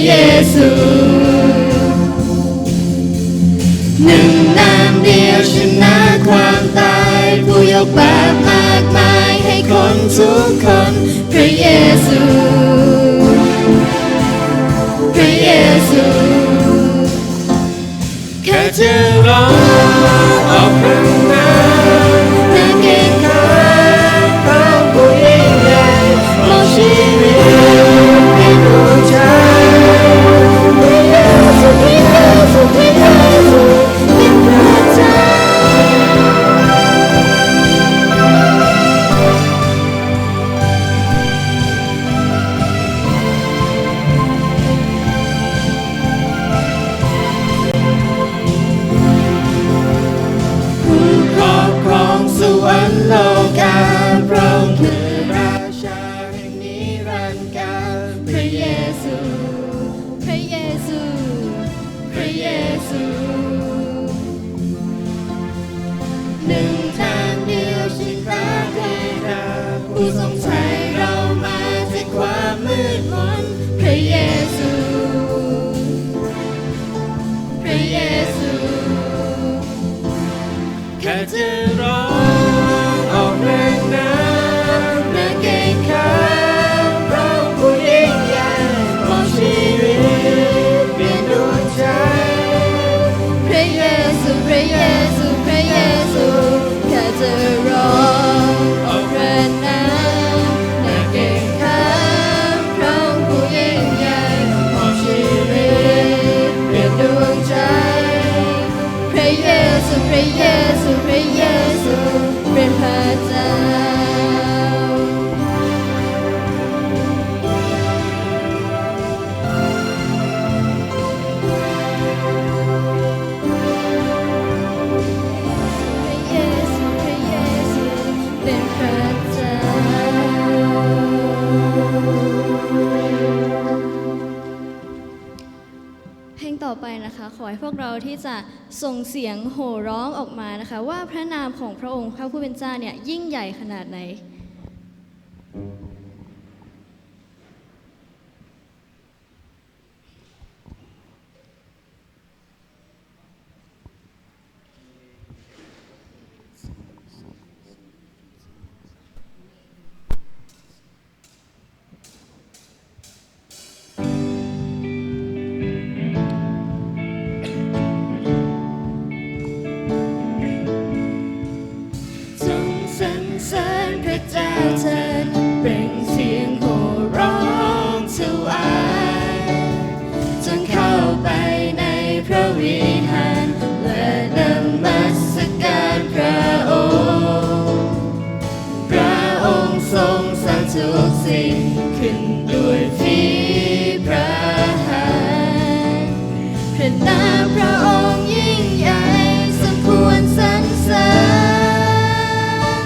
เยซู หนึ่งน้ำเดียวชนะความตาย ผู้ยกบาปมากมายให้คนทุกคน พระเยซู พระเยซู แค่จะร้องออกดังๆ เพื่อเกรงขามพระองค์ผู้ยิ่งใหญ่ มอบชีวิตเป็นดวงใจ พระเยซู พระเยซู พระเยซู เป็นพระเจ้า ผู้ครอบครองสวรรค์โลกา พระองค์คือราชาแห่งนิรันดร์กาล พระเยซู พระเยซู พระเยซู หนึ่งทางเดียวที่พระบิดา ผู้ทรงไถ่เรามาจากความมืดมน พระเยซู พระเยซู แค่จะร้องออกแรงน้ำ เพื่อเกรงขามพระองค์ผู้ยิ่งใหญ่ มอบชีวิตเปลี่ยนดวงใจ พระเยซู พระเยซู พระเยซู แค่จะร้องออกแรงน้ำ เพื่อเกรงขามพระองค์ผู้ยิ่งใหญ่ มอบชีวิตเปลี่ยนดวงใจ พระเยซู พระเยซู พระเยซู เป็นพระเจ้า พระเยซู พระเยซู เป็นพระเจ้า เพลงต่อไปนะคะ ขอให้พวกเราที่จะส่งเสียงโห่ร้องออกมานะคะ ว่าพระนามของพระองค์พระผู้เป็นเจ้าเนี่ยยิ่งใหญ่ขนาดไหน จงสรรเสริญพระเจ้าเถิด เปล่งเสียงโห่ร้องถวาย จงเข้าไปในพระวิหาร และนมัสการพระองค์ พระองค์ทรงสร้างทุกสิ่งขึ้นด้วยฝีพระหัตถ์ พระนามพระองค์ยิ่งใหญ่สมควรสรรเสริญ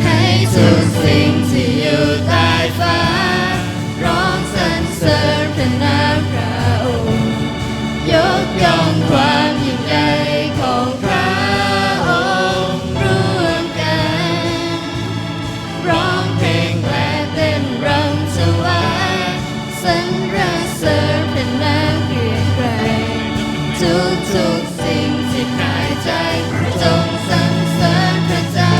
ให้ทุกสิ่งที่อยู่ใต้ฟ้า ร้องสรรเสริญพระนามพระองค์ ยกย่องความยิ่งใหญ่ของพระองค์ร่วมกัน ร้องเพลงและเต้นรำถวาย สรรเสริญพระนามเกรียงไกร ทุกๆสิ่งที่หายใจ จงสรรเสริญพระเจ้า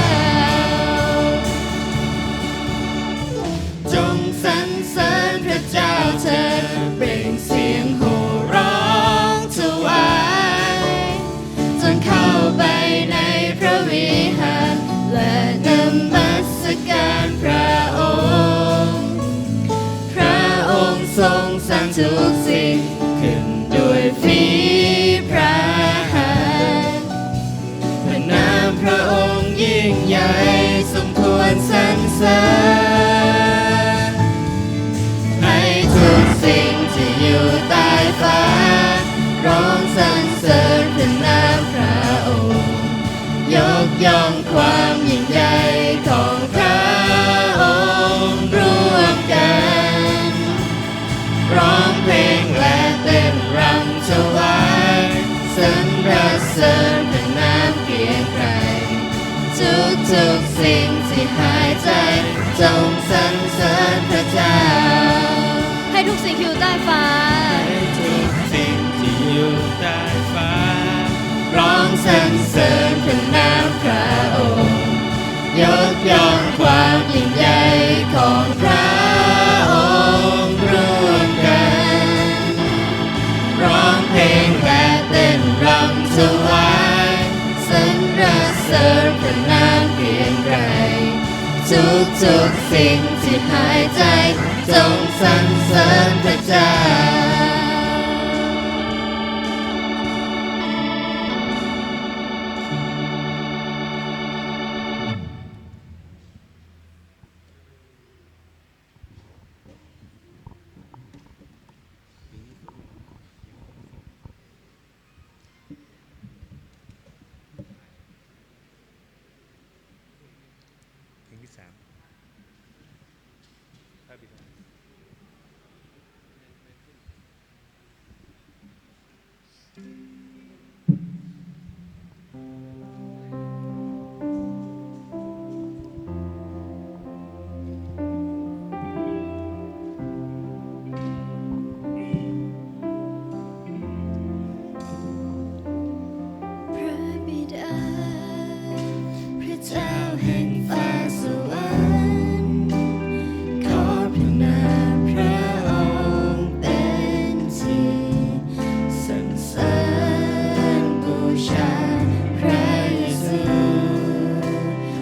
จงสรรเสริญพระเจ้าเถิด เปล่งเสียงโห่ร้องถวาย จงเข้าไปในพระวิหาร และนมัสการพระองค์ พระองค์ทรงสร้างทุกสิ่งขึ้นด้วยฝีพระหัตถ์ พระนามพระองค์ยิ่งใหญ่สมควรสรรเสริญ ให้ทุกสิ่งที่อยู่ใต้ฟ้า ร้องสรรเสริญพระนามพระองค์ ยกย่องความยิ่งใหญ่ของพระองค์ร่วมกัน ร้องเพลงและเต้นรำถวาย สรรเสริญพระนามเกรียงไกร ทุกๆสิ่งที่หายใจ จงสรรเสริญพระเจ้า ให้ทุกสิ่งที่อยู่ใต้ฟ้า สิ่งที่หายใจ จงสรรเสริญพระเจ้า พระบิดา พระเจ้าแห่งฟ้าสวรรค์ ขอพระนามพระองค์เป็นที่สรรเสริญบูชาพระเยซู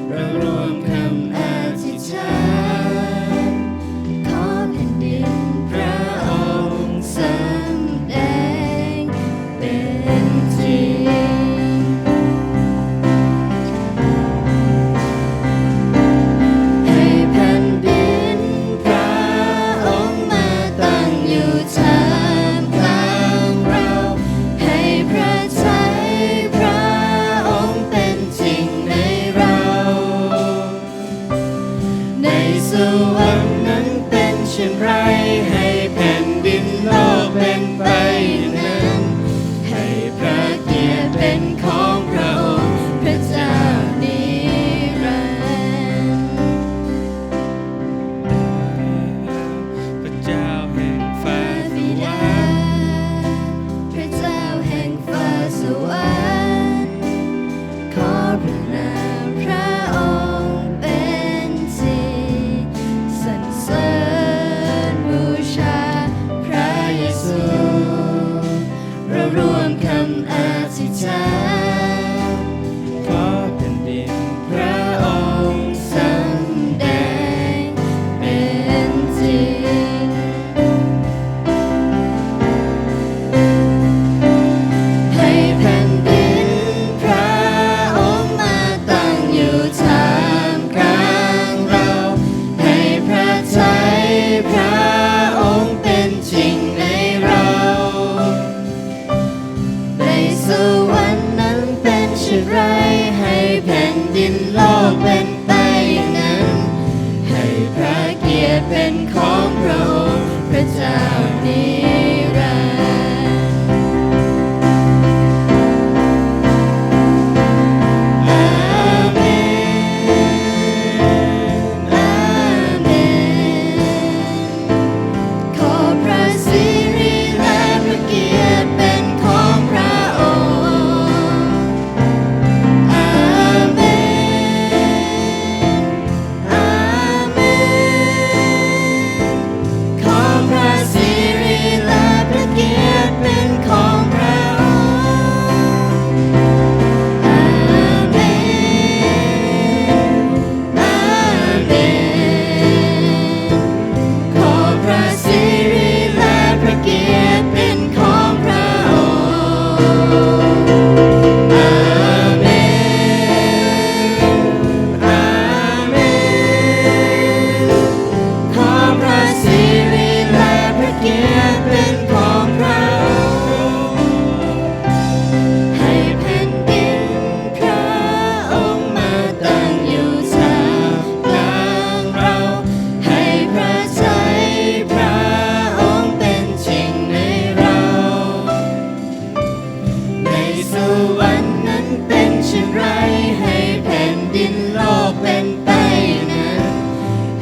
เราร่วมคำอธิษฐาน ขอแผ่นดินพระองค์สำแดงเป็นจริง ให้แผ่นดินพระองค์มาตั้งอยู่ท่ามกลางเรา ให้พระทัยพระองค์เป็นจริงในเรา ในสวรรค์นั้นเป็นเช่นไร ให้แผ่นดินโลกเป็นไปอย่างนั้น ให้พระเกียรติเป็นของพระองค์พระเจ้านิรันดร์ พระเจ้าแห่งฟ้าสวรรค์ พระเจ้าแห่งฟ้าสวรรค์ ขอพระนามพระองค์เป็นที่สรรเสริญบูชาพระเยซู เราร่วมคำอธิษฐาน ขอแผ่นดินพระองค์สำแดงเป็นจริง ให้แผ่นดินพระองค์มาตั้งอยู่ท่ามกลางเรา ให้พระทัยพระองค์เป็นจริงในเรา ในสวรรค์นั้นเป็นเช่นไร ให้แผ่นดินโลกเป็นไปอย่างนั้น ให้พระเกียรติเป็นของพระองค์พระเจ้านิรันดร์ อาเมน อาเมน ขอพระสิริและพระเกียรติเป็นของพระองค์ อาเมน อาเมน ขอพระสิริและพระเกียรติเป็นของพระองค์ อาเมน อาเมน ขอพระสิริและพระเกียรติเป็นของพระองค์ อาเมน อาเมน ขอพระสิริและพระเกียรติเป็นของพระองค์ ให้แผ่นดินพระองค์มาตั้งอยู่ท่ามกลางเรา ให้พระทัยพระองค์เป็นจริงในเรา ในสวรรค์นั้นเป็นเช่นไร ให้แผ่นดินโลกเป็นไปอย่างนั้น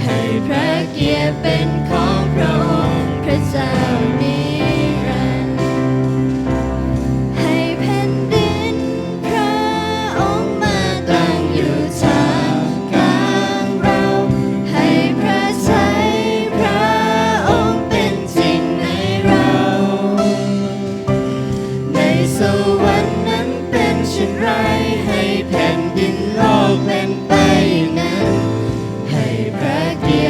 ให้พระเกียรติเป็นของพระองค์พระเจ้านิรันดร์ ให้แผ่นดินพระองค์มาตั้งอยู่ท่ามกลางเรา ให้พระทัยพระองค์เป็นจริงในเรา ในสวรรค์นั้นเป็นเช่นไร ให้แผ่นดินโลกเป็นไปอย่างนั้น ให้พระเกียร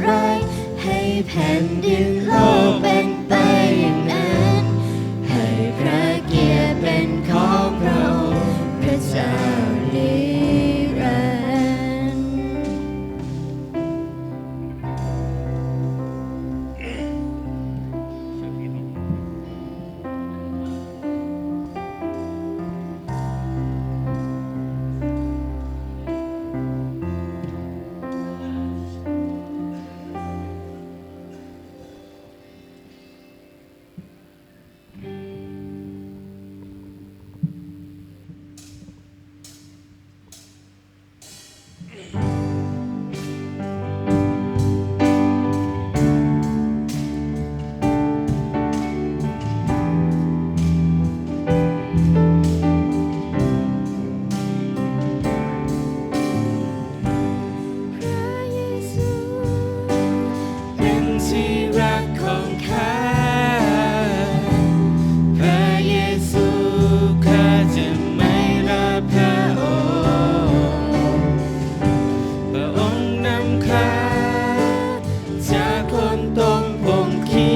ร้าย ให้แผ่นดินโลกเป็นไปอย่างนั้น ให้พระเกียรติเป็นของพระองค์พระเจ้านิรันดร์ พระเยซูเป็นที่รักของข้า พระเยซู ข้าจะไม่ละพระองค์ พระองค์นำข้า จากคนตรงผมขี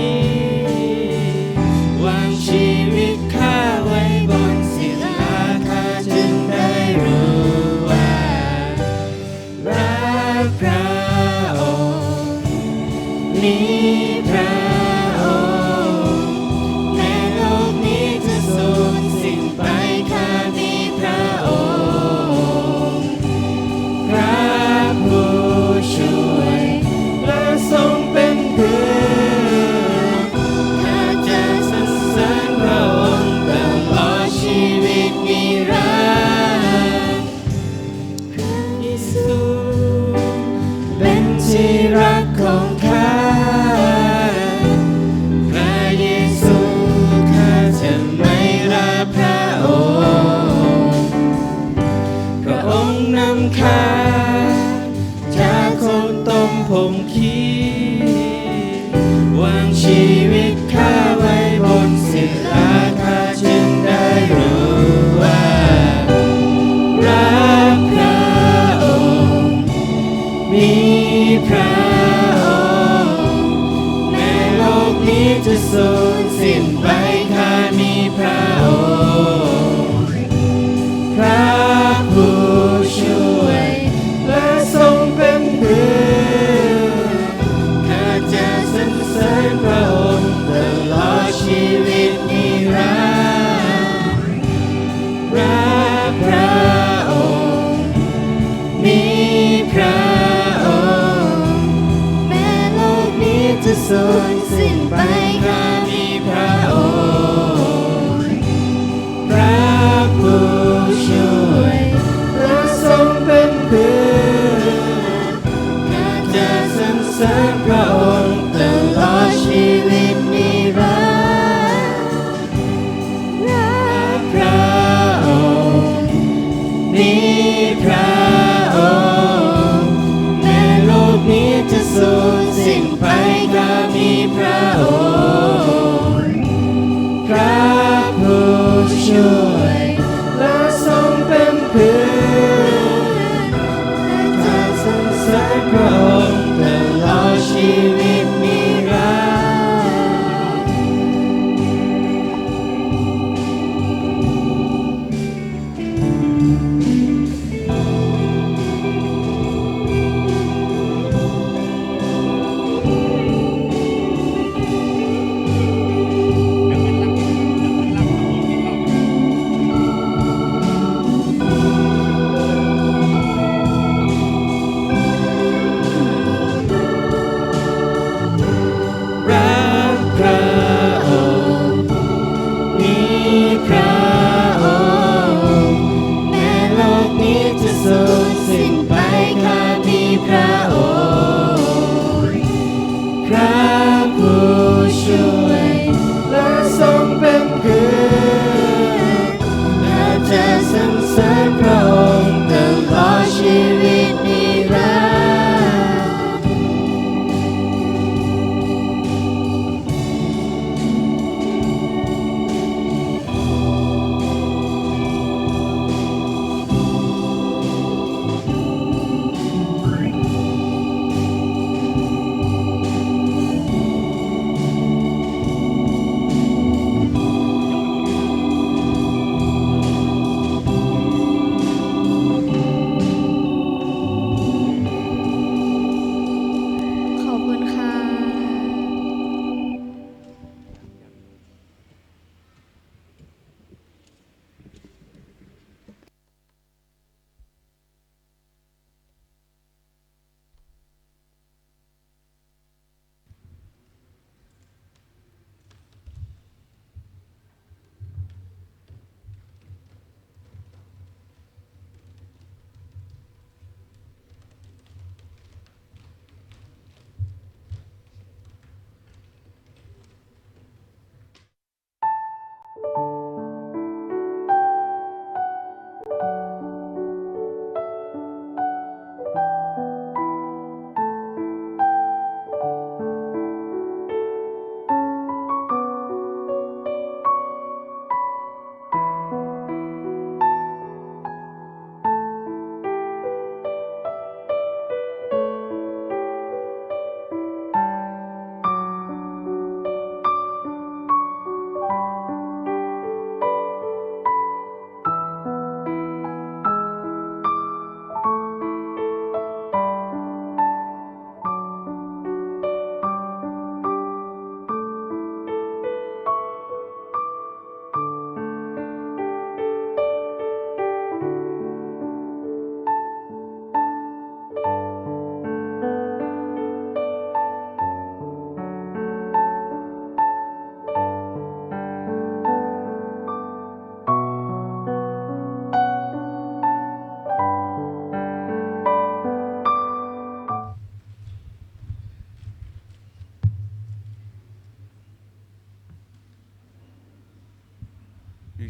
ด วางชีวิตข้าไว้บนศิลา ข้าจึงได้รู้ว่า รักพระองค์ มีพระองค์ แม้โลกนี้จะสูญสิ้นไป ข้ามีพระองค์ พระผู้ช่วย และทรงเป็นเพื่อน ข้าจะสรรเสริญพระองค์ตลอดชีวิตนิรันดร์ พระเยซู เป็นที่รักของข้า พระเยซู ข้าจะไม่ละพระองค์ พระองค์นำข้า จากคนตรงผมขีด วางชีวิตข้าไว้บนศิลา ข้าจึงได้รู้ว่า รักพระองค์ มีพระองค์ แม้โลกนี้จะสูญสิ้นไป ข้ามีพระองค์ พระผู้ช่วย และทรงเป็นเพื่อน ข้าจะสรรเสริญพระองค์ตลอดชีวิตนิรันดร์ รักพระองค์ มีพระองค์ แม้โลกนี้จะสูญสิ้นไป ข้ามีพระองค์ พระผู้ช่วย และทรงเป็นเพื่อน ข้าจะสรรเสริญพระองค์ตลอดชีวิตนิรันดร์ รักพระองค์ มีพระองค์ แม้โลกนี้จะสูญสิ้นไป ข้ามีพระองค์ พระผู้ช่วย และทรงเป็นเพื่อน ข้าจะสรรเสริญพระองค์ตลอดชีวิตนิรันดร์ รักพระองค์ มีพระองค์ แม้โลกนี้จะสูญสิ้นไป ข้ามีพระองค์ พระผู้ช่วย และทรงเป็นเพื่อน ข้าจะสรรเสริญพระองค์ตลอดชีวิตนิรันดร์ พ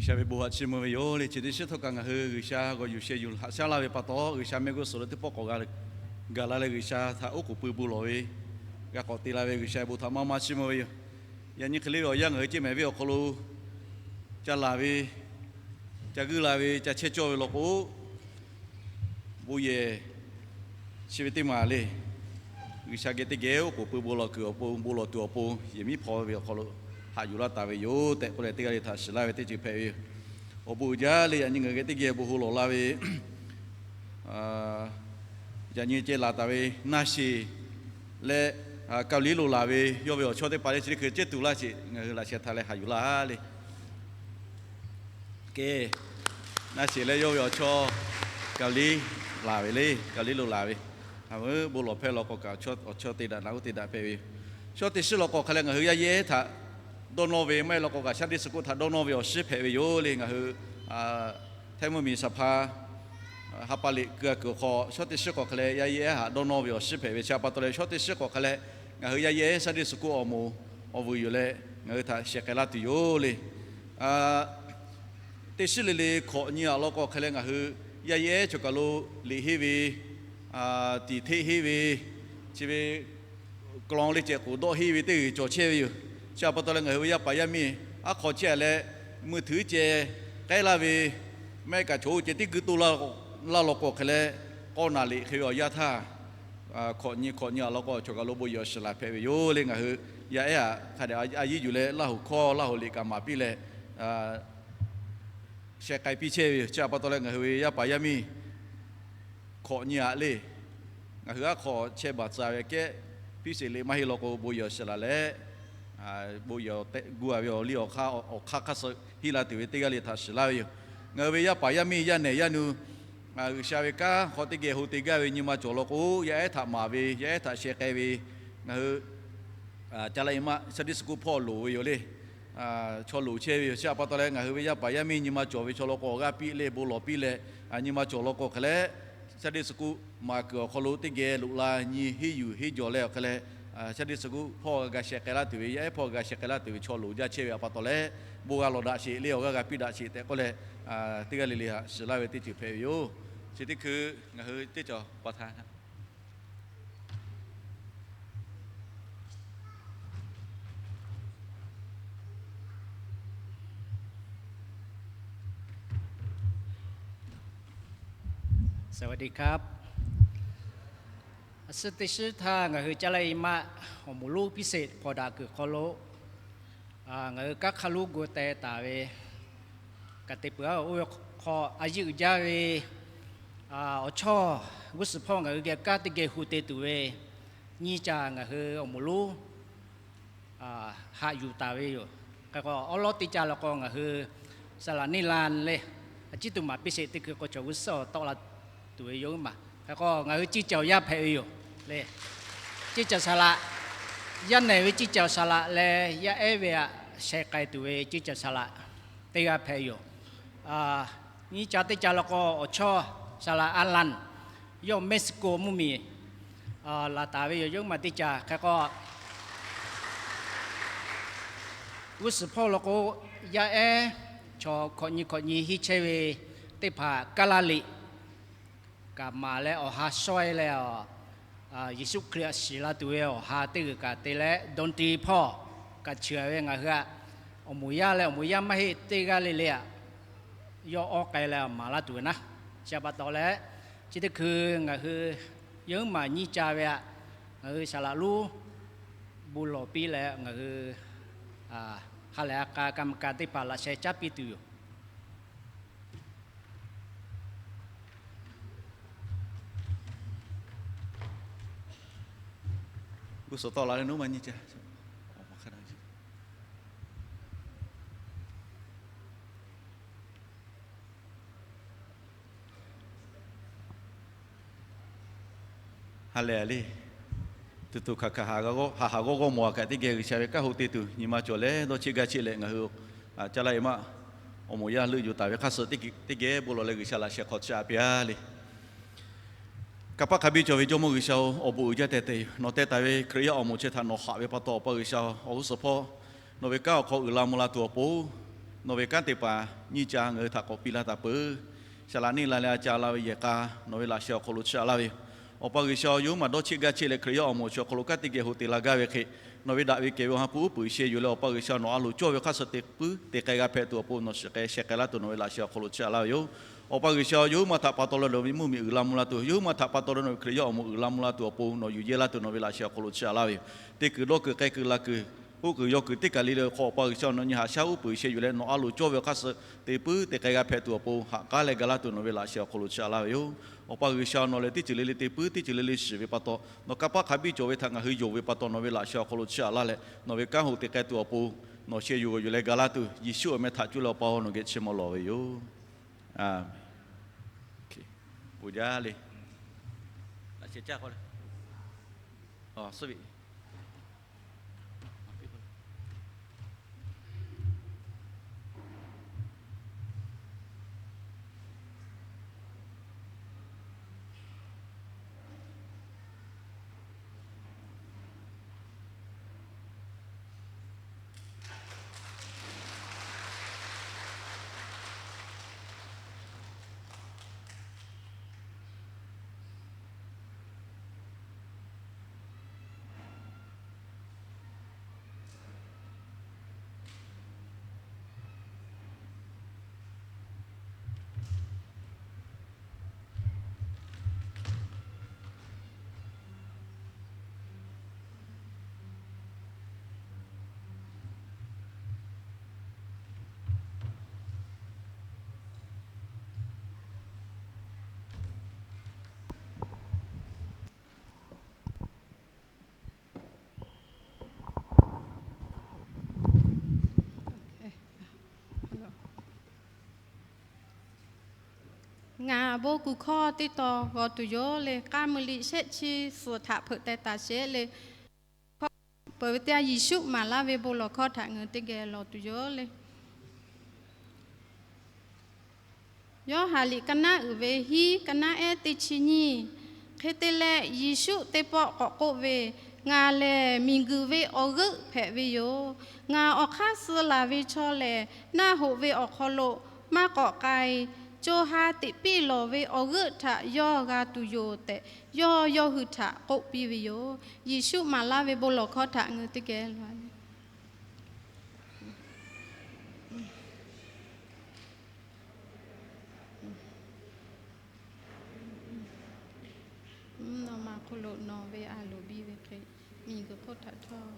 G'uiˬsha ve bon haꞈ chiˇ mvuh ve yoˬ le. Chi teˇ shiˉ htawˇ kaꞈ ngaˬ hui G'uiˬsha g'awˬ yuˬ sheh yuˬ haꞈ shaˉ laˇ ve pa taw, G'uiˬsha mehˆ g'uˇ suhˍ lo teˇ pawˆ k'awꞈ g'a, gaˬ la leh G'uiˬsha htaꞈ oˉ k'oˍ pui bon lawˬ ve, g'a k'awꞈ te la ve G'uiˬsha ve bon htaꞈ maˇ maˇ chiˇ mvuh ve yoˬ. Yaꞈ nyi hk'e le ve awˬ yanˇ ngaˬ hui ceˇ mehˍ ve awˬ hk'aw lo ca laˬ ve, ca guiˇ la ve, ca chehˇ cawˇ ve law k'o, bon yehˬ chi ve teˇ maˬ le, G'uiˬsha geh teˇ geh oˉ k'oˍ pui bon lawˬ kuiˬ awˬ pon, bon lawˬ tuˬ awˬ pon yehˬ miˉ hpaw ve awˬ hk'aw lo haꞈ yuˬ laˇ taˍ ve yoˬ tehꞈ k'oˆ leh, teˇ g'aˇ le htaꞈ shiˍ laˇ ve teˇ ceuˬ hpehꞈ ve yoˬ. Awˬ bon uiˍ jaˇ le. Yaꞈ nyi ngaˬ hui geh teˇ geh bon ho lawˬ la ve, yaꞈ nyi ceh laˬ taˍ ve Naˇ sheˍ leh Kaoˍliˇ lo laˬ ve yawˇ ve awˬ chawˇ teˇ hpaˍ le, chi teˇ hkui cehˇ tuˬ laˇ sheˍ, ngaˬ hui laꞈ sheh htaꞈ leh haꞈ yuˬ laˇ le. Ke, Naˇ sheˍ leh yawˇ ve awˬ chawˇ Kaoˍliˇ laˬ ve le, Kaoˍliˇ lo laˬ ve. A, bon lawˬ hpehˇ law k'o kaꞈ, awˬ chawˇ te daꞈ naꞈ uˉ te daꞈ hpehꞈ ve yoˬ. Shawˉ teˇ shiˉ law k'o hk'a leh ngaˬ hui yaˇ yehˉ htaꞈ dawˇ nawˇ ve, maˇ heˆ law k'o kaꞈ Sunday school htaꞈ dawˇ nawˇ ve awˬ shiˉ hpehꞈ ve yoˬ le. Ngaˬ hui Htaiˇ mvuhˇmiˬ saˍ hpaˇ ha pa liꞈ keu a kuiˬ awˬ hk'aw, shawˉ teˇ shiˉ k'awꞈ hk'a leh yaˇ yehˉ htaꞈ dawˇ nawˇ ve awˬ shiˉ hpehꞈ ve chi a pa taw leh, shawˉ teˇ shiˉ k'awꞈ hk'a leh ngaˬ hui yaˇ yehˉ Sunday school awˬ moˍ awˬ vuiˬ yoˬ leh, ngaˬ hui htaꞈ sheh k'ai laˇ tuˬ yoˬ le. Teˇ shiˉ le le hkawꞈ nyi aꞈ law k'o hk'a leh ngaˬ hui yaˇ yehˉ chaw kaˬ lo liꞈ henˇ ve, tiˍ hteˆ henˇ ve, chi ve k'law le ceh k'oˍ dawˆ henˇ ve teˇ g'uiˬ cawˬ chehˇ ve yoˬ. Chi a pa taw leh ngaˬ hui ve yaˇ paˍ yaˇ miˇ aˉ hk'aw chehˇ a leh, mui htuiˉ ceh k'ehˉ laˇ ve, mehˆ kaꞈ chaw oˇ ceh tiˉ guiˇ toˇ laˇ law k'o hk'a leh, k'awˇ naˍ liꞈ hk'e ve awˬ yanˇ htaˇ, hkawꞈ nyi hkawꞈ nyi aꞈ law k'o chaw kaˬ lo bon yehˬ awˬ shiˍ laˬ hpehꞈ ve yoˬ le. Ngaˬ hui yaˇ ehˉ aꞈ hk'a dehꞈ a yiˉ yuˬ leh Laˇ hoꞈ hkawˇ Laˇ hoꞈ liꞈ kaꞈ maˍ piˇ leh sheh k'ai piˇ chehˇ ve yoˬ. Chi a pa taw leh ngaˬ hui ve yaˇ paˍ yaˇ miˇ hkawꞈ nyi aꞈ le, ngaˬ hui aˉ hk'aw chehˇ baˬ tcuh ve kehˉ, piˇ sheˍ le maˇ heˆ law k'o bon yehˬ awˬ shiˍ laˬ leh, bon yehˬ awˬ tehꞈ gu a ve awˬ liˇ awˬ hk'aˇ awˬ hk'aˇ hk'aˇ suh hiˆ la tuˬ ve teˇ g'aˇ le htaꞈ shiˍ laˇ ve yoˬ. Ngaˬ hui ve yaˇ paˍ yaˇ miˇ yaˇ nehˬ yaˇ nu G'uiˬsha ve kanˉ hk'aw teˇ geh ho te gaˇ ve nyi ma cawˬ law k'o, yaˇ ehˉ htaꞈ maˍ ve, yaˇ ehˉ htaꞈ sheh k'ai ve, ngaˬ hui ca la e maˆ Sunday school hpawˇ loˍ ve yoˬ le. Chaw loˍ chehˇ ve yoˬ. Chi a pa taw leh ngaˬ hui ve yaˇ paˍ yaˇ miˇ nyi ma cawˬ ve chaw law k'o awˬ g'aˇ piˇ leh bon lawˬ piˇ leh, nyi ma cawˬ law k'o hk'a leh, Sunday school maˍ kuiˬ awˬ hk'aw lo teˇ geh loꞈ la nyi henˇ yuˬ henˇ jawˬ leh awˬ hk'a leh, Sunday school hpawˇ g'a sheh k'ai laˇ tuˬ ve, yaˇ ehˉ hpawˇ g'a sheh k'ai laˇ tuˬ ve chaw loˍ jaˇ chehˇ ve a pa taw leh, bon g'a lawˬ daꞈ sheˍ le awˬ g'aˇ g'a piˇ daꞈ sheˍ tehꞈ k'oˆ leh, teˇ g'aˇ le le htaꞈ shiˍ laˇ ve teˇ ceuˬ hpehꞈ ve yoˬ. Chi teˇ hkui ngaˬ hui teˇ cawˬ pa htaˇ สวัสดีครับ A suhˉ teˇ shiˉ htaˇ ngaˬ hui caˇ laˇ e maˆ awˬ moˍ lonˉ พิเศษ hpawnˬ daꞈ kuiˬ hk'aw lo ngaˬ hui kanˉ hk'a lonˉ gu teh taˍ ve, ka te peuˬ a oˇ ve hk'aw a yiˇ uiˍ jaˇ ve awˬ chawˇ g'uˇ suhˍ hpawˇ ngaˬ hui geh kanˉ teˇ geh hu te tuˬ ve nyiˇ ca ngaˬ hui awˬ moˍ lonˉ haꞈ yuˬ taˍ ve yoˬ. Hk'e k'o awˉ lawˉ teˇ ca law k'o ngaˬ hui saˍ laꞈ neˇ la leh, a ciˉ tuˬ maˍ piˇ sheˍ teˇ hkui k'o chaw g'uˇ suhˍ awˬ tawˆ la tuˬ ve yoˬ maˬ. Hk'e k'o ngaˬ hui ciˇ cawˬ yaˇ hpehꞈ ve yoˬ le. Ciˇ cawˬ saˍ laꞈ, yaˇ nehˬ ve ciˇ cawˬ saˍ laꞈ leh yaˇ ehˉ ve aꞈ sheh k'ai tuˬ ve ciˇ cawˬ saˍ laꞈ teˇ g'aˇ hpehꞈ yoˬ. Nyiˇ ca teˇ ca law k'o awˬ chawˇ saˍ laꞈ a lanˍ, yawˇ Mexico mvuhˇmiˬ laˬ taˍ ve yoˬ. Yawˇ maˬ teˇ ca hk'e k'o g'uˇ suhˍ hpawˇ law k'o, yaˇ ehˉ chaw hkawꞈ nyi hkawꞈ nyi henˇ chehˇ ve teˇ hpaˍ kaˇ laˇ liꞈ kaꞈ maˍ leh awˬ ha shawehˇ leh, Yeˍsuˆ Hkriꞈ aꞈ shiˍ la tuˬ ve awˬ ha teˇ g'uiˬ kaꞈ te leh ดนตรี hpawˇ kaꞈ cheuˬ ve ngaˬ hui aꞈ, awˬ moˍ yaˇ leh awˬ moˍ yaˇ maˇ heˆ teˇ g'aˇ le le aꞈ yawˇ awˉ k'ai leh maˍ laˇ tuˬ ve naˉ. Chi pa taw leh, chi teˇ hkui ngaˬ hui yawˇ maˬ nyiˇ ca ve aꞈ, ngaˬ hui saˍ laꞈ lonˉ bon lawˬ piˇ leh ngaˬ hui ha lehˬ a k'a กรรมการ teˇ hpaˍ laꞈ sheh caˉ piˇ tuˬ yoˬ. G'uˇ suhˍ tawˆ la leh naˉ maˇ nyiˇ ca ha lehˬ le, tuˬ tuˬ hkanˍ hkanˍ haˍ haˍ g'awˇ g'awˇ mawˬ a kaꞈ teˇ geh G'uiˬsha ve kanˉ ho te tuˬ nyi ma cawˬ leh dawˇ cheˆ gaˇ cheˆ leh ngaˬ hui caˇ laˇ e maˆ awˬ moˍ yaˇ leuˆ yuˬ taˍ ve hk'aˇ suh teˇ geh bon lawˬ leh G'uiˬsha laꞈ sheh hk'aw caˇ a piˇ a le. Kanˇ paˆ hk'a biˇ cawˬ ve Jawˇmawˇ G'uiˬsha-oˬ, awˬ bon uiˍ jaˇ tehꞈ te yoˬ. Nawˬ teh taˍ ve Hkriꞈ yaˇ awˬ moˍ chi htaꞈ nawˬ haꞈ ve pa taw, Awˬ pa G'uiˬsha-oˬ, awˬ g'uˇ suhˍ hpawˇ nawˬ ve kanˉ awˬ hk'aw uiˍ la mvuh la tuˬ awˬ pon, Nawˬ ve kanˉ te paˍ nyiˇ ca ngaˬ hui htaꞈ k'awꞈ piˇ laˇ taˍ peuˬ. Saˍ laꞈ neˇ la leh a ca la ve yehˬ k'a nawˬ ve laꞈ sheh awˬ hk'aw lo chiˇ aꞈ laˇ ve yoˬ. Awˬ pa G'uiˬsha, yawˇ hui maˇ dawˇ cheˆ gaˇ cheˆ leh Hkriꞈ yaˇ awˬ moˍ chi awˬ hk'aw lo kanˉ teˇ geh hoꞈ te la gaˇ ve hk'e, nawˬ ve daꞈ ve kehˬ ve awˬ ha hpu uˉ peunˍ sheh yuˬ leh, Awˬ pa G'uiˬsha, nawˬ a loˍ cawˇ ve hk'aˇ suh te puiˉ te k'ai g'a hpehꞈ tuˬ awˬ pon nawˬ shiˍ k'ai sheh k'ai laˇ tuˬ nawˬ ve laꞈ sheh awˬ hk'aw lo chiˇ aꞈ laˇ ve yoˬ. Awˬ pa G'uiˬsha, yawˇ hui maˇ htaꞈ pa taw leh nawˬ ve mvuhˇmiˬ uiˍ la mvuh la tuˬ, yawˇ hui maˇ htaꞈ pa taw leh nawˬ ve Hkriꞈ yaˇ awˬ moˍ uiˍ la mvuh la tuˬ awˬ pon nawˬ yuˬ yehˇ laˇ tuˬ nawˬ ve laꞈ sheh awˬ hk'aw lo chiˇ aꞈ laˇ ve yoˬ. Te kuiˬ dawˇ kuiˬ k'ai kuiˬ la kuiˬ, oˇ kuiˬ yaw kuiˬ teˇ kaˬ le le awˬ hk'aw Awˬ pa G'uiˬsha, nawˬ nyi haꞈ shaˉ uˉ peunˍ sheh yuˬ leh nawˬ a loˍ cawˇ ve awˬ hk'aˇ suh te puiˉ te k'ai g'a hpehꞈ tuˬ awˬ pon haꞈ k'aˉ leh ga laˇ tuˬ nawˬ ve laꞈ sheh awˬ hk'aw lo chiˇ aꞈ laˇ ve yoˬ. Awˬ pa G'uiˬsha, nawˬ lehˬ teˇ ceuˬ le le te puiˉ teˇ ceuˬ le le shiˍ ve pa taw, nawˬ kanˇ paˆ hk'a biˇ cawˬ ve htaꞈ ngaˬ hui yonˍ ve pa taw nawˬ ve laꞈ sheh awˬ hk'aw lo chiˇ aꞈ laˇ leh, nawˬ ve kanˉ hoꞈ te k'ai tuˬ awˬ pon nawˬ sheh yuˬ g'awˬ yuˬ leh ga laˇ tuˬ Yeˍsuˆ awˬ meh htaꞈ cuˇ leh Awˬ pa-oˬ, nawˬ geh chiˇ mvuh lawˬ ve yoˬ. Aˬ, pon jaˇ le. Ngaˬ bon kuˬ hkawˇ teˇ tawn g'aw tuˬ yoˬ le. K'aˇ meuꞈ liꞈ shehˆ chi suhˍ htaꞈ hpeuꞈ teh taˍ sheˍ le. Hkawˇ peuˬ ve teˇ yanˇ, Yeˍsuˆ maˍ laˇ ve bon lawˬ hkawˇ htaꞈ ngaˬ hui teˇ geh lawˬ tuˬ yoˬ le. Yoˇhanˬ liꞈ ka naˉ uiˍ ve hiˉ ka naˉ ehˉ teˇ chi nyiˇ. Hk'e te leh, Yeˍsuˆ teˇ pawˆ k'awꞈ k'oˆ ve, Ngaˬ lehˬ miˬguiˬ ve awˬ g'euˆ hpehꞈ ve yoˬ. Ngaˬ awˬ hk'aˇ suh laˬ ve chaw lehˬ, naˆ hoꞈ ve awˬ hk'aw lo maˇ k'awꞈ k'ai. Co ha teꞈ piˇ lawˬ ve awˬ g'euˆ htaꞈ yawˇ g'a tuˬ yoˬ tehꞈ, yawˇ yawˇ hui htaꞈ k'oˆ piˇ ve yoˬ. Yeˍsuˆ maˍ laˇ ve bon lawˬ hkawˇ htaꞈ ngaˬ hui teˇ geh lawˬ Mvuhˇ naw ma hk'oˆ lo nawˬ ve a loˍ biˇ ve hk'e, miˬguiˬ hk'oˆ htaꞈ htawˇ,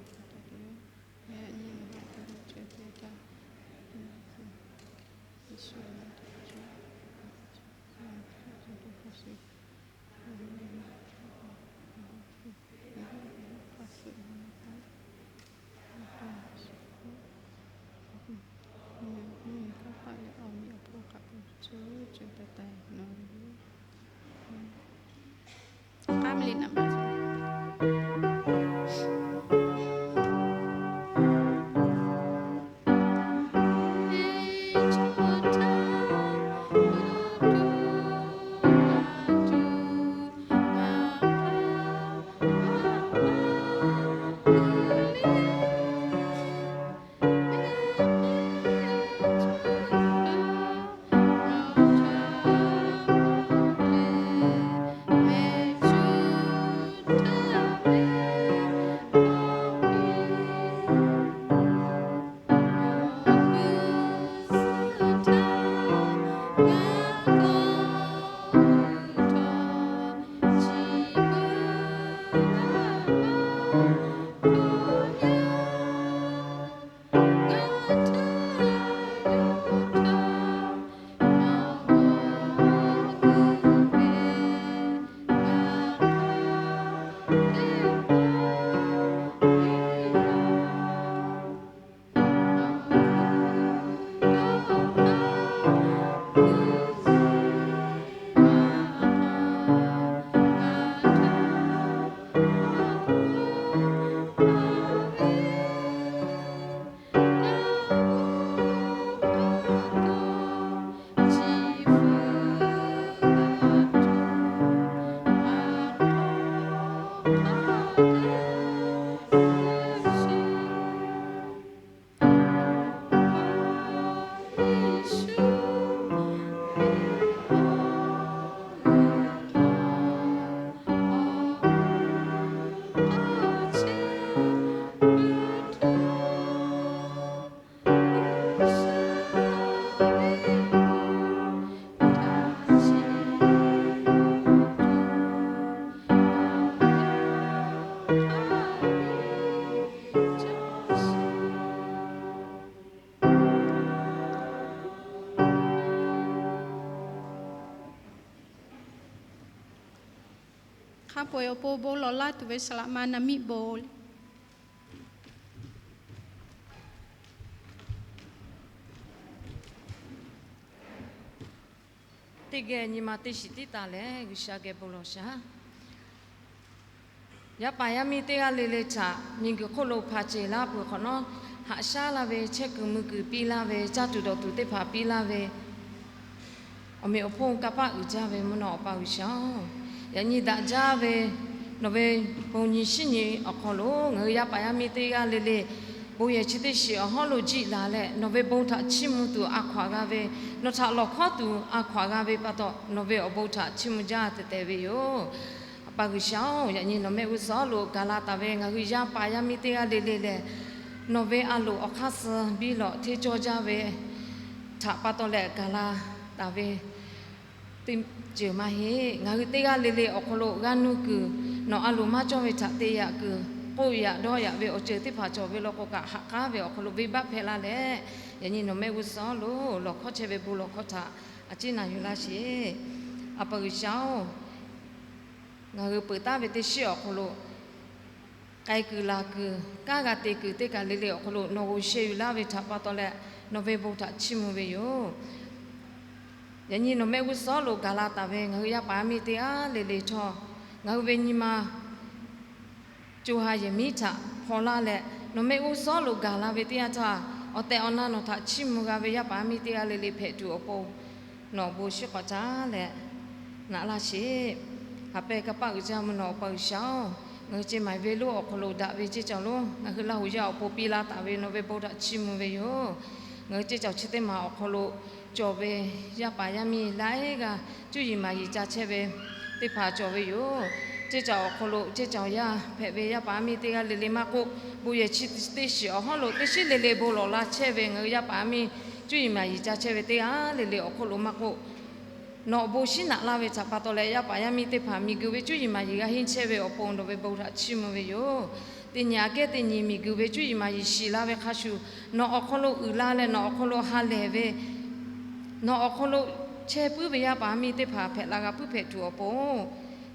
Hk'a peu-eˬ awˬ pon bon lawˬ laˇ tuˬ ve saˍ laꞈ ma naˍ miˆ bon le. Teˇ geh nyi ma teˇ shiˍ tiˉ taˍ leh G'uiˬsha geh bon lawˬ shaˍ. Yaˇ paˍ yaˇ miˇ teˇ g'aˇ le le htaꞈ miˬguiˬ hk'oˆ lo hpanˍ ceˬ laˇ peuˬ hk'awꞈ nawˉ, haꞈ shaˉ laˇ ve, chehˇ kuiˬ mui kuiˬ piˇ laˇ ve, caˇ tuˬ dawˬ tuˬ teˇ hpaˍ piˇ laˇ ve, awˬ meꞈ awˬ hponˇ kanˇ paˆ uiˍ jaˇ ve mvuhˇ naw Awˬ pa G'uiˬsha-oˬ, yaꞈ nyi daꞈ jaˇ ve nawˬ ve bon nyi shiˉ nyi awˬ hk'aw lo ngaˬ hui yaˇ paˍ yaˇ miˇ teˇ g'aˇ le le bon yehˬ chi teˇ shiˍ awˬ hawˉ lo jiˆ laˬ leh, nawˬ ve bon htaꞈ chiˇ mvuh tuˬ a hkaw-anˬ g'a ve, nawˬ htaꞈ lawˬ hkawˉ tuˬ a hkaw-anˬ g'a ve pa taw, nawˬ ve awˬ bon htaꞈ chiˇ mvuh jaˇ tehꞈ tehꞈ ve yoˬ. Awˬ pa G'uiˬsha-oˬ, yaꞈ nyi nawˬ mehˆ g'uˇ suhˍ lo gaˬ la taˍ ve ngaˬ hui yaˇ paˍ yaˇ miˇ teˇ g'aˇ le le lehˬ, nawˬ ve a loˍ awˬ hk'aˇ suh biˇ lawꞈ hteˇ cawˇ jaˇ ve htaꞈ pa taw leh gaˬ la taˍ ve teˇ ceuˬ maˇ heˆ. Ngaˬ hui teˇ g'aˇ le le awˬ hk'aw lo g'a nuˇ kuiˬ, nawˬ a loˍ maˇ cawˇ ve htaꞈ te yaꞈ kuiˬ, k'oˆ yaꞈ dawˇ yaꞈ ve awˬ ceuˬ teˇ hpaˍ cawˬ ve law k'o kaꞈ, ha k'aˉ ve awˬ hk'aw lo venˇbaˆ hpehꞈ la leh, yaꞈ nyi nawˬ mehˆ g'uˇ suhˍ lo lawˬ hkawˇ chehˇ ve bon lawˬ hkawˇ htaꞈ a ciˉ na yuˬ laˇ sheˍ. Awˬ pa G'uiˬsha-oˬ, ngaˬ hui peuˬ taˍ ve teˇ shiˉ awˬ hk'aw lo k'ai kuiˬ laˬ kuiˬ, kanˉ g'a te kuiˬ teˇ kaˬ le le awˬ hk'aw lo nawˬ g'oˬ sheh yuˬ laˇ ve htaꞈ pa taw leh, nawˬ ve bon htaꞈ chiˇ mvuh ve yoˬ. Yaꞈ nyi nawˬ mehˆ g'uˇ suhˍ lo gaˬ la taˍ ve ngaˬ hui yaˇ paˍ yaˇ miˇ teˇ g'aˇ le le htawˇ, ngaˬ hui ve nyi ma co ha yehˬ miˉ htaꞈ hpaw laˇ leh, nawˬ mehˆ g'uˇ suhˍ lo gaˬ la ve teˇ yanˇ htaˇ, awˬ tehˬ awˬ na nawˬ htaꞈ chiˇ mvuh g'a ve yaˇ paˍ yaˇ miˇ teˇ g'aˇ le le hpehꞈ tuˬ awˬ pon, nawˬ awˬ bon shiˉ k'awꞈ caˉ leh naꞈ laˇ sheˍ. Haꞈ pehnˇ kanˇ paˆ uiˍ jaˇ mvuhˇ naw Awˬ pa G'uiˬsha-oˬ, ngaˬ hui ceˇ maiˍ ve lonˉ awˬ hk'aw lo daꞈ ve ceˇ cawˬ lonˉ ngaˬ hui Laˇ huˍ yaˇ awˬ pon piˇ laˇ taˍ ve nawˬ ve bon htaꞈ chiˇ mvuh ve yoˬ. Ngaˬ hui ceˇ cawˬ chi teˇ maˬ awˬ hk'aw lo cawˬ ve yaˇ paˍ yaˇ miˇ laiˉ g'aˇ cuˇ yiˍ maˍ yiˍ ca chehˇ ve teˇ hpaˍ cawˬ ve yoˬ. Ceˇ cawˬ awˬ hk'aw lo ceˇ cawˬ yaˇ hpehꞈ ve yaˇ paˍ yaˇ miˇ teˇ g'aˇ le le maˇ k'oˆ, bon yehˬ chi teˇ shiˍ awˬ hawˉ lo teˇ shiˉ le le bon lawˬ la chehˇ ve ngaˬ hui yaˇ paˍ yaˇ miˇ cuˇ yiˍ maˍ yiˍ ca chehˇ ve teˇ g'aˇ le le awˬ hk'oˆ lo maˇ k'oˆ, nawˬ awˬ bon shiˉ naꞈ laˇ ve htaꞈ pa taw leh, yaˇ paˍ yaˇ miˇ teˇ hpaˍ miˬguiˬ ve cuˇ yiˍ maˍ yiˍ g'a henˇ chehˇ ve awˬ pon nawˬ ve bon htaꞈ chiˇ mvuh ve yoˬ. Teˇ nyi aꞈ kehˉ teˇ nyi miˬguiˬ ve cuˇ yiˍ maˍ yiˍ shiˍ la ve hk'a shuˍ, nawˬ awˬ hk'aw lo uiˍ la leh nawˬ awˬ hk'aw lo ha lehˬ ve, nawˬ awˬ hk'aw lo chehˇ puiˉ ve yaˇ paˍ yaˇ miˇ teˇ hpaˍ hpehꞈ la g'a puiˉ hpehꞈ tuˬ awˬ pon,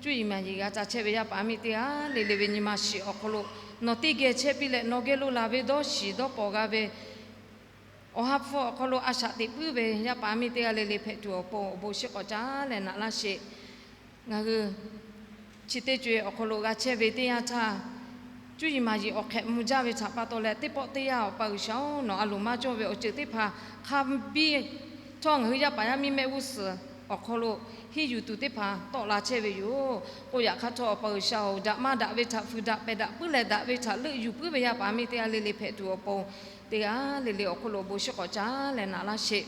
cuˇ yiˍ maˍ yiˍ g'a ca chehˇ ve yaˇ paˍ yaˇ miˇ teˇ g'aˇ le le ve nyi ma shiˍ awˬ hk'aw lo nawˬ teˇ geh chehˇ piˇ leh, nawˬ geh lo laˬ ve dawˇ shiˍ dawˇ pawˍ g'a ve Awˬ ha hpu awˬ hk'aw lo a shaꞈ teꞈ puiˉ ve yaˇ paˍ yaˇ miˇ teˇ g'aˇ le le hpehꞈ tuˬ awˬ pon awˬ bon shiˉ k'awꞈ caˉ leh naꞈ laˇ sheˍ. Ngaˬ hui chi teˇ co-e awˬ hk'aw lo g'a chehˇ ve teˇ yanˇ htaˇ, cuˇ yiˍ maˍ yiˍ awˬ hk'ehꞈ mvuh jaˇ ve htaꞈ pa taw leh, teˇ pawˆ teˇ yanˇ Awˬ pa G'uiˬsha-oˬ, nawˬ a loˍ maˇ cawˇ ve awˬ ceuˬ teˇ hpaˍ hk'a biˇ htawˇ ngaˬ hui yaˇ paˍ yaˇ miˇ mehˆ g'uˇ suhˍ awˬ hk'aw lo henˇ yuˬ tuˬ teˇ hpaˍ tawˆ la chehˇ ve yoˬ. K'oˆ yaꞈ hk'aˇ htawˇ, Awˬ pa G'uiˬsha-oˬ, daꞈ maˇ daꞈ ve htaꞈ fuiˍ daꞈ pehˬ daꞈ puiˉ leh, daꞈ ve htaꞈ leuˆ yuˬ puiˉ ve yaˇ paˍ yaˇ miˇ teˇ g'aˇ le le hpehꞈ tuˬ awˬ pon, teˇ g'aˇ le le awˬ hk'oˆ lo awˬ bon shiˉ k'awꞈ caˉ leh naꞈ laˇ sheˍ.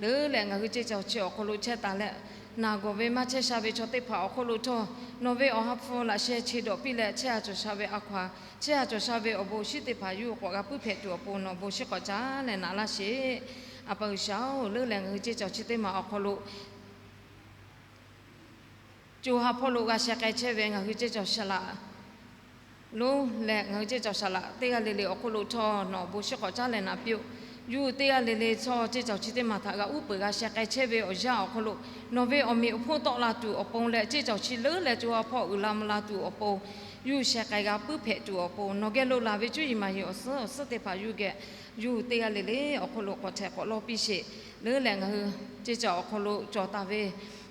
Leuˉ leh ngaˬ hui ceˇ cawˬ chi awˬ hk'aw lo chehˇ taˍ leh, naˬ gawˬ ve maˇ chehˇ sha ve chaw teˇ hpaˍ awˬ hk'oˆ lo htawˇ, nawˬ ve Awˬ ha hpu laꞈ sheh che dawꞈ piˇ leh, chehˇ a cawˬ sha ve a hkaw-anˬ, chehˇ a cawˬ sha ve awˬ bon shiˉ teˇ hpaˍ yuˇ k'awꞈ g'a puiˉ hpehꞈ tuˬ awˬ pon nawˬ bon shiˉ k'awꞈ caˉ leh naꞈ laˇ sheˍ. A pa G'uiˬsha-oˬ, leuˉ leh ngaˬ hui ceˇ cawˬ chi teˇ maˬ awˬ hk'aw lo co ha hpawˇ lo g'a sheh k'ai chehˇ ve ngaˬ hui ceˇ cawˬ saˍ laꞈ lonˉ leh ngaˬ hui ceˇ cawˬ saˍ laꞈ teˇ g'aˇ le le awˬ hk'oˆ lo htawˇ nawˬ awˬ bon shiˉ k'awꞈ caˉ leh naꞈ piˇ-oˆ. Yuˇ teˇ g'aˇ le le htawˇ ceˇ cawˬ chi teˇ maˬ htaꞈ g'a uˉ peunˍ g'a sheh k'ai chehˇ ve awˬ yanˇ awˬ hk'aw lo, nawˬ ve awˬ meꞈ awˬ hponˇ tawˆ la tuˬ awˬ pon leh, ceˇ cawˬ chi leuˉ leh co ha hpawˇ uiˍ la mvuh la tuˬ awˬ pon, yuˇ sheh k'ai g'a puiˉ hpehꞈ tuˬ awˬ pon, nawˬ geh lo laˬ ve cuˇ yiˍ maˍ yiˍ awˬ suhˉ awˬ suhˉ teˇ hpaˍ yuˇ geh, yuˇ teˇ g'aˇ le le awˬ hk'oˆ lo k'awꞈ htehꞈ k'awꞈ lawˇ piˇ sheˍ. Leuˉ leh ngaˬ hui ceˇ cawˬ awˬ hk'aw lo cawˬ taˍ ve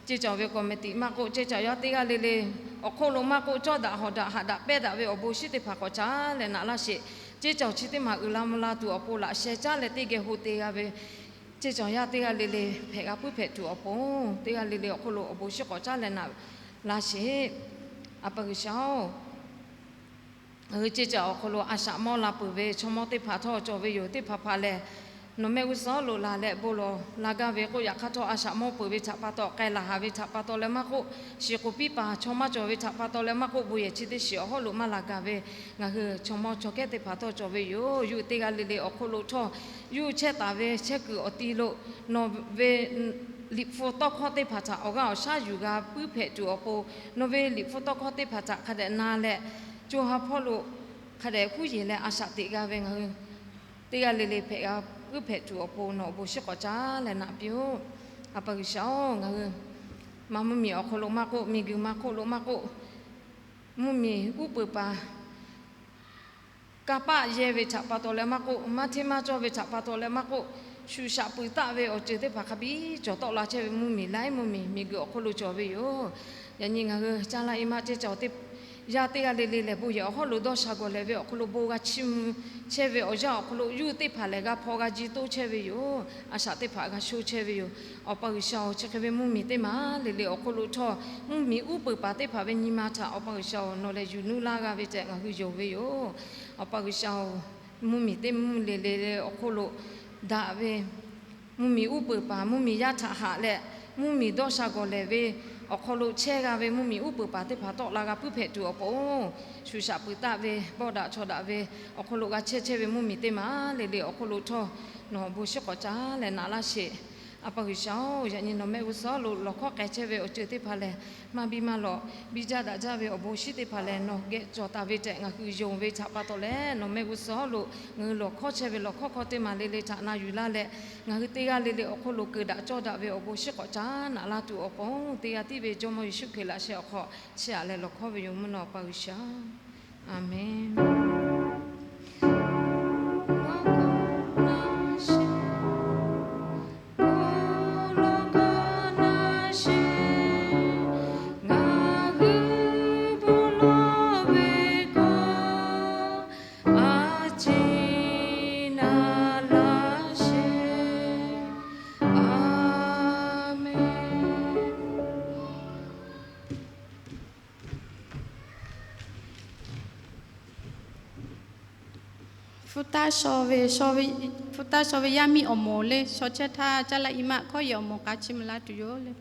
ceˇ cawˬ ve กรรมการ maˇ k'oˆ, ceˇ cawˬ yaˇ teˇ g'aˇ le le awˬ hk'oˆ lo maˇ k'oˆ, cawˇ daꞈ hawˍ daꞈ haꞈ daꞈ pehˇ daꞈ ve awˬ bon shiˉ teˇ hpaˍ k'awꞈ caˉ leh naꞈ laˇ sheˍ. Ceˇ cawˬ chi teˇ maˬ uiˍ la mvuh la tuˬ awˬ pon laꞈ sheh caˉ leh teˇ geh ho te g'a ve ceˇ cawˬ yaˇ teˇ g'aˇ le le hpehꞈ g'a puiˉ hpehꞈ tuˬ awˬ pon, teˇ g'aˇ le le awˬ hk'oˆ lo awˬ bon shiˉ k'awꞈ caˉ leh naꞈ laˇ sheˍ. A pa G'uiˬsha-oˬ, ngaˬ hui ceˇ cawˬ awˬ hk'aw lo a shaꞈ mawˇ la peuˬ ve chaw mawˇ teˇ hpaˍ htawˇ cawˬ ve yoˬ. Teˇ hpaˍ hpaˍ lehˬ, nawˬ mehˆ g'uˇ suhˍ lo laˬ leh bon lawˬ la gaˇ ve k'oˆ yaꞈ hk'aˇ htawˇ, a shaꞈ mawˇ peuˬ ve htaꞈ pa taw, k'ai laˬ haˍ ve htaꞈ pa taw leh maˇ k'oˆ, shiˍ k'oˍ piˇ paˍ chaw maˇ cawˬ ve htaꞈ pa taw leh maˇ k'oˆ, bon yehˬ chi teˇ shiˍ awˬ hawˉ lo maˇ laˬ gaˬ ve ngaˬ hui chaw mawˇ chaw kehˉ teˇ hpaˍ htawˇ cawˬ ve yoˬ. Yuˇ teˇ g'aˇ le le awˬ hk'oˆ lo htawˇ, yuˇ chehˇ taˍ ve chehˇ kuiˬ awˬ ti lo nawˬ ve liꞈ hpu tawˇ hkawˇ teˇ hpaˍ htaꞈ awˬ g'aˇ awˬ shaˉ yuˬ g'a puiˉ hpehꞈ tuˬ awˬ pon, nawˬ ve liꞈ hpu tawˇ hkawˇ teˇ hpaˍ htaꞈ hk'a dehꞈ na leh, co ha hpawˇ lo hk'a dehꞈ huˉ yeˬ leh a shaꞈ teꞈ g'a ve ngaˬ hui teˇ g'aˇ le le hpehꞈ g'a puiˉ hpehꞈ tuˬ awˬ pon nawˬ awˬ bon shiˉ k'awꞈ caˉ leh naꞈ piˇ-oˆ. A pa G'uiˬsha-oˬ, ngaˬ hui maˇ mvuhˇ miˬ awˬ hk'aw lo maˇ k'oˆ, miˬguiˬ maˇ hk'oˆ lo maˇ k'oˆ, mvuhˇmiˬ uˉ peunˍ paˍ kanˇ paˆ yehˇ ve htaꞈ pa taw leh maˇ k'oˆ, maˇ hteˇ maˇ cawˇ ve htaꞈ pa taw leh maˇ k'oˆ, shuˍ shaꞈ puiˍ taˆ ve awˬ ceuˬ teˇ hpaˍ hk'a biˇ cawˬ tawˆ la chehˇ ve mvuhˇmiˬ laiˉ mvuhˇmiˬ miˬguiˬ awˬ hk'oˆ lo cawˬ ve yoˬ. Yaꞈ nyi ngaˬ hui caˇ laˇ e maˇ ceh cawˬ teˇ yaˇ teˇ g'aˇ le le lehˬ, bon yehˬ awˬ hawˉ lo dawˇ sha gawˬ lehˬ ve awˬ hk'aw lo bon g'a chiˇ mvuh chehˇ ve awˬ yanˇ awˬ hk'aw lo, yuˇ teˇ hpaˍ lehˬ g'a hpaw g'a ji toˇ chehˇ ve yoˬ. A shaꞈ teˇ hpaˍ g'a sho chehˇ ve yoˬ. Awˬ pa G'uiˬsha-oˬ, chi hk'e ve mvuhˇmiˬ teˇ maˬ le le awˬ hk'oˆ lo htawˇ, mvuhˇmiˬ uˉ peunˍ paˍ teˇ hpaˍ ve nyi ma htaꞈ Awˬ pa G'uiˬsha-oˬ, nawˬ lehˬ yuˬ nuˇ laˇ g'a ve tehꞈ ngaˬ hui yonˍ ve yoˬ. Awˬ pa G'uiˬsha-oˬ, mvuhˇmiˬ teˇ mvuhˇ le le le awˬ hk'oˆ lo daꞈ ve mvuhˇmiˬ uˉ peunˍ paˍ mvuhˇmiˬ yaˇ htaꞈ haꞈ leh, mvuhˇmiˬ dawˇ sha gawˬ lehˬ ve awˬ hk'aw lo chehˇ g'a ve mvuhˇmiˬ uˉ peunˍ paˍ teˇ hpaˍ tawˆ la g'a puiˉ hpehꞈ tuˬ awˬ pon, shuˍ shaꞈ puiˍ taˆ ve, bawˆ daꞈ chaw daꞈ ve awˬ hk'aw lo g'a chehˇ chehˇ ve mvuhˇmiˬ teˇ maˬ le le awˬ hk'oˆ lo htawˇ, nawˬ bon shiˉ k'awꞈ caˉ leh naꞈ laˇ sheˍ. A pa G'uiˬsha-oˬ, yaꞈ nyi nawˬ mehˆ g'uˇ suhˍ lo lawˬ hkawˇ k'ai chehˇ ve awˬ ceuˬ teˇ hpaˍ lehˬ, maˇ biˇ maˇ lawꞈ biˇ jaˇ daꞈ jaˇ ve awˬ bon shiˉ teˇ hpaˍ lehˬ, nawˬ geh cawˬ taˍ ve tehꞈ ngaˬ hui yonˍ ve htaꞈ pa taw leh, nawˬ mehˆ g'uˇ suhˍ lo ngaˬ hui lawˬ hkawˇ chehˇ ve lawˬ hkawˇ hkawˇ teˇ maˬ le le htaꞈ na yuˬ laˇ leh, ngaˬ hui teˇ g'aˇ le le awˬ hk'oˆ lo keu daꞈ cawˇ daꞈ ve awˬ bon shiˉ k'awꞈ caˉ naꞈ laˇ tuˬ awˬ pon, teˇ g'aˇ tiˉ ve Jawˇmawˇ Yeˍsuˆ Hkriꞈ laꞈ sheh awˬ hk'aw chiˇ aꞈ leh lawˬ hkawˇ ve yoˬ, mvuhˇ naw Awˬ pa G'uiˬsha. Aˍmenˍ. Hpu taˇ shaw ve, hpu taˇ shaw ve yaˇ miˇ awˬ moˍ le, shaw chehˇ htaˇ caˇ laˇ i maˆ hkawˇ yehˬ awˬ moˍ k'a chiˇ mvuh laˇ tuˬ yoˬ le.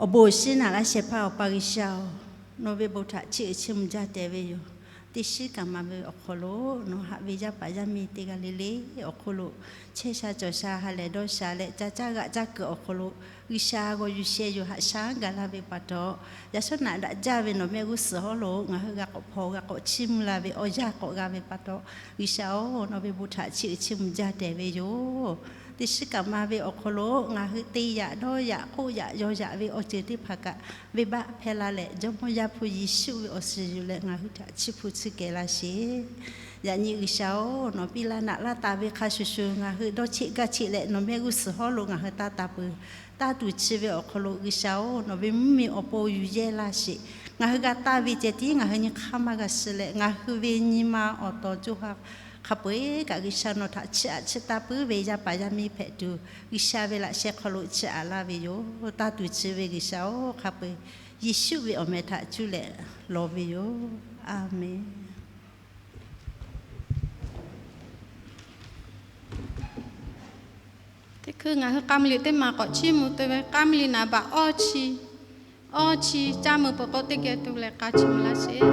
Awˬ bon awˬ shinˉ naꞈ laˇ shehˍ hpaˇ Awˬ pa G'uiˬsha-oˬ, nawˬ ve bon htaꞈ chiˇ uiˍ chiˇ mvuh jaˇ tehꞈ ve yoˬ. Teˇ shiˉ kaꞈ ma ve awˬ hk'aw lo nawˬ haꞈ ve yaˇ paˍ yaˇ miˇ teˇ g'aˇ le le awˬ hk'aw lo chehˇ sha cawˬ sha ha lehˬ dawˇ sha leh ca caˇ g'aꞈ caˇ kuiˬ awˬ hk'aw lo G'uiˬsha g'aw yuˬ sheh yuˬ haꞈ sha gaˬ laˇ ve pa taw, yaꞈ shawˉ naꞈ daꞈ jaˇ ve nawˬ mehˆ g'uˇ suhˍ hawˉ lo ngaˬ hui g'a k'awꞈ hpaw g'a k'awꞈ chiˇ mvuh la ve awˬ yanˇ k'awꞈ g'a ve pa taw, G'uiˬsha-oˬ, nawˬ ve bon htaꞈ chiˇ uiˍ chiˇ mvuh jaˇ tehꞈ ve yoˬ. Teˇ shiˉ kaꞈ ma ve awˬ hk'aw lo ngaˬ hui te yaꞈ dawˇ yaꞈ k'oˆ yaꞈ yaw yaꞈ ve awˬ ceuˬ teˇ hpaˍ kaꞈ venˇbaˆ hpehˇ laˇ leh, Jawˇmawˇ Yaˇ hpu Yeˍsuˆ ve awˬ suhˍ yuˬ leh ngaˬ hui htaꞈ chiˇ hpu tsuhˇ kehˬ laˇ sheˍ. Yaꞈ nyi G'uiˬsha-oˬ, nawˬ piˇ laˇ naꞈ laˇ taˍ ve hk'a shuˍ shuˍ ngaˬ hui dawˇ cheˆ gaˇ cheˆ leh nawˬ mehˆ g'uˇ suhˍ hawˉ lo ngaˬ hui taˇ taˍ peuˬ. Taˇ tuˬ chi ve awˬ hk'aw lo G'uiˬsha-oˬ, nawˬ ve mvuhˇmiˬ awˬ pon yuˬ yehˇ laˇ sheˍ. Ngaˬ hui g'a taˇ ve ceh tiˉ ngaˬ hui nyi hk'aˇ maˇ g'a shiˍ leh, ngaˬ hui ve nyi ma awˬ taw co ha hk'a peu-eˬ kaꞈ G'uiˬsha nawˬ htaꞈ chiˇ aꞈ chiˇ taˇ puiˉ ve yaˇ paˍ yaˇ miˇ hpehꞈ tuˬ, G'uiˬsha ve laꞈ sheh hk'aw lo chiˇ aꞈ laˇ ve yoˬ. Taˇ tuˬ chi ve G'uiˬsha-oˬ, hk'a peu-eˬ Yeˍsuˆ ve awˬ meh htaꞈ cuˇ leh lawˬ ve yoˬ. A menˬ. Teˇ hkui ngaˬ hui k'a mvuh liꞈ teˇ maˬ k'awꞈ chiˇ mvuh tuˬ ve, k'a mvuh liꞈ naˍ baꞈ awˇ chi, awˇ chi caˇ meuˬ peuˬ k'o teˇ geh tuˬ leh k'a chiˇ mvuh laˇ sheˍ.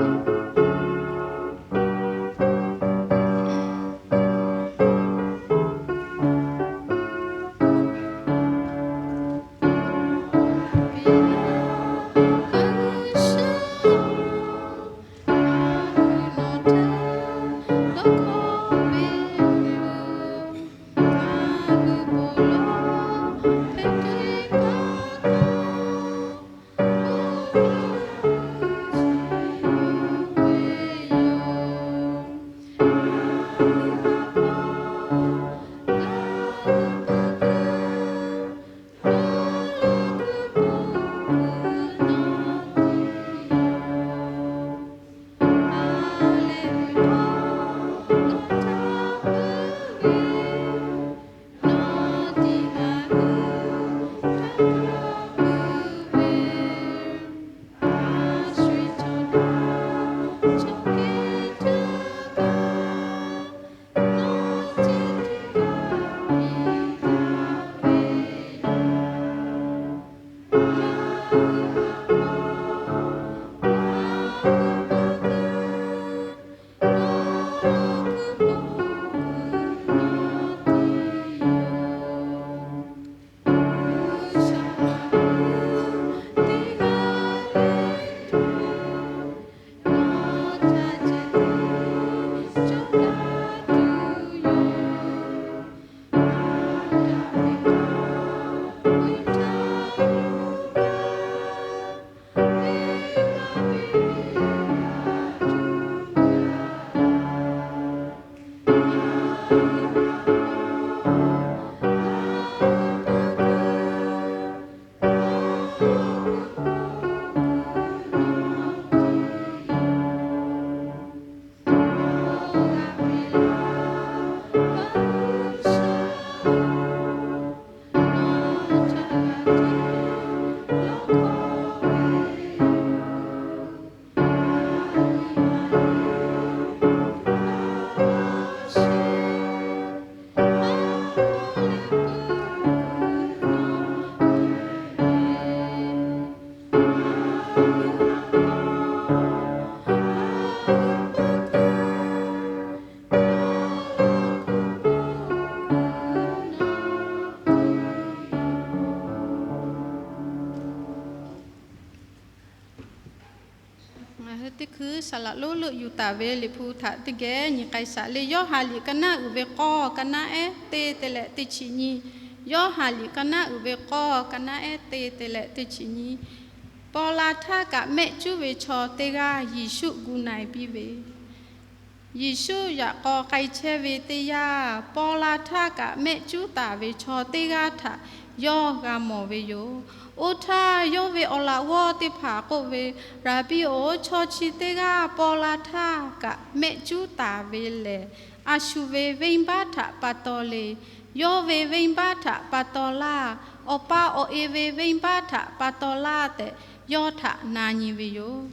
Ngaˬ hui teˇ hkui saˍ laꞈ lonˉ leuˆ yuˬ taˍ ve Liꞈ hpu htaꞈ teˇ geh nyi k'ai shaˍ le. Yoˇhanˬ liꞈ ka naˉ uiˍ ve k'awˇ ka naˉ ehˉ teˇ te leh teˇ chi nyi. Yoˇhanˬ liꞈ ka naˉ uiˍ ve k'awˇ ka naˉ ehˉ teˇ te leh teˇ chi nyi. Paw la htaˇ kaꞈ mehˆ cuˉ ve chaw teˇ g'aˇ Yeˍsuˆ gu na-e piˇ ve Yeˍsuˆ yaꞈ k'aw k'ai chehˇ ve teˇ yanˇ, paw la htaˇ kaꞈ mehˆ cuˉ taˍ ve chaw teˇ g'aˇ htaꞈ yawˇ g'a mawˬ ve yoˬ. Oˇ htaˇ yawˇ ve awˬ laꞈ g'awˇ teˇ hpaˍ k'oˆ ve, Raˍbiˆ-oˬ, chaw chi teˇ g'aˇ paw la htaˇ kaꞈ mehˆ cuˉ taˍ ve lehˬ, a shu ve venˇbaˆ htaꞈ pa taw le. Yawˇ ve venˇbaˆ htaꞈ pa taw laˇ. Awˬ pa awˬ e ve venˇbaˆ htaꞈ pa taw laˇ tehꞈ yawˇ htaꞈ na nyi ve yoˬ.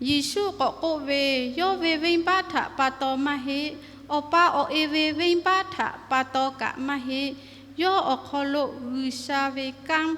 Yeˍsuˆ k'awꞈ k'oˆ ve, Yawˇ ve venˇbaˆ htaꞈ pa taw maˇ heˆ. Awˬ pa awˬ e ve venˇbaˆ htaꞈ pa taw kaꞈ maˇ heˆ. Yawˇ awˬ hk'aw lo G'uiˬsha ve kanˉ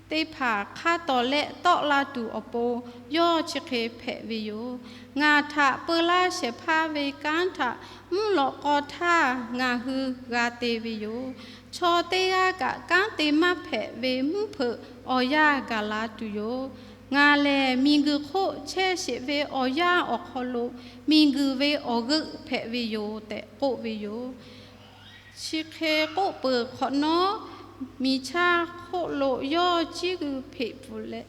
teˇ hpaˍ hk'a tawˍ leh tawˆ la tuˬ awˬ pon yawˇ chi hk'e hpehꞈ ve yoˬ. Ngaˬ htaꞈ peu laˇ shehˍ hpaˇ ve kanˉ htaꞈ mvuhˇ lawꞈ k'aw htaˇ ngaˬ hui g'a te ve yoˬ. Chaw teˇ g'aˇ kaꞈ kanˉ te maˇ hpehꞈ ve mvuhˇ hpeuꞈ awˬ yanˇ gaˬ la tuˬ yoˬ. Ngaˬ lehˬ miˬguiˬ hk'oˆ chehˇ sheˍ ve awˬ yanˇ awˬ hk'aw lo miˬguiˬ ve awˬ g'euˆ hpehꞈ ve yoˬ tehꞈ k'oˆ ve yoˬ. Chi hk'e k'oˆ peuˬ hk'awꞈ nawˉ, miˬ chaˇ hk'oˆ lo yawˇ ciˉ g'uiˬ hpeꞈ pfuhˍ leh,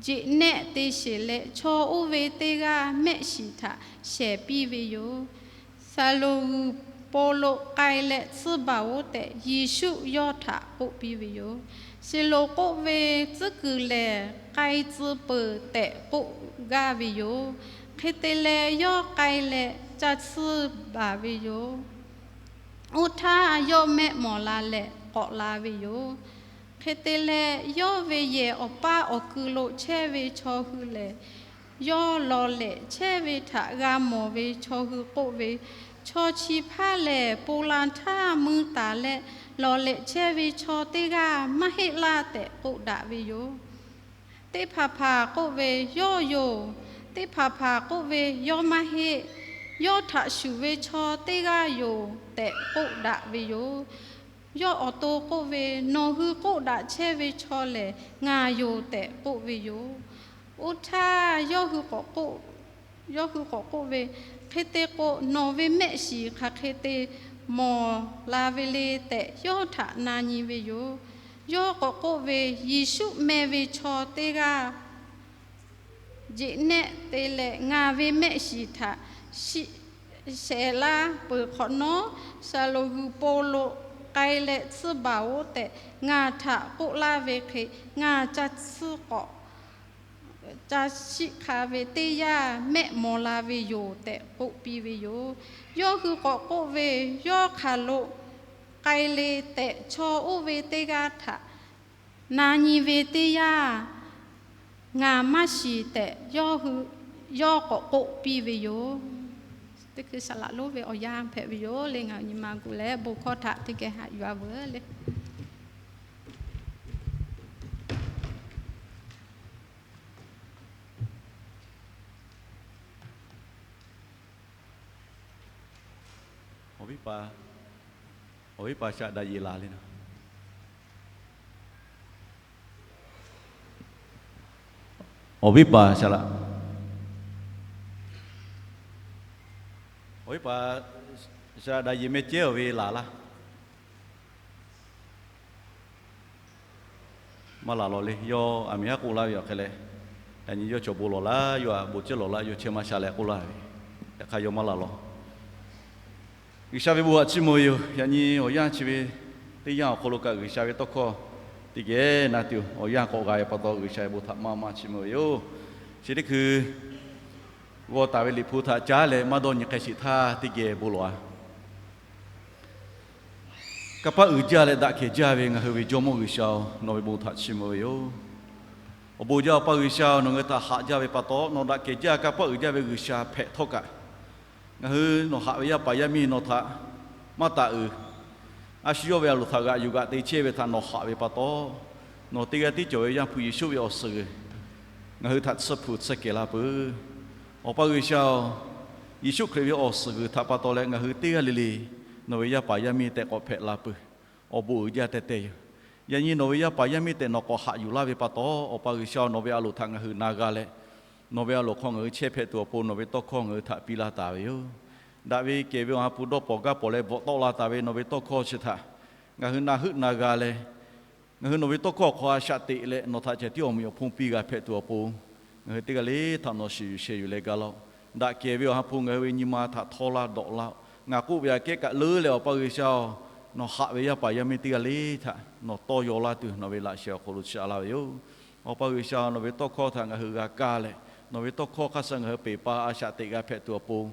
jeꞈ nehˆ te sheˍ leh, chaw oˇ ve teˇ g'aˇ mehˆ shiˍ htaꞈ shehˍ piˇ ve yoˬ. Saˍloˍguiˬ po lo k'ai leh tsuhˇ baˬ oˆ tehꞈ, Yeˍsuˆ yawˇ htaꞈ k'oˆ piˇ ve yoˬ. Saˍloˍ k'oˆ ve, Tcuhˉ kuiˬ lehˬ k'ai tcuh peuˬ tehꞈ k'oˆ gaˇ ve yoˬ. Hk'e te leh, yawˇ k'ai leh ca tsuhˇ baˬ ve yoˬ. Oˇ htaˇ, yawˇ mehˆ mawˬ la leh k'awꞈ la ve yoˬ. Hk'e te leh, yawˇ ve yehˬ awˬ paˇ awˬ kui lo chehˇ ve chaw hui lehˬ, yawˇ law lehꞈ chehˇ ve htaꞈ g'a mawˬ ve chaw hui k'oˆ ve, Chaw chi hpaˇ lehˬ, ponˬ la htaˇ mui taˍ leh law lehꞈ chehˇ ve chaw teˇ g'aˇ maˇ heˆ laˇ tehꞈ k'oˆ daꞈ ve yoˬ. Teˇ hpaˍ hpaˍ k'oˆ ve, Yawˇ yoˬ. Teˇ hpaˍ hpaˍ k'oˆ ve, Yawˇ maˇ heˆ. Yawˇ htaꞈ shuˍ ve chaw teˇ g'aˇ yoˬ tehꞈ k'oˆ daꞈ ve yoˬ. Yawˇ awˬ to k'oˆ ve, Nawˬ hui k'oˆ daꞈ chehˇ ve chaw lehˬ, ngaˬ yoˬ tehꞈ k'oˆ ve yoˬ. Oˇ htaˇ, yawˇ hui k'awꞈ k'oˆ ve, Hk'e te k'o, nawˬ ve mehˆ shiˍ hk'aˬ hk'e te mawˬ la ve le tehꞈ, yawˇ htaꞈ na nyi ve yoˬ. Yawˇ k'awꞈ k'oˆ ve, Yeˍsuˆ meh ve chaw teˇ g'aˇ jeꞈ nehˆ te leh ngaˬ ve mehˆ shiˍ htaꞈ shehˍ laˇ peuˬ hk'awꞈ nawˉ, Saˍloˍguiˬ po lo k'ai leh tsuhˇ baˬ oˆ tehꞈ ngaˬ htaꞈ k'oˆ laˇ ve hk'e, ngaˬ ca tsuhˇ k'awꞈ ca shiˆ hk'a ve teˇ yanˇ mehˆ mawˬ la ve yoˬ tehꞈ k'oˆ piˇ ve yoˬ. Yawˇ hui k'awꞈ k'oˆ ve, Yawˇ hk'aˬ lo k'ai le tehꞈ chaw oˇ ve teˇ g'aˇ htaꞈ na nyi ve teˇ yanˇ, ngaˬ maˇ shiˍ tehꞈ yawˇ hui, yawˇ k'awꞈ k'oˆ piˇ ve yoˬ. Teˇ hkui saˍ laꞈ lonˉ ve awˬ yanˇ hpehꞈ ve yoˬ le. Ngaˬ hui nyi ma gu leh bon hkawˇ htaꞈ teˇ geh haꞈ yuˬ a veuˬ le. Awˬ viˉ paˍ, awˬ viˉ paˍ shaꞈ daꞈ yeˬ laˬ le na. Awˬ viˉ paˍ shaꞈ laꞈ, awˬ viˉ paˍ shaꞈ daꞈ yeˬ meh cehˉ awˬ ve laˬ laˇ. Maˇ laˬ lawˬ le. Yawˇ aˬ miˍ haˉ k'oˆ laˇ ve awˬ hk'e leh, yaꞈ nyi yawˇ cawˬ bon lawˬ laˇ, yawˇ aꞈ bon cehˇ lawˬ laˇ, yawˇ chehˇ maˇ sha leh k'oˆ laˇ ve, yaꞈ hk'aˇ yawˇ maˇ laˬ lawˬ. G'uiˬsha ve bon htaꞈ chiˇ mvuh ve yoˬ. Yaꞈ nyi awˬ yanˇ chi ve teˇ yanˇ awˬ hk'aw lo kaꞈ G'uiˬsha ve tawˇ hkawˇ teˇ geh na tuˬ awˬ yanˇ k'awꞈ g'a ve pa taw, G'uiˬsha ve bon htaꞈ maˇ maˇ chiˇ mvuh ve yoˬ. Chi teˇ hkui g'aw taˍ ve Liꞈ hpu htaꞈ caˉ leh maˇ dawˇ nyi k'ai sheˍ htaˇ teˇ geh bon lawˬ a. Kanˇ paˆ uiˍ jaˇ leh daꞈ kehˬ jaˇ ve ngaˬ hui ve Jawˇmawˇ G'uiˬsha-oˬ, nawˬ ve bon htaꞈ chiˇ mvuh ve yoˬ. Awˬ bon jaˇ Awˬ pa G'uiˬsha-oˬ, nawˬ ngaˬ hui htaꞈ haꞈ jaˇ ve pa taw, nawˬ daꞈ kehˬ jaˇ, kanˇ paˆ uiˍ jaˇ ve G'uiˬsha hpehꞈ htawˇ kaꞈ, ngaˬ hui nawˬ haꞈ ve yaˇ paˍ yaˇ miˇ nawˬ htaꞈ maˇ taˍ uiˍ. A shu yawˇ ve a loˍ htaꞈ g'aꞈ yuˬ g'aꞈ te chehˇ ve htaꞈ nawˬ haꞈ ve pa taw, nawˬ teˇ g'aˇ tiˉ cawˬ ve Yaˇ hpu Yeˍsuˆ ve awˬ suhˍ g'uiˬ ngaˬ hui htaꞈ tsuhˇ hpu tsuhˇ kehˬ la peuˬ. Awˬ pa G'uiˬsha-oˬ, Yeˍsuˆ Hkriꞈ ve awˬ suhˍ g'uiˬ htaꞈ pa taw leh ngaˬ hui teˇ g'aˇ le le nawˬ ve yaˇ paˍ yaˇ miˇ tehꞈ k'awꞈ hpehꞈ la peuˬ. Awˬ bon uiˍ jaˇ tehꞈ tehꞈ yoˬ. Yaꞈ nyi nawˬ ve yaˇ paˍ yaˇ miˇ tehꞈ nawˬ k'awꞈ haꞈ yuˬ laˇ ve pa taw, Awˬ pa G'uiˬsha-oˬ, nawˬ ve a loˍ htaꞈ ngaˬ hui na g'a leh, nawˬ ve a loˍ hk'aw ngaˬ hui chehˇ hpehꞈ tuˬ awˬ pon nawˬ ve tawˇ hkawˇ ngaˬ hui htaꞈ piˇ laˇ taˍ ve yoˬ. Daꞈ ve kehˬ ve awˬ ha hpu dawˇ pawˍ gaˇ pawˍ leh bvuhꞈ tawˆ la taˍ ve nawˬ ve tawˇ hkawˇ chi htaꞈ ngaˬ hui na heuˆ na g'a leh, ngaˬ hui nawˬ ve tawˇ hkawˇ awˬ hk'aw a shaꞈ teꞈ leh nawˬ htaꞈ ceh tiˉ awˬ mvuhˇmiˬ awˬ hponˇ piˇ g'a hpehꞈ tuˬ awˬ pon, ngaˬ hui teˇ g'aˇ le htaꞈ nawˬ shiˍ yuˬ sheh yuˬ leh ga laˇ-oˆ. Daꞈ kehˬ ve awˬ ha hpu ngaˬ hui ve nyi ma htaꞈ htawˇ laˇ dawꞈ laˇ-oˆ. Ngaˬ k'oˆ ve aꞈ kehˉ kaꞈ leuˉ leh Awˬ pa G'uiˬsha-oˬ, nawˬ haꞈ ve yaˇ paˍ yaˇ miˇ teˇ g'aˇ le htaꞈ nawˬ tawˇ yaw laˇ tuˬ nawˬ ve laꞈ sheh awˬ hk'aw lo chiˇ aꞈ laˇ ve yoˬ. Awˬ pa G'uiˬsha-oˬ, nawˬ ve tawˇ hkawˇ htaꞈ ngaˬ hui g'a kaˇ leh, nawˬ ve tawˇ hkawˇ hk'aˇ suh ngaˬ hui peˬ pa a shaꞈ teꞈ g'a hpehꞈ tuˬ awˬ pon,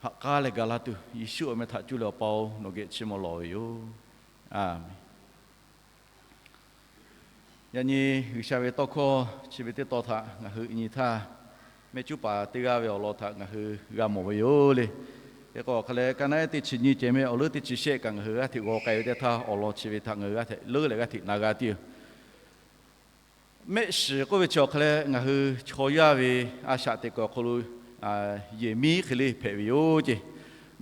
haꞈ k'aˉ leh ga laˇ tuˬ, Yeˍsuˆ awˬ meh htaꞈ cuˇ leh Awˬ pa-oˬ, nawˬ geh chiˇ mvuh lawˬ ve yoˬ. Aˬ miˍ. Yaꞈ nyi G'uiˬsha ve tawˇ hkawˇ chi ve teˇ tawn htaꞈ ngaˬ hui nyi htaˇ, mehˆ cuˉ paˍ teˇ g'aˇ ve awˬ lawn htaꞈ ngaˬ hui g'a mawˬ ve yoˬ le. Hk'e k'o, hk'a leh ka naˉ ehˉ teˇ chi nyi ceh mehˆ awˬ leuˉ teˇ chi shehˆ kaꞈ ngaˬ hui g'aˇ hteꞈ g'aw k'ai ve teˇ htaˇ, awˬ lawn chi ve htaꞈ ngaˬ hui g'aˇ hteꞈ leuˉ leh g'aˇ hteꞈ na g'a tuˬ yoˬ. Mehˆ shiˍ k'oˆ ve chi awˬ hk'e leh ngaˬ hui chaw yaˇ ve a shaꞈ teꞈ kuiˬ awˬ hk'aw lo yehˬ miˉ hk'e le hpehꞈ ve yoˬ ceˇ.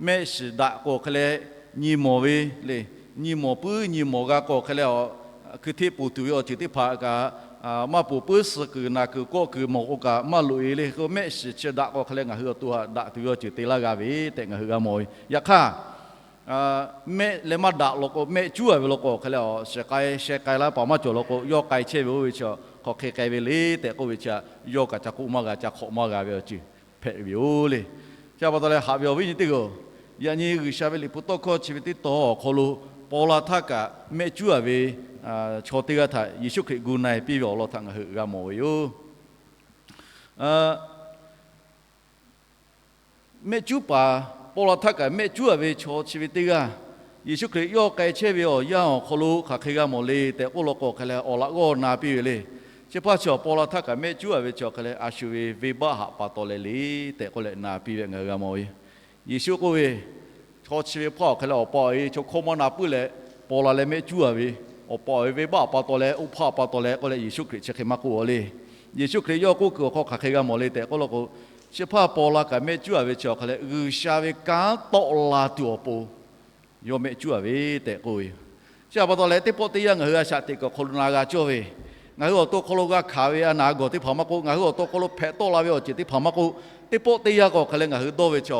Mehˆ shiˍ daꞈ k'o awˬ hk'e leh nyi mawˬ ve le. Nyi mawˬ puiˉ nyi mawˬ g'a k'o awˬ hk'e leh, hkui hteˇ poˬ tuˬ ve awˬ ceuˬ teˇ hpaˍ kaꞈ maˇ poˬ puiˉ, suh kuiˬ naˬ kuiˬ kawˆ kuiˬ mawˬ k'o kaꞈ maˇ loꞈ e le. Mehˆ shiˍ chi daꞈ k'o awˬ hk'e leh ngaˬ hui awˬ to htaꞈ daꞈ tuˬ ve awˬ ceuˬ te laˇ g'a ve tehꞈ ngaˬ hui g'a mawˬ ve. Yaꞈ hk'aˇ, mehˆ leh maˇ daꞈ law k'o, mehˆ cuˉ a ve law k'o awˬ hk'e leh, shiˍ k'ai sheh k'ai laˇ paˍ maˇ cawˬ law k'o, yawˇ k'ai chehˇ ve oˇ ve chi hk'aˬ hk'e k'ai ve le tehꞈ k'oˆ ve chi, yawˇ kaꞈ ca k'oˆ maˇ g'a, ca hk'awꞈ maˇ g'a ve awˬ ceuˬ hpehꞈ ve yoˬ le. Chi pa taw leh haꞈ ve awˬ viˉ nyi teˇ g'aˇ, yaꞈ nyi G'uiˬsha ve liꞈ hpu tawˇ hkawˇ chi ve teˇ taw awˬ hk'aw lo, paw la htaˇ kaꞈ mehˆ cuˉ a ve chaw teˇ g'aˇ htaꞈ Yeˍsuˆ Hkriꞈ gu na-e piˇ ve awˬ lawn htaꞈ ngaˬ hui g'a mawˬ ve yoˬ. Mehˆ cuˉ paˍ, paw la htaˇ kaꞈ mehˆ cuˉ a ve chaw chi ve teˇ g'aˇ, Yeˍsuˆ Hkriꞈ yawˇ k'ai chehˇ ve awˬ yanˇ awˬ hk'aw lo hk'aˬ hk'e g'a mawˬ le tehꞈ k'oˆ law k'o awˬ hk'e leh, awˬ laꞈ g'awˇ na piˇ ve le. Chi hpaˇ chi awˬ paw la htaˇ kaꞈ mehˆ cuˉ a ve chi awˬ hk'e leh, a shu ve venˇbaˆ haꞈ pa taw leh le tehꞈ k'oˆ leh na piˇ ve ngaˬ hui g'a mawˬ ve. Yeˍsuˆ k'oˆ ve, chaw chi ve hpaˇ awˬ hk'e leh awˬ pa awˬ e chaw hkawˇ maˇ na puiˉ leh, paw la leh mehˆ cuˉ a ve, awˬ pa awˬ e venˇbaˆ pa taw leh oˇ hpaˇ pa taw leh k'oˆ leh Yeˍsuˆ Hkriꞈ chi hk'e maˇ k'oˆ a le. Yeˍsuˆ Hkriꞈ yawˇ k'oˆ kuiˬ awˬ hk'aw hk'aˬ hk'e g'a mawˬ le tehꞈ k'oˆ law k'o, chi hpaˇ paw la kaꞈ mehˆ cuˉ a ve chi awˬ hk'e leh, G'uiˬsha ve kanˉ tawˆ la tuˬ awˬ pon yawˇ mehˆ cuˉ a ve tehꞈ k'oˆ ve yoˬ. Chi pa taw leh teˇ pawˆ teˇ yanˇ ngaˬ hui a shaꞈ teꞈ kuiˬ awˬ hk'aw lo na g'a cawˇ ve, ngaˬ hui awˬ to hk'aw lo g'a hkanˍ ve a naˍ gawˬ teˇ hpaˍ maˇ k'oˆ, ngaˬ hui awˬ to hk'aw lo hpehꞈ tawˆ la ve awˬ ceuˬ teˇ hpaˍ maˇ k'oˆ, teˇ pawˆ teˇ yanˇ k'o awˬ hk'e leh ngaˬ hui dawˇ ve chi,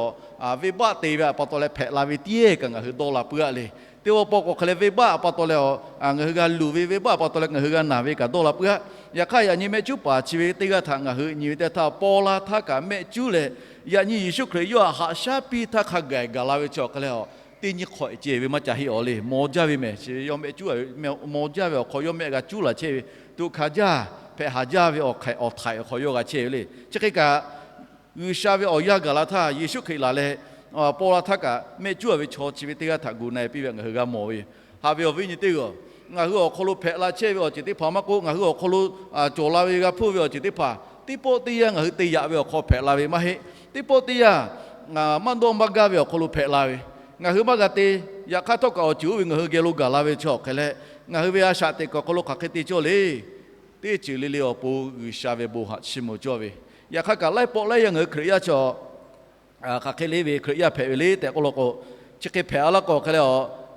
venˇbaˆ te ve pa taw leh hpehꞈ la ve tiˉ kaꞈ ngaˬ hui dawˇ la puiˉ a le. Teˇ pawˆ k'o awˬ hk'e leh venˇbaˆ pa taw leh, ngaˬ hui g'a luˬ ve venˇbaˆ pa taw leh ngaˬ hui g'a naˬ ve kaꞈ dawˇ la puiˉ a. Yaꞈ hk'aˇ yaꞈ nyi mehˆ cuˉ paˍ chi ve teˇ g'aˇ htaꞈ ngaˬ hui nyi ve teˇ htaˇ, paw la htaˇ kaꞈ mehˆ cuˉ leh, yaꞈ nyi Yeˍsuˆ Hkriꞈ yawˇ htaꞈ haꞈ shaˉ piˇ htaˇ hk'a gaˬ gaˬ la ve chi awˬ hk'e leh, teˇ nyi hk'awꞈ ceh ve maˇ ca heˆ awˬ le. Maw jaˇ ve mehˍ chi ve yawˇ mehˆ cuˉ a ve, maw jaˇ ve awˬ hk'aw yawˇ mehˆ g'a cuˉ la chehˇ ve, tuꞈ hkanˍ jaˇ, hpehꞈ haˍ jaˇ ve awˬ hk'aiꞈ awˬ htaiꞈ awˬ hk'aw yawˇ g'a chehˇ ve le. Chi hk'e kaꞈ, G'uiˬsha ve awˬ yanˇ gaˬ la htaˇ Yeˍsuˆ Hkriꞈ laˬ leh, paw la htaˇ kaꞈ mehˆ cuˉ a ve chaw chi ve teˇ g'aˇ htaꞈ gu na-e piˇ ve ngaˬ hui g'a mawˬ ve yoˬ. Haꞈ ve awˬ viˉ nyi teˇ g'aˇ, ngaˬ hui awˬ hk'aw lo hpehꞈ la chehˇ ve awˬ ceuˬ teˇ hpaˍ maˇ k'oˆ, ngaˬ hui awˬ hk'aw lo cawˬ la ve g'a hpuˇ ve awˬ ceuˬ teˇ hpaˍ, teˇ pawˆ teˇ yanˇ ngaˬ hui te yaꞈ ve awˬ hk'aw hpehꞈ la ve maˇ heˆ. Teˇ pawˆ teˇ yanˇ maˇ dawˇ maˇ gaˇ ve awˬ hk'aw lo hpehꞈ la ve, ngaˬ hui maˇ g'a te. Yaꞈ hk'aˇ htawˇ kaꞈ awˬ ceuˬ oˇ ve ngaˬ hui geh lo gaˬ la ve chi awˬ hk'e leh, ngaˬ hui ve a shaꞈ teꞈ kuiˬ awˬ hk'aw lo hk'aˬ hk'e te cawˇ le. Teˇ ceuˬ le le awˬ pon G'uiˬsha ve bon haꞈ chiˇ mvuh cawˇ ve. Yaꞈ hk'aˇ kaꞈ laiˉ pawˆ laiˉ yanˇ ngaˬ hui Hkriꞈ yaˇ chi hk'aˬ hk'e le ve Hkriꞈ yaˇ hpehꞈ ve le tehꞈ k'oˆ law k'o, chi hk'e hpehꞈ a laˇ k'o hk'e leh,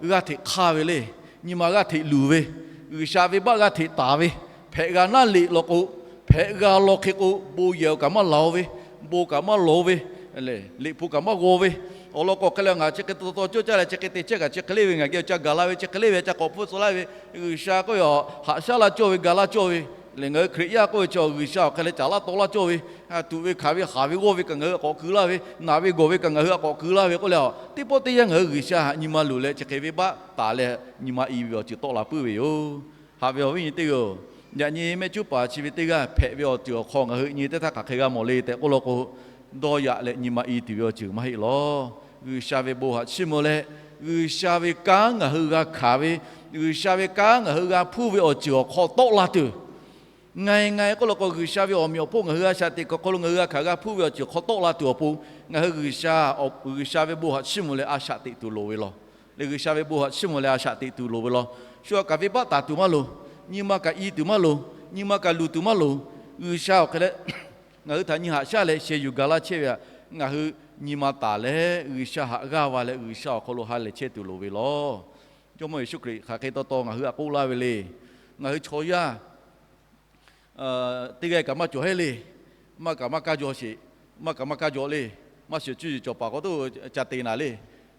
g'aˇ hteꞈ hk'aˇ ve le. Nyi ma g'aˇ hteꞈ luˬ ve, G'uiˬsha venˇbaˆ g'aˇ hteꞈ taˍ ve, hpehꞈ g'a naˉ leꞈ law k'o, hpehꞈ g'a law hk'e k'o bon yehˬ kaꞈ maˇ laˬ ve, bon kaꞈ maˇ lawˬ ve, liꞈ hpu kaꞈ maˇ g'aw ve, awˬ lawn k'o hk'e leh ngaˬ chi hk'e taw taw cawˇ caˇ leh chi hk'e te chehˇ kaꞈ chi hk'e le ve ngaˬ geh ca gaˬ la ve, chi hk'e le ve ca k'awꞈ hpfuhˆ tcuh laˇ ve, G'uiˬsha k'oˆ ve a haꞈ shaˉ laˇ cawˇ ve ga laˇ cawˇ ve, lehˬ ngaˬ hui Hkriꞈ yaˇ k'oˆ ve chi G'uiˬsha awˬ hk'e leh caˍ laˇ taw laˇ cawˇ ve, tuꞈ ve hkanˍ ve haˍ ve g'awˇ ve kaꞈ ngaˬ hui k'awꞈ ku laˇ ve, naˬ ve gawˬ ve kaꞈ ngaˬ hui k'awꞈ ku laˇ ve k'oˆ leh, teˇ pawˆ teˇ yanˇ ngaˬ hui G'uiˬsha htaꞈ nyi ma luˬ leh chi hk'e venˇbaˆ taˍ leh nyi ma i ve awˬ ceuˬ tawˆ la puiˉ ve yoˬ. Haꞈ ve awˬ viˉ nyi teˇ g'aˇ-oˬ, yaꞈ nyi mehˆ cuˉ paˍ chi ve teˇ g'aˇ hpehꞈ ve awˬ ceuˬ awˬ hk'aw ngaˬ hui nyi teˇ htaˇ hk'aˬ hk'e g'a mawˬ le tehꞈ k'oˆ law k'o, dawˇ yaꞈ leh nyi ma i tuˬ ve awˬ ceuˬ maˇ heˆ lawˬ. G'uiˬsha ve bon haꞈ chiˇ mvuh leh, G'uiˬsha ve kanˉ ngaˬ hui g'a hkanˍ ve, G'uiˬsha ve kanˉ ngaˬ hui g'a hpuˇ ve awˬ ceuˬ awˬ hk'aw tawˆ la tuˬ, ngai ngai k'oˆ law k'o G'uiˬsha ve awˬ meꞈ awˬ hponˇ ngaˬ hui a shaꞈ teꞈ kuiˬ awˬ hk'aw lo ngaˬ hui g'a hkanˍ g'a hpuˇ ve awˬ ceuˬ awˬ hk'aw tawˆ la tuˬ awˬ pon, ngaˬ hui G'uiˬsha, G'uiˬsha ve bon haꞈ chiˇ mvuh leh a shaꞈ teꞈ tuˬ loˍ ve lawˬ. Leh G'uiˬsha ve bon haꞈ chiˇ mvuh leh a shaꞈ teꞈ tuˬ loˍ ve lawˬ. Shu a kaꞈ venˇbaˆ taˍ tuˬ maˇ loˍ. Nyi ma kaꞈ i tuˬ maˇ loˍ. Nyi ma kaꞈ luˬ tuˬ maˇ loˍ. G'uiˬsha awˬ hk'e leh ngaˬ hui htaꞈ nyi haꞈ shaˉ leh sheh yuˬ ga laˇ chehˇ ve htaꞈ ngaˬ hui nyi ma taˍ leh G'uiˬsha haꞈ g'aˇ va leh G'uiˬsha awˬ hk'aw lo ha lehˬ chehˇ tuˬ loˍ ve lawˬ. Jawˇmawˇ Yeˍsuˆ Hkriꞈ hk'aˬ hk'e taw taw ngaˬ hui htaꞈ k'oˆ laˇ ve le. Ngaˬ hui chaw yaˇ teˇ g'aˇ kaꞈ maˇ cawˬ heˆ le. Maˇ kaꞈ maˇ kaˇ jaw sheˍ. Maˇ kaꞈ maˇ kaˇ jaw le. Maˇ shiˍ cuˇ yiˍ cawˬ paˍ k'awꞈ toˇ ca te naˍ le.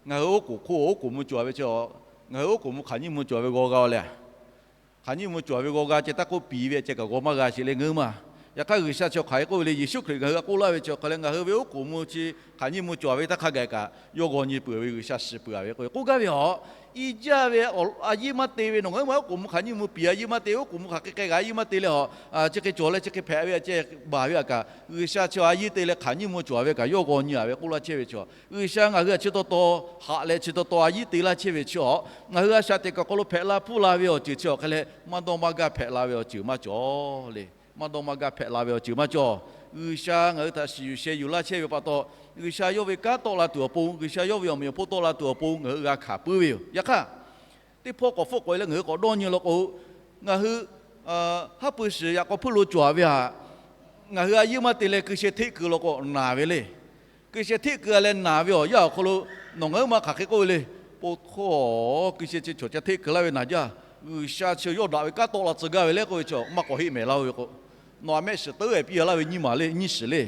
Ngaˬ hui oˉ k'oˍ hk'oˆ oˉ k'oˍ mvuh cawˬ ve chi, ngaˬ hui oˉ k'oˍ mvuh hk'aˬ nyiˇ mvuh cawˬ ve g'aw g'a leh, hk'aˬ nyiˇ mvuh cawˬ ve g'aw g'a ceh taˇ k'oˆ piˍ ve ceh kaꞈ g'aw maˇ g'a sheˍ le ngeuˉ maˇ. Yaꞈ hk'aˇ G'uiˬsha chi hk'aˬ hk'e k'oˆ ve le, Yeˍsuˆ Hkriꞈ ngaˬ hui htaꞈ k'oˆ laˇ ve chi hk'aˬ hk'e leh ngaˬ hui ve oˉ k'oˍ mvuh chi hk'aˬ nyiˇ mvuh cawˬ ve taˇ hk'a gaˬ kaꞈ yawˇ g'aw nyi peuˬ ve G'uiˬsha shiˍ peuˬ ve k'oˆ ve k'oˆ gaˇ ve a. I jaˇ ve a yinˉ maˇ te ve nawˬ ngaˬ hui ma oˉ k'oˍ mvuh hk'aˬ nyiˇ mvuh piˍ a yinˉ maˇ te ve oˉ k'oˍ mvuh hk'aˬ hk'e k'ai g'a yinˉ maˇ te leh a, chi hk'e cawˬ leh chi hk'e hpehꞈ ve a ceh baˬ ve a kaꞈ G'uiˬsha chi a yinˉ te leh hk'aˬ nyiˇ mvuh cawˬ ve kaꞈ yawˇ g'aw nyi a ve k'oˆ laˇ chehˇ ve chi, G'uiˬsha ngaˬ hui htaꞈ chi taw taw haꞈ leh chi taw taw a yinˉ te laˇ chehˇ ve chi a, ngaˬ hui a shaꞈ teꞈ kuiˬ awˬ hk'aw lo hpehꞈ la hpuˇ la ve awˬ ceuˬ chi awˬ hk'e leh maˇ dawˇ maˇ gaˇ hpehꞈ la ve awˬ ceuˬ maˇ cawˬ le. Maˇ dawˇ maˇ gaˇ hpehꞈ la ve awˬ ceuˬ maˇ cawˬ. G'uiˬsha ngaˬ hui htaꞈ shiˍ yuˬ sheh yuˬ laˇ chehˇ ve pa taw, G'uiˬsha yawˇ ve kanˉ tawˆ la tuˬ awˬ pon, G'uiˬsha yawˇ ve awˬ meꞈ awˬ hponˇ tawˆ la tuˬ awˬ pon ngaˬ hui g'a hkanˍ puiˉ ve yoˬ. Yaꞈ hk'aˇ, teˇ hpawˇ k'awꞈ hpfuhˆ k'awꞈ e leh ngaˬ hui k'awꞈ dawˇ nyi law k'o, ngaˬ hui haˉ pui shiˍ yaꞈ k'aw hpuiˇ lo cawˬ ve htaꞈ ngaˬ hui a yeˇ maˇ te leh keu sheh hteˆ keu law k'o naˬ ve le. Keu sheh hteˆ keu a leh naˬ ve awˬ yanˇ awˬ hk'aw lo nawˬ ngaˬ huiˉ ma hk'aˬ hk'e k'oˆ ve le. Po htawˇ keu sheh chi chaw ca hteˆ keu laˇ ve naˬ jaˇ. G'uiˬsha chi yawˇ daꞈ ve kanˉ tawˆ la tcuh gaˇ ve le k'oˆ ve chi maˇ k'awꞈ heˆ mehˍ laˇ-oˬ ve k'o, nawˬ a mehˆ shiˍ teuˉ e piˇ a laˇ ve nyiˇ maˬ le, nyiˇ shiˍ le.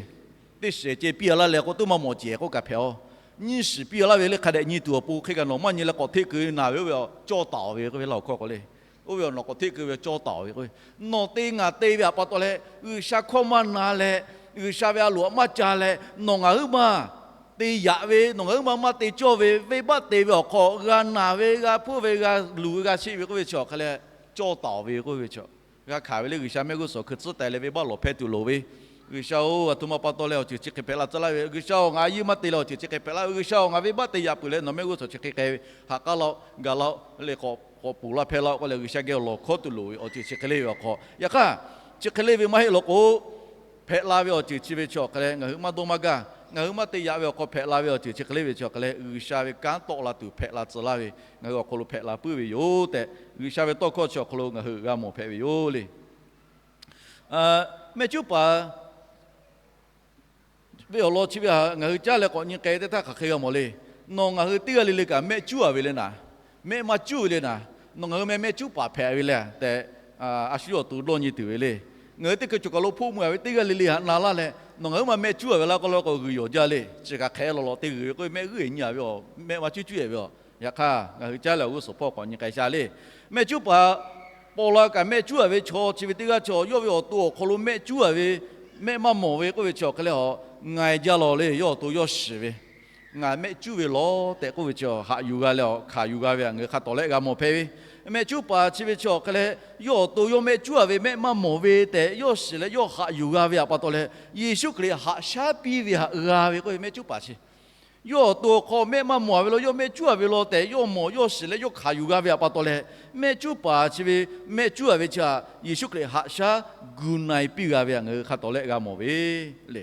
Teˇ shiˍ ceh piˇ a laˇ leh k'o teˇ maˇ mawˬ cehˬ k'oˆ kaꞈ hpehꞈ-oˬ. Nyiˇ shiˍ piˇ a laˇ ve le hk'a dehꞈ nyi tuˬ awˬ pon hk'e kaꞈ nawˬ maˇ nyi leh k'awꞈ hteˆ keu naˬ ve oˇ ve cawˇ taˍ-oˬ ve k'oˆ ve laˇ awˬ hkawˇ k'o le. Oˇ ve awˬ nawˬ k'awꞈ hteˆ keu ve cawˇ taˍ-oˬ ve k'o, nawˬ te ngaˬ te ve htaꞈ pa taw leh G'uiˬsha hkawˇ maˇ na leh, G'uiˬsha ve a loˍ htaꞈ maˇ ca leh nawˬ ngaˬ huiˉ ma te yaꞈ ve, nawˬ ngaˬ huiˉ ma maˇ te cawˇ ve, venˇbaˆ te ve awˬ hk'aw g'a naˬ ve, g'a hpuˇ ve, g'a luˬ ve, g'a sheˆ ve k'oˆ ve chi awˬ hk'a leh cawˇ taˍ-oˬ ve k'oˆ ve chi g'a hkanˍ ve le. G'uiˬsha mehˆ g'uˇ suhˍ hkui tcuhˉ taiˍ leh venˇbaˆ lawˬ hpehˇ tuˬ loˍ ve, G'uiˬsha-oˬ, aˬ htoꞈ ma pa taw leh awˬ ceuˬ chi hk'e hpehꞈ la tcuh laˇ ve, G'uiˬsha-oˬ, ngaˬ a yeˇ maˇ te leh awˬ ceuˬ chi hk'e hpehꞈ laˇ ve, G'uiˬsha-oˬ, ngaˬ venˇbaˆ te yaꞈ peuˬ leh nawˬ mehˆ g'uˇ suhˍ chi hk'e k'ai ve, haꞈ k'aˉ laˇ-oˆ, gaˬ laˇ-oˆ le, k'awꞈ pfuhˍ laˇ hpehˇ laˇ-oˆ k'oˆ leh G'uiˬsha geh awˬ lawˬ hkawˇ tuˬ loˍ ve awˬ ceuˬ chi hk'e le ve awˬ hk'aw, yaꞈ hk'aˇ chi hk'e le ve maˇ heˆ law k'o, hpehꞈ la ve awˬ ceuˬ chi ve chi awˬ hk'a leh ngaˬ hui maˇ dawˇ maˇ gaˇ. Ngaˬ hui maˇ te yaꞈ ve awˬ hk'aw hpehꞈ la ve awˬ ceuˬ chi hk'e le ve chi awˬ hk'a leh G'uiˬsha ve kanˉ tawˆ la tuˬ hpehꞈ la tcuh laˇ ve, ngaˬ hui awˬ hk'aw lo hpehꞈ la puiˉ ve yoˬ tehꞈ, G'uiˬsha ve tawˇ hkawˇ chi awˬ hk'aw lo ngaˬ hui g'a mawˬ hpehꞈ ve yoˬ le. Mehˆ cuˉ paˍ ve awˬ lawn chi ve htaꞈ ngaˬ hui caˉ leh k'awꞈ nyi k'ai teˇ htaˇ hk'aˬ hk'e g'a mawˬ le. Nawˬ ngaˬ hui teˇ g'aˇ le le kaꞈ mehˆ cuˉ a ve le naˍ, mehˆ maˇ cuˉ ve le naˍ, nawˬ ngaˬ hui meh mehˆ cuˉ paˍ hpehꞈ ve le tehꞈ, a shu yawˇ awˬ to dawˇ nyi tuˬ ve le. Ngaˬ hui teˇ hkui cawˬ kaˬ lo hpoˆ mui a ve teˇ g'aˇ le le htaꞈ na laˇ leh nawˬ ngaˬ huiˉ ma mehˆ cuˉ a ve laˇ k'oˆ la k'o g'uiˬ yawˬ jaˇ le. Chi kaꞈ hk'e law law te g'uiˬ ve k'oˆ ve mehˆ g'uˇ e nyi a ve awˬ mehˆ maˇ cuˉ cuˉ e ve a. Yaꞈ hk'aˇ ngaˬ hui caˉ leh awˬ g'uˇ suhˍ hpawˇ k'awꞈ nyi k'ai sha le. Mehˆ cuˉ paˍ paw la kaꞈ mehˆ cuˉ a ve chaw chi ve teˇ g'aˇ chaw yawˇ ve awˬ to awˬ hk'aw lo mehˆ cuˉ a ve, mehˆ maˇ mawˬ ve k'oˆ ve chi awˬ hk'a leh a, ngaiˬ jaˇ lawˬ le. Yawˇ awˬ to yawˇ shiˍ ve, ngaˬ mehˆ cuˉ ve lawˬ tehꞈ k'oˆ ve chi haꞈ yuˬ g'a leh a hkanˍ yuˬ g'a ve htaꞈ ngaˬ hui hk'a tawˍ leh g'a mawˬ hpehꞈ ve. Mehˆ cuˉ paˍ chi ve chi awˬ hk'a leh yawˇ awˬ to yawˇ mehˆ cuˉ a ve mehˆ maˇ mawˬ ve tehꞈ yawˇ shiˍ leh yawˇ haꞈ yuˬ g'a ve htaꞈ pa taw leh Yeˍsuˆ Hkriꞈ haꞈ shaˉ piˇ ve htaꞈ g'a ve k'oˆ ve mehˆ cuˉ paˍ chi yawˇ awˬ to awˬ hk'aw mehˆ maˇ mawˬ a ve lo yawˇ mehˆ cuˉ a ve law tehꞈ yawˇ mawˬ yawˇ shiˍ leh yawˇ hkanˍ yuˬ g'a ve htaꞈ pa taw leh, mehˆ cuˉ paˍ chi ve mehˆ cuˉ a ve chi htaꞈ Yeˍsuˆ Hkriꞈ haꞈ shaˉ gu na e piˇ g'a ve htaꞈ ngaˬ hui hk'a tawˍ leh g'a mawˬ ve le.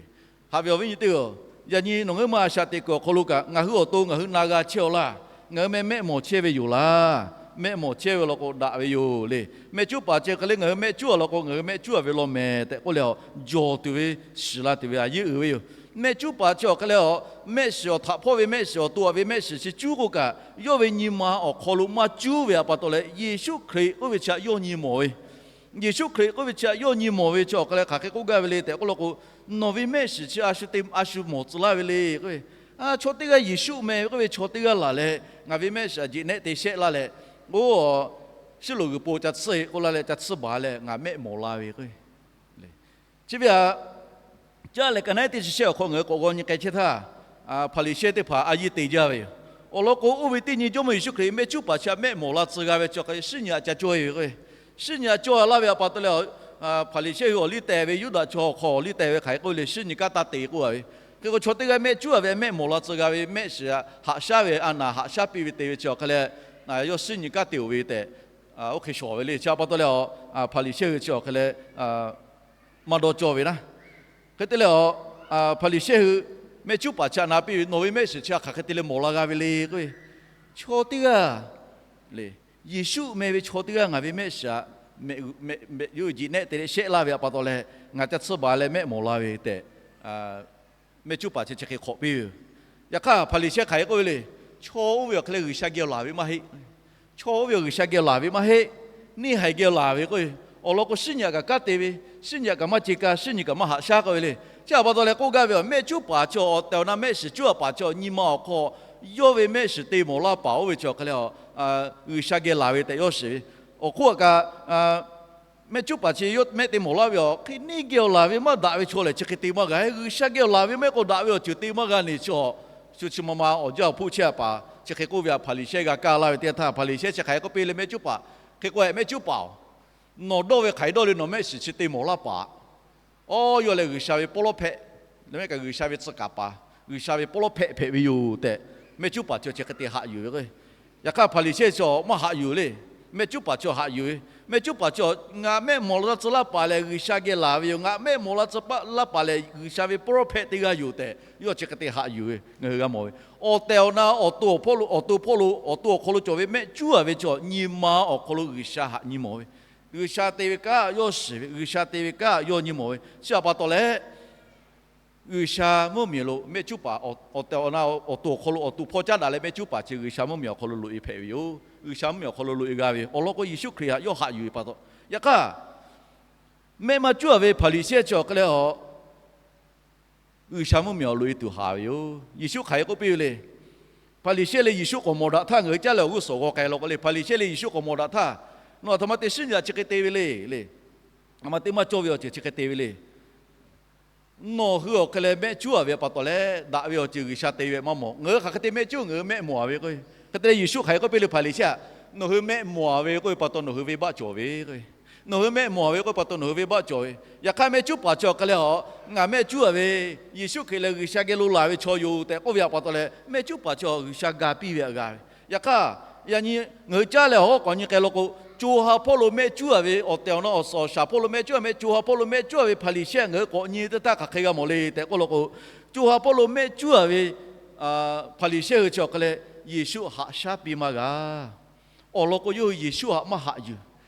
Haꞈ ve awˬ viˉ nyi teˇ hpaˍ-oˬ, yaꞈ nyi nawˬ ngaˬ hui ma a shaꞈ teꞈ kuiˬ awˬ hk'aw lo kaꞈ ngaˬ hui awˬ to ngaˬ hui na g'a chehˇ-aw laˇ. Ngaˬ hui meh mehˆ mawˬ chehˇ ve yoˬ laˇ. Mehˆ mawˬ chehˇ ve law k'o daꞈ ve yoˬ le. Mehˆ cuˉ paˍ chi hk'a leh ngaˬ hui mehˆ cuˉ a law k'o ngaˬ hui mehˆ cuˉ a ve law mehˍ tehꞈ k'oˆ leh a, jawˬ tuˬ ve shiˍ la tuˬ ve a yeˇ uiˍ ve yoˬ. Mehˆ cuˉ paˍ chi awˬ hk'a leh a, mehˆ shiˍ awˬ htaꞈ hpawˇ ve mehˆ shiˍ awˬ to a ve mehˆ shiˍ chi cuˉ k'oˆ kaꞈ yawˇ ve nyi ma awˬ hk'aw lo maˇ cuˉ ve htaꞈ pa taw leh Yeˍsuˆ Hkriꞈ k'oˆ ve chi htaꞈ yawˇ nyi mawˬ ve Yeˍsuˆ Hkriꞈ k'oˆ ve chi htaꞈ yawˇ nyi mawˬ ve chi awˬ hk'a leh hk'aˬ hk'e k'oˆ gaˇ ve le tehꞈ k'oˆ law k'o, nawˬ ve mehˆ shiˍ chi a shu te a shu mawˬ tcuh laˇ ve le k'o, chaw teˇ g'aˇ Yeˍsuˆ meh ve k'oˆ ve chaw teˇ g'aˇ laˬ leh ngaˬ ve mehˆ shiˍ a jeꞈ nehˆ te shehˆ laˇ leh, oˇ, shiˉ loꞈ g'uiˬ po ca tsuhˇ-e k'oˆ laˇ leh ca tsuhˇ baˬ leh ngaˬ mehˆ mawˬ la ve k'o, chi ve htaꞈ caˇ leh ka naˉ teˇ chi shehˆ awˬ hk'aw ngaˬ hui k'awꞈ g'aw nyi k'ai chehˇ htaˇ, Hpaˍriˍsehˇ teˇ hpaˍ a yiˇ te jaˇ ve yoˬ. Awˬ lawn k'o oˇ ve teˇ nyi Jawˇmawˇ Yeˍsuˆ Hkriꞈ mehˆ cuˉ paˍ chi htaꞈ mehˆ mawˬ la tcuh g'a ve chi hk'e shiˉ nyi htaꞈ ca cawˇ e ve k'o, shiˉ nyi htaꞈ cawˇ a laˇ ve htaꞈ pa taw leh, Hpaˍriˍsehˇ hui awˬ liˇ teh ve Yuˇdaꞈ chaw awˬ hk'aw awˬ liˇ teh ve hk'aˬ hk'e k'oˆ ve le, shiˉ nyi kanˉ taˇ te k'oˆ a ve. Hk'e k'o chaw teˇ g'aˇ mehˆ cuˉ a ve mehˆ mawˬ la tcuh g'a ve mehˆ shiˍ haꞈ shaˉ ve a naˍ haꞈ shaˉ piˇ ve te ve chi awˬ hk'a leh, yawˇ shiˉ nyi kanˉ te-oˬ ve tehꞈ oˇ hk'e shawˍ ve le. Chi htaꞈ pa taw leh a, Hpaˍriˍsehˇ hui chi awˬ hk'a leh maˇ dawˇ cawˇ ve naˉ. Hk'e te leh a, Hpaˍriˍsehˇ hui mehˆ cuˉ paˍ chi htaꞈ na piˇ ve, nawˬ ve mehˆ shiˍ chi htaꞈ hk'aˬ hk'e te leh mawˬ la g'a ve le k'o, chaw teˇ g'aˇ le, Yeˍsuˆ meh ve chaw teˇ g'aˇ ngaˬ ve mehˆ shiˍ htaꞈ mehˆ, mehˆ, yawˇ jeꞈ nehˆ te leh shehˆ laˇ ve htaꞈ pa taw leh ngaˬ ca tsuhˇ baˬ leh mehˆ mawˬ la ve tehꞈ mehˆ cuˉ paˍ chi chi hk'e hk'awꞈ piˇ ve yoˬ. Yaꞈ hk'aˇ Hpaˍriˍsehˇ hk'aˬ hk'e k'oˆ ve le, chaw oˇ ve awˬ hk'e leh G'uiˬsha geh laˬ ve maˇ heˆ. Chaw oˇ ve awˬ G'uiˬsha geh laˬ ve maˇ heˆ. Neˇ haiˬ geh laˬ ve k'o, awˬ lawn k'o shiˉ nyi htaꞈ kaꞈ kanˉ te ve, shiˉ nyi htaꞈ kaꞈ maˇ ce ka, shiˉ nyi kaꞈ maˇ haꞈ shaˉ k'oˆ ve le. Chi htaꞈ pa taw leh k'oˆ gaˇ ve a, mehˆ cuˉ paˍ chi awˬ tehˬ awˬ na mehˆ shiˍ cuˉ a paˍ chi awˬ nyi ma awˬ hk'aw yawˇ ve mehˆ shiˍ te mawˬ laˇ paˍ oˇ ve chi awˬ hk'e leh a, G'uiˬsha geh laˬ ve tehꞈ yawˇ shiˍ ve. Awˬ hk'oˆ kaꞈ mehˆ cuˉ paˍ chi yawˇ mehˆ te mawˬ laˇ ve a hk'e, neˇ geh awˬ laˬ ve maˇ daꞈ ve chaw lehˬ chi hk'e te maˇ g'a. G'uiˬsha geh awˬ laˬ ve maˇ heˆ k'o daꞈ ve awˬ ceuˬ te maˇ g'a neˬ chi a, shu chi ma ma awˬ jaˇ awˬ hpoˆ chehˇ a paˍ chi hk'e k'oˆ ve a, Hpaˍriˍsehˇ g'a kaˇ laˇ ve teˇ htaˇ Hpaˍriˍsehˇ chi hk'aˬ hk'e k'oˆ piˇ le, mehˆ cuˉ paˍ hk'e k'oˆ e, mehˆ cuˉ paˍ-oˬ, nawˬ dawˇ ve hk'aˬ hk'e dawˇ le, nawˬ mehˆ shiˍ chi te mawˬ laˇ paˍ. Awˬ, yawˇ lehˬ G'uiˬsha ve pawˇ lawˉ hpehꞈ, leh mehˆ kaꞈ G'uiˬsha ve tcuh kaˍ paˍ, G'uiˬsha ve pawˇ lawˉ hpehꞈ hpehꞈ ve yoˬ tehꞈ mehˆ cuˉ paˍ chi chi hk'e te haꞈ yuˬ ve k'o, yaꞈ hk'aˇ Hpaˍriˍsehˇ chi maˇ haꞈ yuˬ le. Mehˆ cuˉ paˍ chi haꞈ yuˬ ve. Mehˆ cuˉ paˍ chi, ngaˬ mehˆ mawˬ la tcuh laˇ paˍ lehˬ G'uiˬsha geh laˬ ve yoˬ. Ngaˬ mehˆ mawˬ la tcuh laˇ paˍ lehˬ G'uiˬsha ve pawˇ lawˉ hpehꞈ teˇ g'aˇ yoˬ tehꞈ yawˇ chi hk'e te haꞈ yuˬ ve ngaˬ hui g'a mawˬ ve. Awˬ tehˬ awˬ na awˬ to awˬ hpawˇ lo, awˬ to hpawˇ lo awˬ to awˬ hk'aw lo cawˬ ve mehˆ cuˉ a ve chi nyi ma awˬ hk'aw lo G'uiˬsha haꞈ nyi mawˬ ve. G'uiˬsha te ve kanˉ yawˇ shiˍ ve, G'uiˬsha te ve kanˉ yawˇ nyi mawˬ ve. Chi htaꞈ pa taw leh, G'uiˬsha mvuhˇmiˬ lo mehˆ cuˉ paˍ awˬ tehˬ awˬ na awˬ to awˬ hk'aw lo awˬ to hpawˇ caˉ daꞈ leh mehˆ cuˉ paˍ chi G'uiˬsha mvuhˇmiˬ awˬ hk'aw lo loꞈ e hpehꞈ ve yoˬ. G'uiˬsha mvuhˇmiˬ awˬ hk'aw lo loꞈ e g'a ve awˬ lawn k'o, Yeˍsuˆ Hkriꞈ htaꞈ yawˇ haꞈ yuˬ ve pa taw. Yaꞈ hk'aˇ, mehˆ maˇ cuˉ a ve Hpaˍriˍsehˇ chi awˬ hk'e leh a G'uiˬsha mvuhˇmiˬ awˬ loꞈ e tuˬ haˍ ve yoˬ. Yeˍsuˆ hk'aˬ hk'e k'oˆ piˇ ve le. Hpaˍriˍsehˇ leh Yeˍsuˆ k'awꞈ mawˬ daꞈ htaˇ, ngaˬ hui caˉ leh awˬ g'uˇ suhˍ g'aw k'ai law k'o le, Hpaˍriˍsehˇ leh Yeˍsuˆ k'awꞈ mawˬ daꞈ htaˇ, nawˬ aˬ htoꞈ ma te shiˉ nyi a chi hk'e te ve le le. Aˬ htoꞈ ma te maˇ cawˇ ve awˬ ceuˬ chi hk'e te ve le. Nawˬ hui awˬ hk'e leh mehˆ cuˉ a ve pa taw leh, daꞈ ve awˬ ceuˬ G'uiˬsha te ve maˇ mawˬ. Ngaˬ hui hk'aˬ hk'e te mehˆ cuˉ, ngaˬ hui mehˆ mawˬ a ve k'o, hk'e te leh Yeˍsuˆ hk'aˬ hk'e k'oˆ piˇ le Hpaˍriˍsehˇ, nawˬ hui mehˆ mawˬ a ve k'oˆ ve pa taw nawˬ hui venˇbaˆ cawˬ ve k'o, nawˬ hui mehˆ mawˬ a ve k'oˆ ve pa taw nawˬ hui venˇbaˆ cawˬ ve. Yaꞈ hk'aˇ mehˆ cuˉ paˍ chi awˬ hk'e leh a, ngaˬ mehˆ cuˉ a ve, Yeˍsuˆ Hkriꞈ lehˬ G'uiˬsha geh lo laˬ ve chaw yoˬ tehꞈ k'oˆ ve pa taw leh, mehˆ cuˉ paˍ chi G'uiˬsha ga piˇ ve htaꞈ g'a ve. Yaꞈ hk'aˇ, yaꞈ nyi ngaˬ hui caˉ leh awˬ hawˉ k'awꞈ nyi k'ai law k'o, co ha hpawˇ lo mehˆ cuˉ a ve awˬ tehˬ awˬ na awˬ suhˍ awˬ shaˍ hpawˇ lo mehˆ cuˉ a, mehˆ co ha hpawˇ lo mehˆ cuˉ a ve Hpaˍriˍsehˇ ngaˬ hui k'awꞈ nyi teˇ htaˇ hk'aˬ hk'e g'a mawˬ le tehꞈ k'oˆ law k'o, co ha hpawˇ lo mehˆ cuˉ a ve Hpaˍriˍsehˇ hui chi awˬ hk'e leh, Yeˍsuˆ haꞈ shaˉ piˇ maˇ g'a. Awˬ lawn k'o, yawˇ hui Yeˍsuˆ htaꞈ maˇ haꞈ yuˬ.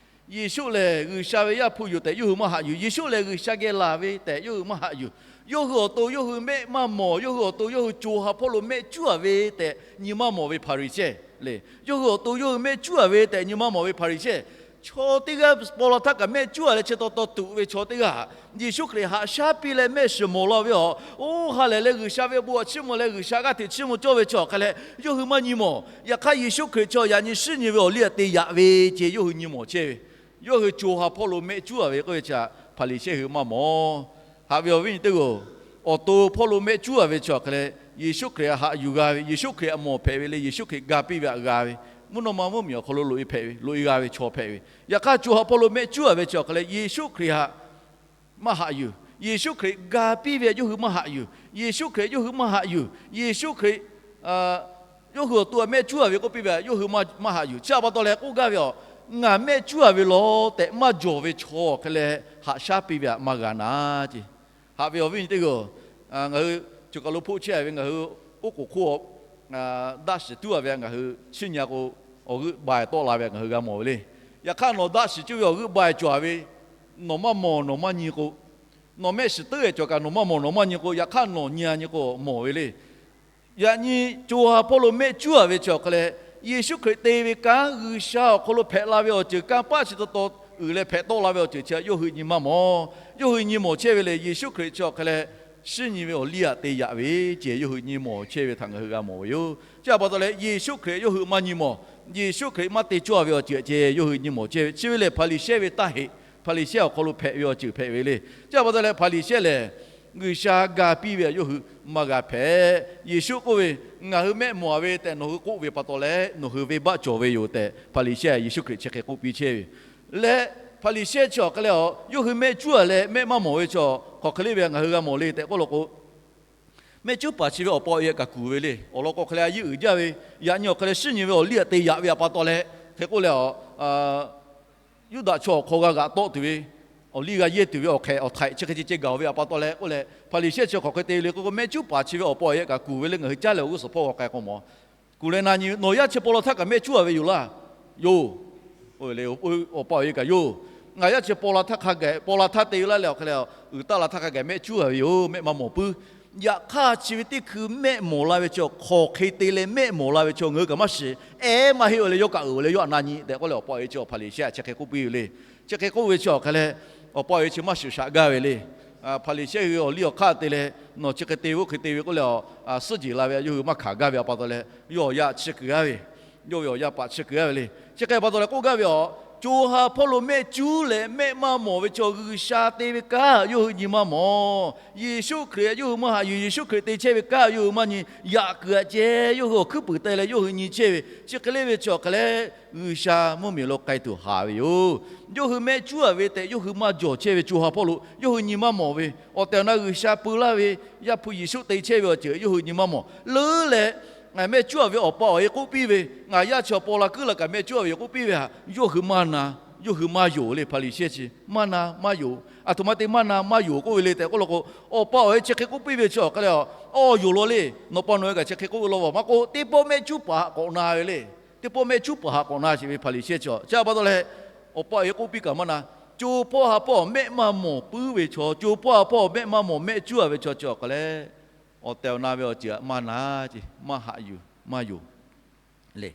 Yeˍsuˆ lehˬ G'uiˬsha ve Yaˇ hpu yoˬ tehꞈ yawˇ hui maˇ haꞈ yuˬ. Yeˍsuˆ lehˬ G'uiˬsha geh laˬ ve tehꞈ yawˇ hui maˇ haꞈ yuˬ. Yawˇ hui awˬ to yawˇ hui mehˆ maˇ mawˬ. Yawˇ hui awˬ to yawˇ hui co ha hpawˇ lo mehˆ cuˉ a ve tehꞈ nyi maˇ mawˬ ve Hpaˍriˍsehˇ le. Yawˇ hui awˬ to yawˇ hui mehˆ cuˉ a ve tehꞈ nyi maˇ mawˬ ve Hpaˍriˍsehˇ, chaw teˇ g'aˇ paw la htaˇ kaꞈ mehˆ cuˉ a leh chi taw taw tuꞈ ve chaw teˇ g'aˇ htaꞈ Yeˍsuˆ Hkriꞈ haꞈ shaˉ piˇ leh mehˆ shiˍ mawˬ la ve a. Oˇ ha lehˬ leh G'uiˬsha ve bon htaꞈ chiˇ mvuh leh G'uiˬsha g'aˇ hteꞈ chiˇ mvuh cawˇ ve chi awˬ hk'e leh yawˇ hui maˇ nyi mawˬ. Yaꞈ hk'aˇ Yeˍsuˆ Hkriꞈ chi yaꞈ nyi shiˉ nyi ve awˬ liˇ htaꞈ te yaꞈ ve ceh yawˇ hui nyi mawˬ chehˇ ve. Yawˇ hui co ha hpawˇ lo mehˆ cuˉ a ve k'oˆ ve chi Hpaˍriˍsehˇ hui maˇ mawˬ. Haꞈ ve awˬ viˉ nyi teˇ g'aˇ-oˬ, awˬ to hpawˇ lo mehˆ cuˉ a ve chi awˬ hk'e leh Yeˍsuˆ Hkriꞈ htaꞈ haꞈ yuˬ g'a ve, Yeˍsuˆ Hkriꞈ htaꞈ mawˬ hpehꞈ ve le, Yeˍsuˆ Hkriꞈ ga piˇ ve htaꞈ g'a ve, mvuhˇ naw ma mvuhˇmiˬ awˬ hk'aw lo loꞈ e hpehꞈ ve, loꞈ e g'a ve chaw hpehꞈ ve. Yaꞈ hk'aˇ co ha hpawˇ lo mehˆ cuˉ a ve chi awˬ hk'e leh Yeˍsuˆ Hkriꞈ htaꞈ maˇ haꞈ yuˬ. Yeˍsuˆ Hkriꞈ ga piˇ ve htaꞈ yawˇ hui maˇ haꞈ yuˬ. Yeˍsuˆ Hkriꞈ yawˇ hui maˇ haꞈ yuˬ. Yeˍsuˆ Hkriꞈ yawˇ hui awˬ to htaꞈ mehˆ cuˉ a ve k'oˆ piˇ ve htaꞈ yawˇ hui maˇ haꞈ yuˬ. Chi htaꞈ pa taw leh k'oˆ gaˇ ve a, ngaˬ mehˆ cuˉ a ve law tehꞈ maˇ jawˬ ve chaw awˬ hk'e leh haꞈ shaˉ piˇ ve htaꞈ maˇ g'a na ce. Haꞈ ve awˬ viˉ nyi teˇ g'aˇ-oˬ, ngaˬ hui choˬ kaˬ lo hpoˆ chehˇ a ve ngaˬ hui oˉ k'oˍ hk'oˆ daˆ shiˍ tuˉ a ve htaꞈ ngaˬ hui chiˇ nyi k'o, awˬ g'euˆ bai tawˆ la ve htaꞈ ngaˬ hui g'a mawˬ ve le. Yaꞈ hk'aˇ nawˬ daˆ shiˍ cuˇ ve awˬ g'euˆ bai cawˬ a ve, nawˬ maˇ mawˬ nawˬ maˇ nyi k'o, nawˬ mehˆ shiˍ teuˉ e cawˬ kaꞈ nawˬ maˇ mawˬ nawˬ maˇ nyi k'o, yaꞈ hk'aˇ nawˬ nyi a nyi k'o mawˬ ve le. Yaꞈ nyi co ha hpawˇ lo mehˆ cuˉ a ve chi awˬ hk'e leh, Yeˍsuˆ Hkriꞈ te ve kanˉ G'uiˬsha awˬ hk'aw lo hpehꞈ la ve awˬ ceuˬ kanˇ paˆ chi taw taw uiˍ leh hpehꞈ tawˆ la ve awˬ ceuˬ chi yawˇ hui nyi maˇ mawˬ. Yawˇ hui nyi mawˬ chehˇ ve le. Yeˍsuˆ Hkriꞈ chi awˬ hk'e leh shiˉ nyi ve awˬ liˇ htaꞈ te yaꞈ ve ceh yawˇ hui nyi mawˬ chehˇ ve htaꞈ ngaˬ hui g'a mawˬ ve yoˬ. Chi htaꞈ pa taw leh Yeˍsuˆ Hkriꞈ yawˇ hui maˇ nyi mawˬ. Yeˍsuˆ Hkriꞈ maˇ te cawˇ ve awˬ ceuˬ ceh yawˇ hui nyi mawˬ chehˇ ve. Chi ve lehˬ Hpaˍriˍsehˇ ve taˇ heꞈ, Hpaˍriˍsehˇ awˬ hk'aw lo hpehꞈ ve awˬ ceuˬ hpehꞈ ve le. Chi htaꞈ pa taw leh Hpaˍriˍsehˇ lehˬ G'uiˬsha ga piˇ ve htaꞈ yawˇ hui maˇ g'a hpehꞈ. Yeˍsuˆ k'oˆ ve, Ngaˬ hui mehˆ mawˬ a ve tehꞈ nawˬ hui k'oˆ ve pa taw leh nawˬ hui venˇbaˆ cawˬ ve yoˬ tehꞈ Hpaˍriˍsehˇ Yeˍsuˆ Hkriꞈ chi hk'e k'oˆ piˇ chehˇ ve. Leh Hpaˍriˍsehˇ chi awˬ hk'e leh a, yawˇ hui mehˆ cuˉ a leh mehˆ maˇ mawˬ ve chi hk'aˬ hk'e le ve ngaˬ hui g'a mawˬ le tehꞈ k'oˆ law k'o, mehˆ cuˉ paˍ chi ve awˬ pa awˬ e kaꞈ kuˬ ve le. Awˬ lawn k'o hk'e leh a yeˇ uiˍ jaˇ ve, yaꞈ nyi awˬ hk'e leh shiˉ nyi ve awˬ liˇ htaꞈ te yaꞈ ve htaꞈ pa taw leh hk'e k'oˆ leh a, Yuˇdaꞈ chaw awˬ hk'aw g'a g'aꞈ tawˆ tuˬ ve, awˬ liˇ g'a yehˇ tuˬ ve awˬ hk'ehꞈ awˬ htaiꞈ chi hk'e ceh ceh gaˬ ve htaꞈ pa taw leh k'oˆ leh, Hpaˍriˍsehˇ chi hk'aˬ hk'e te le k'o, mehˆ cuˉ paˍ chi ve awˬ pa awˬ e kaꞈ kuˬ ve le. Ngaˬ hui caˉ leh awˬ g'uˇ suhˍ hpawˇ g'aw k'ai k'o mawˬ, kuˬ leh na nyi, Nawˬ yaˇ chi paw la htaˇ kaꞈ mehˆ cuˉ a ve yoˬ laˇ. Yoˬ. Awˬ pa awˬ e kaꞈ yoˬ. Ngaˬ yaˇ chi paw la htaˇ hk'a gaˬ, paw la htaˇ te laˇ leh awˬ hk'e leh, uiˍ taˆ la htaˇ hk'a gaˬ mehˆ cuˉ a ve yoˬ. Mehˆ maˇ mawˬ puiˉ. Yaꞈ hk'aˇ chi ve teˇ hkui mehˆ mawˬ la ve chi hk'aˬ hk'e te leh mehˆ mawˬ la ve chi ngaˬ hui kaꞈ maˇ shiˍ. Ehˉ, maˇ heˆ, awˬ leh yawˇ kaꞈ uiˍ, awˬ leh yawˇ htaꞈ na nyi tehꞈ k'oˆ leh awˬ pa awˬ e chi Hpaˍriˍsehˇ chi hk'e k'oˆ piˇ ve le. Chi hk'e k'oˆ ve chi awˬ hk'e leh, awˬ pa awˬ e chi maˇ shuˍ shaꞈ gaˇ ve le. Hpaˍriˍsehˇ hui awˬ liˇ awˬ hk'aˇ te leh, Nawˬ chi hk'e te ve oˇ hk'e te ve k'oˆ leh a, suhˉ jeˬ la ve htaꞈ yawˇ hui maˇ hkanˍ gaˇ ve htaꞈ pa taw leh, yawˇ awˬ yaˇ chi keu gaˇ ve, yawˇ ve awˬ yaˇ paˍ chi keu gaˇ ve le. Chi hk'e pa taw leh k'oˆ gaˇ ve a, co ha hpawˇ lo mehˆ cuˉ leh mehˆ maˇ mawˬ ve chaw G'uiˬsha te ve kanˉ yawˇ hui nyi maˇ mawˬ. Yeˍsuˆ Hkriꞈ yawˇ hui maˇ haꞈ yuˬ. Yeˍsuˆ Hkriꞈ te chehˇ ve kanˉ yawˇ hui maˇ nyi. Yaꞈ kuiˬ htaꞈ ceh yawˇ hui awˬ hkuiˉ puiˍ te leh yawˇ hui nyi chehˇ ve. Chi hk'e le ve chi awˬ hk'e leh, G'uiˬsha mvuhˇmiˬ lo k'ai tuˬ haˍ ve yoˬ. Yawˇ hui mehˆ cuˉ a ve tehꞈ yawˇ hui maˇ jawˬ chehˇ ve co ha hpawˇ lo yawˇ hui nyi maˇ mawˬ ve, awˬ tehˬ awˬ na G'uiˬsha peu laˇ ve Yaˇ hpu Yeˍsuˆ te chehˇ ve awˬ ceuˬ yawˇ hui nyi maˇ mawˬ. Leuˉ leh mehˆ cuˉ a ve awˬ pa awˬ e k'oˆ piˇ ve, Ngaˬ yaˇ chi awˬ paw la kuiˉ la kaꞈ mehˆ cuˉ a ve yoˬ k'oˆ piˇ ve htaꞈ yawˇ hui maˇ na, yawˇ hui maˇ yonˍ le. Hpaˍriˍsehˇ chi maˇ na maˇ yonˍ. Aˬ htoꞈ ma te maˇ na maˇ yonˍ k'oˆ ve le tehꞈ k'oˆ law k'o, awˬ pa awˬ e chi hk'e k'oˆ piˇ ve chi awˬ hk'e leh, Awˬ, yonˍ law le. Nawˬ pa nawˬ e kaꞈ chi hk'e k'oˆ ve law vaˬ maˇ k'oˆ, teˇ pawˆ mehˆ cuˉ paˍ htaꞈ k'awꞈ na ve le. Teˇ pawˆ mehˆ cuˉ paˍ htaꞈ k'awꞈ na sheˍ ve Hpaˍriˍsehˇ chi. Chi htaꞈ pa taw leh, Awˬ pa awˬ e k'oˆ piˇ kaꞈ maˇ na. Co hpawˇ ha hpawˇ mehˆ maˇ mawˬ puiˉ ve chaw, co hpawˇ ha hpawˇ mehˆ maˇ mawˬ mehˆ cuˉ a ve chaw chi awˬ hk'a leh, awˬ tehˬ awˬ na ve awˬ ceuˬ htaꞈ maˇ na ce, maˇ haꞈ yuˬ, maˇ yonˍ le.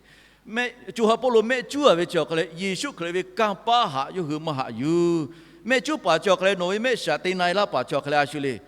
Co ha hpawˇ lo mehˆ cuˉ a ve chi awˬ hk'a leh, Yeˍsuˆ Hkriꞈ ve kanˇ paˆ htaꞈ yawˇ hui maˇ haꞈ yuˬ. Mehˆ cuˉ paˍ chi awˬ hk'a leh nawˬ ve mehˆ shiˍ htaꞈ te na e laˇ paˍ chi awˬ hk'a leh a shu le,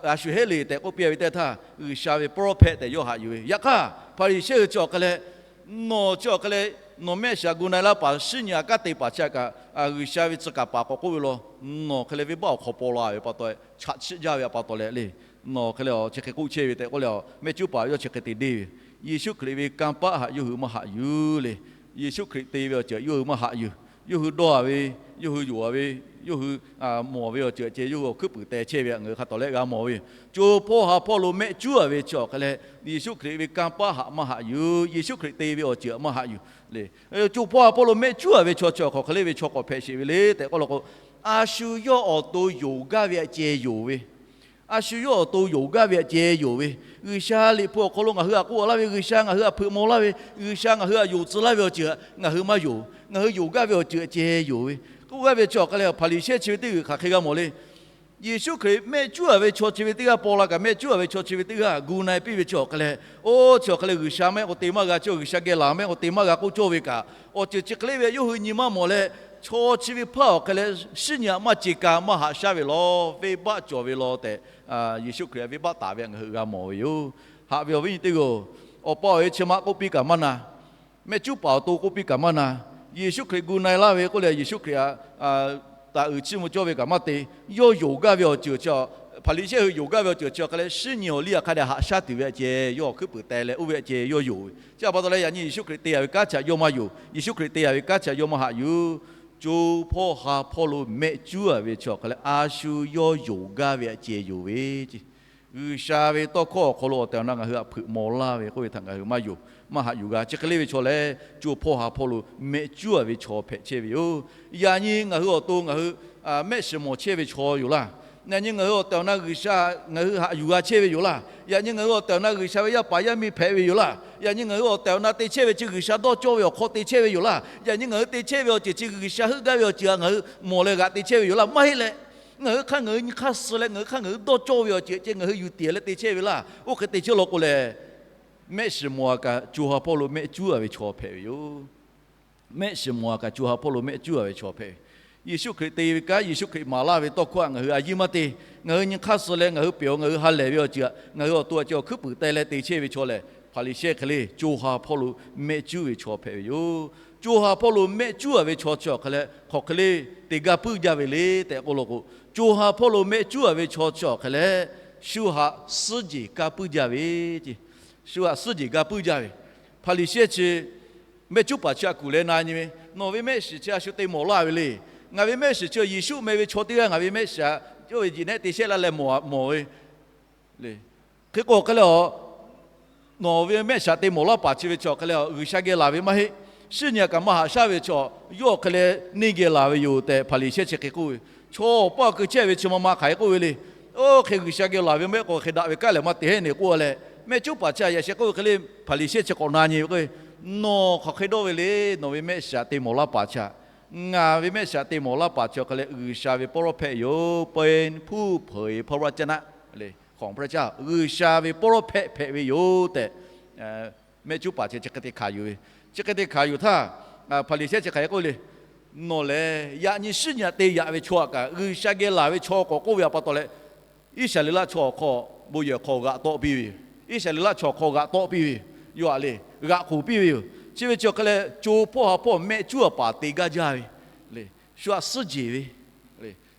a shu heˆ le tehꞈ k'oˆ piˇ a ve teˇ htaˇ, G'uiˬsha ve prophet tehꞈ yawˇ haꞈ yuˬ ve. Yaꞈ hk'aˇ Hpaˍriˍsehˇ hui chi awˬ hk'a leh, nawˬ chi awˬ hk'a leh nawˬ mehˆ shiˍ htaꞈ gu na e laˇ paˍ, shiˉ nyi aꞈ kanˉ te paˍ chi htaꞈ kaꞈ, G'uiˬsha ve tcuh kaˍ paˍ k'awꞈ k'oˆ ve law, nawˬ hk'e leh venˇbaˆ awˬ hk'aw paw la ve pa taw, chaꞈ chiˆ jaˇ ve pa taw leh le, nawˬ hk'e leh chi hk'e k'oˆ chehˇ ve tehꞈ k'oˆ leh, mehˆ cuˉ paˍ yawˇ chi hk'e te deˇ ve. Yeˍsuˆ Hkriꞈ ve kanˇ paˆ htaꞈ yawˇ hui maˇ haꞈ yuˬ le. Yeˍsuˆ Hkriꞈ te ve awˬ ceuˬ yawˇ hui maˇ haꞈ yuˬ. Yawˇ hui dawˇ a ve, yawˇ hui yonˍ a ve, yawˇ hui mawˬ ve awˬ ceuˬ ceh yawˇ hui awˬ hkuiˉ puiˍ teh chehˇ ve htaꞈ ngaˬ hui hk'a tawˍ lehˆ g'a mawˬ ve yoˬ. Co hpawˇ ha hpawˇ lo mehˆ cuˉ a ve chi awˬ hk'a leh, Yeˍsuˆ Hkriꞈ ve kanˇ paˆ htaꞈ maˇ haꞈ yuˬ. Yeˍsuˆ Hkriꞈ te ve awˬ ceuˬ htaꞈ maˇ haꞈ yuˬ le. Co hpawˇ ha hpawˇ lo mehˆ cuˉ a ve chaw chi awˬ hk'aw hk'e le ve chaw k'awꞈ hpehꞈ sheˍ ve le tehꞈ k'oˆ law k'o, a shu yawˇ awˬ to yonˍ gaˇ ve htaꞈ ceh yonˍ ve, a shu yawˇ awˬ to yonˍ gaˇ ve htaꞈ ceh yonˍ ve, G'uiˬsha liꞈ hpu awˬ hk'aw lo ngaˬ hui htaꞈ k'oˆ laˇ ve, G'uiˬsha ngaˬ hui htaꞈ hpeuꞈ maw laˇ ve, G'uiˬsha ngaˬ hui htaꞈ yonˍ tcuh laˇ ve awˬ ceuˬ htaꞈ ngaˬ hui maˇ yonˍ. Ngaˬ hui yonˍ gaˇ ve awˬ ceuˬ htaꞈ ceh yonˍ ve k'oˆ gaˇ ve chi awˬ hk'a leh, Hpaˍriˍsehˇ chi ve teˇ g'uiˬ hk'aˬ hk'e g'a mawˬ le. Yeˍsuˆ Hkriꞈ mehˆ cuˉ a ve chaw chi ve teˇ g'aˇ paw la kaꞈ, mehˆ cuˉ a ve chaw chi ve teˇ g'aˇ gu na e piˇ ve chi awˬ hk'a leh, oˇ chi awˬ hk'a leh G'uiˬsha mehˆ k'o te maˇ g'a, chi G'uiˬsha geh laˬ mehˆ k'o te maˇ g'a k'oˆ cawˇ ve kaꞈ, awˬ ceuˬ chi hk'e le ve yawˇ hui nyi maˇ mawˬ leh, chaw chi ve hpaˇ awˬ hk'a leh shiˉ nyi aꞈ maˇ ce ka maˇ haꞈ shaˉ ve law, venˇbaˆ cawˬ ve law tehꞈ, Yeˍsuˆ Hkriꞈ htaꞈ venˇbaˆ taˍ ve htaꞈ ngaˬ hui g'a mawˬ ve yoˬ. Haꞈ ve awˬ viˉ nyi teˇ g'aˇ-oˬ, awˬ pa awˬ e chi ma k'oˆ piˇ kaꞈ maˇ na. Mehˆ cuˉ paˍ awˬ to k'oˆ piˇ kaꞈ maˇ na. Yeˍsuˆ Hkriꞈ gu na e laˇ ve k'oˆ leh, Yeˍsuˆ Hkriꞈ htaꞈ taˍ uiˍ chiˇ mvuh cawˇ ve kaꞈ maˇ te. Yawˇ yonˍ gaˇ ve awˬ ceuˬ chi, Hpaˍriˍsehˇ hui yonˍ gaˇ ve awˬ ceuˬ chi awˬ hk'a leh, shiˉ nyi awˬ liˇ htaꞈ hk'a dehꞈ haꞈ shaˉ tuˬ ve htaꞈ ceh yawˇ awˬ hkuiˉ puiˍ teh leh oˇ ve htaꞈ ceh yawˇ yonˍ ve. Chi htaꞈ pa taw leh, yaꞈ nyi Yeˍsuˆ Hkriꞈ te yaꞈ ve kanˉ chi htaꞈ yawˇ maˇ yonˍ. Yeˍsuˆ Hkriꞈ te yaꞈ ve kanˉ chi htaꞈ yawˇ maˇ haꞈ yuˬ. Co hpawˇ ha hpawˇ lo mehˆ cuˉ a ve chi awˬ hk'a leh, a shu yawˇ yonˍ gaˇ ve htaꞈ ceh yonˍ ve ce. G'uiˬsha ve tawˇ hkawˇ awˬ hk'aw lo awˬ tehˬ awˬ na ngaˬ hui htaꞈ hpeuꞈ maw laˇ ve k'oˆ ve htaꞈ ngaˬ hui maˇ yonˍ, maˇ haꞈ yuˬ g'a. Chi hk'e le ve chaw lehˬ, co hpawˇ ha hpawˇ lo mehˆ cuˉ a ve chaw hpehꞈ chehˇ ve yoˬ. Yaꞈ nyi ngaˬ hui awˬ to ngaˬ hui mehˆ shiˍ mawˬ chehˇ ve chaw yoˬ laˇ. Yaꞈ nyi ngaˬ hui awˬ tehˬ awˬ na G'uiˬsha ngaˬ hui haꞈ yuˬ g'a chehˇ ve yoˬ laˇ. Yaꞈ nyi ngaˬ hui awˬ tehˬ awˬ na G'uiˬsha ve yaˇ paˍ yaˇ miˇ hpehꞈ ve yoˬ laˇ. Yaꞈ nyi ngaˬ hui awˬ tehˬ awˬ na te chehˇ ve chi G'uiˬsha dawˇ cawˇ ve awˬ hk'aw te chehˇ ve yoˬ laˇ. Yaꞈ nyi ngaˬ hui te chehˇ ve awˬ ceuˬ chi G'uiˬsha heuˆ gaˇ ve awˬ ceuˬ htaꞈ ngaˬ hui mawˬ leh g'aꞈ te chehˇ ve yoˬ laˇ. Maˇ heˆ leh, ngaˬ hui hk'aˇ ngaˬ hui nyi hk'aˇ suh leh ngaˬ hui hk'aˇ ngaˬ hui dawˇ cawˇ ve awˬ ceuˬ ceh ngaˬ hui yuˬ tiˍ leh te chehˇ ve laˇ. Oˇ hk'e te chehˇ law k'o lehˬ, mehˆ shiˍ mawˬ a kaꞈ co ha hpawˇ lo mehˆ cuˉ a ve chaw hpehꞈ ve yoˬ. Mehˆ shiˍ mawˬ a kaꞈ co ha hpawˇ lo mehˆ cuˉ a ve chaw hpehꞈ ve. Yeˍsuˆ Hkriꞈ te ve kanˉ, Yeˍsuˆ Hkriꞈ maˍ laˇ ve tawˇ hkawˇ htaꞈ ngaˬ hui a yiˇ maˇ te. Ngaˬ hui nyi hk'aˇ suh leh ngaˬ hui pehˬ-aˬ, ngaˬ hui ha lehˬ ve awˬ ceuˬ htaꞈ ngaˬ hui awˬ to htaꞈ ceh awˬ hkuiˉ puiˍ teh leh te chehˇ ve chaw lehˬ, Hpaˍriˍsehˇ hk'e le, co ha hpawˇ lo mehˆ cuˉ ve chaw hpehꞈ ve yoˬ. Co ha hpawˇ lo mehˆ cuˉ a ve chaw chi awˬ hk'a leh hk'aˬ hk'e le te gaˇ puiˉ jaˇ ve le tehꞈ k'oˆ law k'o, co ha hpawˇ lo mehˆ cuˉ a ve chaw chi awˬ hk'a leh shu htaꞈ suhˉ jeˬ gaˇ puiˉ jaˇ ve ce. Shu htaꞈ suhˉ jeˬ gaˇ puiˉ jaˇ ve. Hpaˍriˍsehˇ chi mehˆ cuˉ paˍ chi htaꞈ kuˬ leh na nyi ve, Nawˬ ve mehˆ shiˍ chi a shu te mawˬ laˇ ve le. Ngaˬ ve mehˆ shiˍ chi Yeˍsuˆ meh ve chaw teˇ g'aˇ ngaˬ ve mehˆ shiˍ htaꞈ yawˇ ve jeˬ nehˆ te shehˆ laˇ leh mawˬ ve le. Hk'e k'o hk'e leh, nawˬ ve mehˆ shiˍ htaꞈ te mawˬ laˇ paˍ chi ve chi awˬ hk'a leh G'uiˬsha geh laˬ ve maˇ heˆ. Shiˉ nyi aꞈ kaꞈ maˇ haꞈ shaˉ ve chi, yawˇ hk'e leh neˇ geh laˬ ve yoˬ tehꞈ Hpaˍriˍsehˇ chi hk'e k'oˆ ve. Chaw awˬ paˇ awˬ kui chehˇ ve chi ma ma hk'aˬ hk'e k'oˆ ve le. Oˇ hk'e G'uiˬsha geh laˬ ve maˇ heˆ k'o hk'e daꞈ ve kaˉ lehˬ maˇ te heˆ ne k'oˆ a leh, mehˆ cuˉ paˍ chi htaꞈ yaꞈ sheh k'oˆ ve hk'e le, Hpaˍriˍsehˇ chi k'awꞈ na nyi ve k'o, Nawˬ hk'aˬ hk'e dawˇ ve le. Nawˬ ve mehˆ shiˍ htaꞈ te mawˬ laˇ paˍ chi htaꞈ, ngaˬ ve mehˆ shiˍ htaꞈ te mawˬ laˇ paˍ chi awˬ hk'a leh G'uiˬsha ve prophet yoˬ, เป็นผู้เผยพระวจนะ ของพระเจ้า G'uiˬsha ve prophet hpehꞈ ve yoˬ tehꞈ, mehˆ cuˉ paˍ chi chi hk'e te hkanˍ yuˬ ve. Chi hk'e te hkanˍ yuˬ htaˇ, Hpaˍriˍsehˇ chi hk'aˬ hk'e k'oˆ le, Nawˬ lehˬ yaꞈ nyi shiˉ nyi aꞈ te yaꞈ ve chaw htaꞈ kaꞈ G'uiˬsha geh laˬ ve chaw k'awꞈ k'oˆ ve htaꞈ pa taw leh, Iˉsaˍreˍlaˆ chaw awˬ hk'aw bon yehˬ hk'aw g'aꞈ tawˆ piˇ ve yoˬ. Iˉsaˍreˍlaˆ chaw awˬ hk'aw g'aꞈ tawˆ piˇ ve yoˬ. Yawˇ htaꞈ le g'aꞈ k'oˍ piˇ ve yoˬ. Chi ve chi awˬ hk'a leh co hpawˇ ha hpawˇ mehˆ cuˉ a paˍ te gaˇ jaˇ ve le. Shu htaꞈ suhˉ jeˬ ve,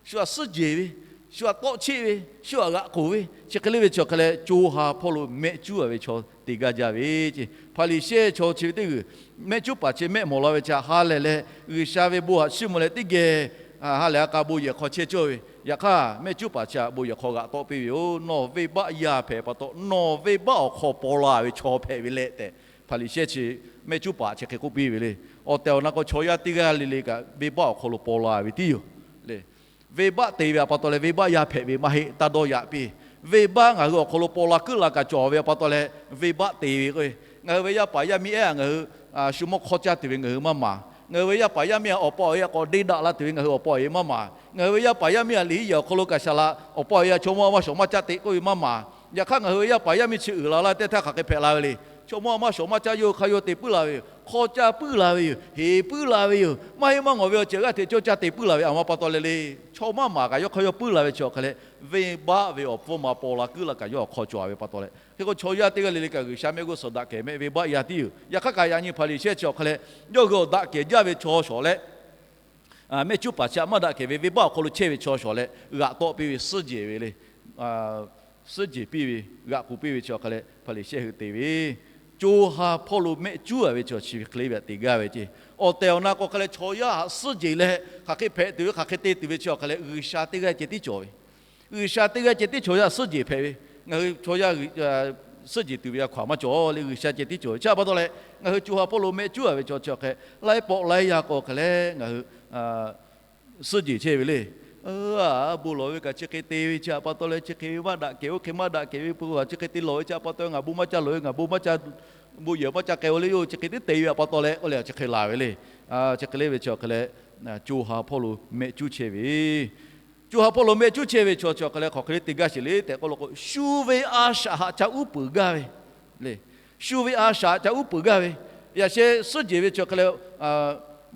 shu htaꞈ suhˉ jeˬ ve, shu htaꞈ tawˆ cheˆ ve, shu htaꞈ g'aꞈ k'oˍ ve, chi hk'e le ve chi awˬ hk'a leh co ha hpawˇ lo mehˆ cuˉ a ve chaw te gaˇ jaˇ ve ce. Hpaˍriˍsehˇ chaw chi ve teˇ g'uiˬ, mehˆ cuˉ paˍ chi mehˆ mawˬ la ve chi htaꞈ ha lehˬ leh, G'uiˬsha ve bon htaꞈ chiˇ mvuh leh teˇ geh ha lehˬ ha k'a bon yehˬ hk'aw chehˇ cawˇ ve. Yaꞈ hk'aˇ mehˆ cuˉ paˍ chi htaꞈ bon yehˬ hk'aw g'aꞈ tawˆ piˇ ve yoˬ. Nawˬ venˇbaˆ yaˇ hpehꞈ pa taw, nawˬ venˇbaˆ awˬ hk'aw paw la ve chaw hpehꞈ ve leh tehꞈ, Hpaˍriˍsehˇ chi mehˆ cuˉ paˍ chi hk'e k'oˆ piˇ ve le. Awˬ tehˬ awˬ na k'o chaw yaˇ teˇ g'aˇ le le kaꞈ venˇbaˆ awˬ hk'aw lo paw la ve tiˉ yoˬ le. Venˇbaˆ te ve htaꞈ pa taw leh venˇbaˆ yaˇ hpehꞈ ve maˇ heˆ, taˇ dawˇ yaꞈ piˇ. Venˇbaˆ ngaˬ hui awˬ hk'aw lo paw la kuiˉ la kaꞈ cawˬ ve htaꞈ pa taw leh venˇbaˆ te ve k'o, ngaˬ hui ve yaˇ paˍ yaˇ miˇ ehˉ a ngaˬ hui shu mawˇ hk'awˇ caˇ tuˬ ve ngaˬ hui maˇ maˍ. Ngaˬ hui ve yaˇ paˍ yaˇ miˇ htaꞈ awˬ pa awˬ e htaꞈ k'awꞈ deˇ daꞈ la tuˬ ve ngaˬ hui awˬ pa awˬ e maˇ maˍ. Ngaˬ hui ve yaˇ paˍ yaˇ miˇ htaꞈ liꞈ hiˉ yehˬ awˬ hk'aw lo kaꞈ shaˍ laꞈ, awˬ pa awˬ e htaꞈ chaw mawˇ maˇ shawˍ maˇ caˇ te k'oˆ ve maˇ maˍ. Yaꞈ hk'aˇ, ngaˬ hui ve yaˇ paˍ yaˇ miˇ chi uiˍ la laˇ teˇ htaˇ hk'aˬ hk'e hpehꞈ la ve le. Chaw mawˇ maˇ shawˍ maˇ caˇ, yawˇ hui hk'a yawˇ te puiˉ la ve yoˬ. Hk'aw caˇ puiˉ la ve yoˬ. Heˍ puiˉ la ve yoˬ. Maˇ heˆ maˇ ngawˬ ve awˬ ceuˬ g'aˇ hteꞈ cawˇ caˇ te puiˉ la ve. Aˬ ma pa taw leh le, chaw maˇ maˍ kaꞈ yawˇ hk'aˇ yawˇ puiˉ la ve chi awˬ hk'a leh, venˇbaˆ ve awˬ pfuhˇ ma paw la kuiˉ la kaꞈ yawˇ awˬ hk'aw cawˬ ve pa taw leh, hk'e k'o chaw yaˇ teˇ g'aˇ le le kaꞈ G'uiˬsha mehˆ g'uˇ suhˍ daꞈ kehˬ mehˆ venˇbaˆ yaˇ tiˉ yoˬ. Yaꞈ hk'aˇ kaꞈ yaꞈ nyi Hpaˍriˍsehˇ chi awˬ hk'a leh, yawˇ hui awˬ daꞈ kehˬ jaˇ ve chaw shawˍ leh, mehˆ cuˉ paˍ chi htaꞈ maˇ daꞈ kehˬ ve venˇbaˆ awˬ hk'aw lo chehˇ ve chaw shawˍ leh g'aꞈ tawˆ piˇ ve, suhˉ jehˬ ve le. Suhˉ jehˬ piˇ ve, g'aꞈ k'oˍ piˇ ve chi awˬ hk'a leh Hpaˍriˍsehˇ hui te ve, co ha hpawˇ lo mehˆ cuˉ a ve chaw chi hk'e le ve htaꞈ te gaˇ ve ceˇ. Awˬ tehˬ awˬ na k'o hk'a leh chaw yaˇ htaꞈ suhˉ jehˬ leh hk'aˬ hk'e hpehꞈ tuˬ ve, hk'aˬ hk'e te tuˬ ve chi awˬ hk'a leh G'uiˬsha teˇ g'aˇ ceh tiˉ cawˬ ve. G'uiˬsha teˇ g'aˇ ceh tiˉ chaw yaˇ suhˉ jehˬ hpehꞈ ve. Ngaˬ hui chaw yaˇ suhˉ jehˬ tuˬ ve a hkaw aˬ maˇ cawˬ le, G'uiˬsha ceh tiˉ cawˬ ve. Chi pa taw leh ngaˬ hui co ha hpawˇ lo mehˆ cuˉ a ve chaw chi awˬ hk'a leh, laiˉ pawˆ laiˉ yaˇ k'o hk'a leh ngaˬ hui suhˉ jehˬ chehˇ ve le. Bon lawˬ ve kaꞈ chi hk'e te ve chi htaꞈ pa taw leh chi hk'e ve maˇ daꞈ kehˬ, oˇ hk'e maˇ daꞈ kehˬ ve, peuˬ kaꞈ chi hk'e te lawˬ ve chi htaꞈ pa taw ngaˬ bon maˇ ca lawˬ ve, ngaˬ bon maˇ ca, bon yehˬ maˇ ca k'ai-o le, yawˇ hui chi hk'e tiˉ te ve htaꞈ pa taw leh k'oˆ leh chi hk'e laˬ ve le. Chi hk'e le ve chi awˬ hk'a leh, co ha hpawˇ lo mehˆ cuˉ chehˇ ve, co ha hpawˇ lo mehˆ cuˉ chehˇ ve chaw chi awˬ hk'a leh hk'aˬ hk'e le te gaˇ sheˍ le tehꞈ k'oˆ lo k'o, shu ve a shaꞈ htaꞈ ca uˉ peunˍ gaˇ ve le. Shu ve a shaꞈ ca uˉ peunˍ gaˇ ve. Yaꞈ sheh suhˉ jehˬ ve chi awˬ hk'a leh,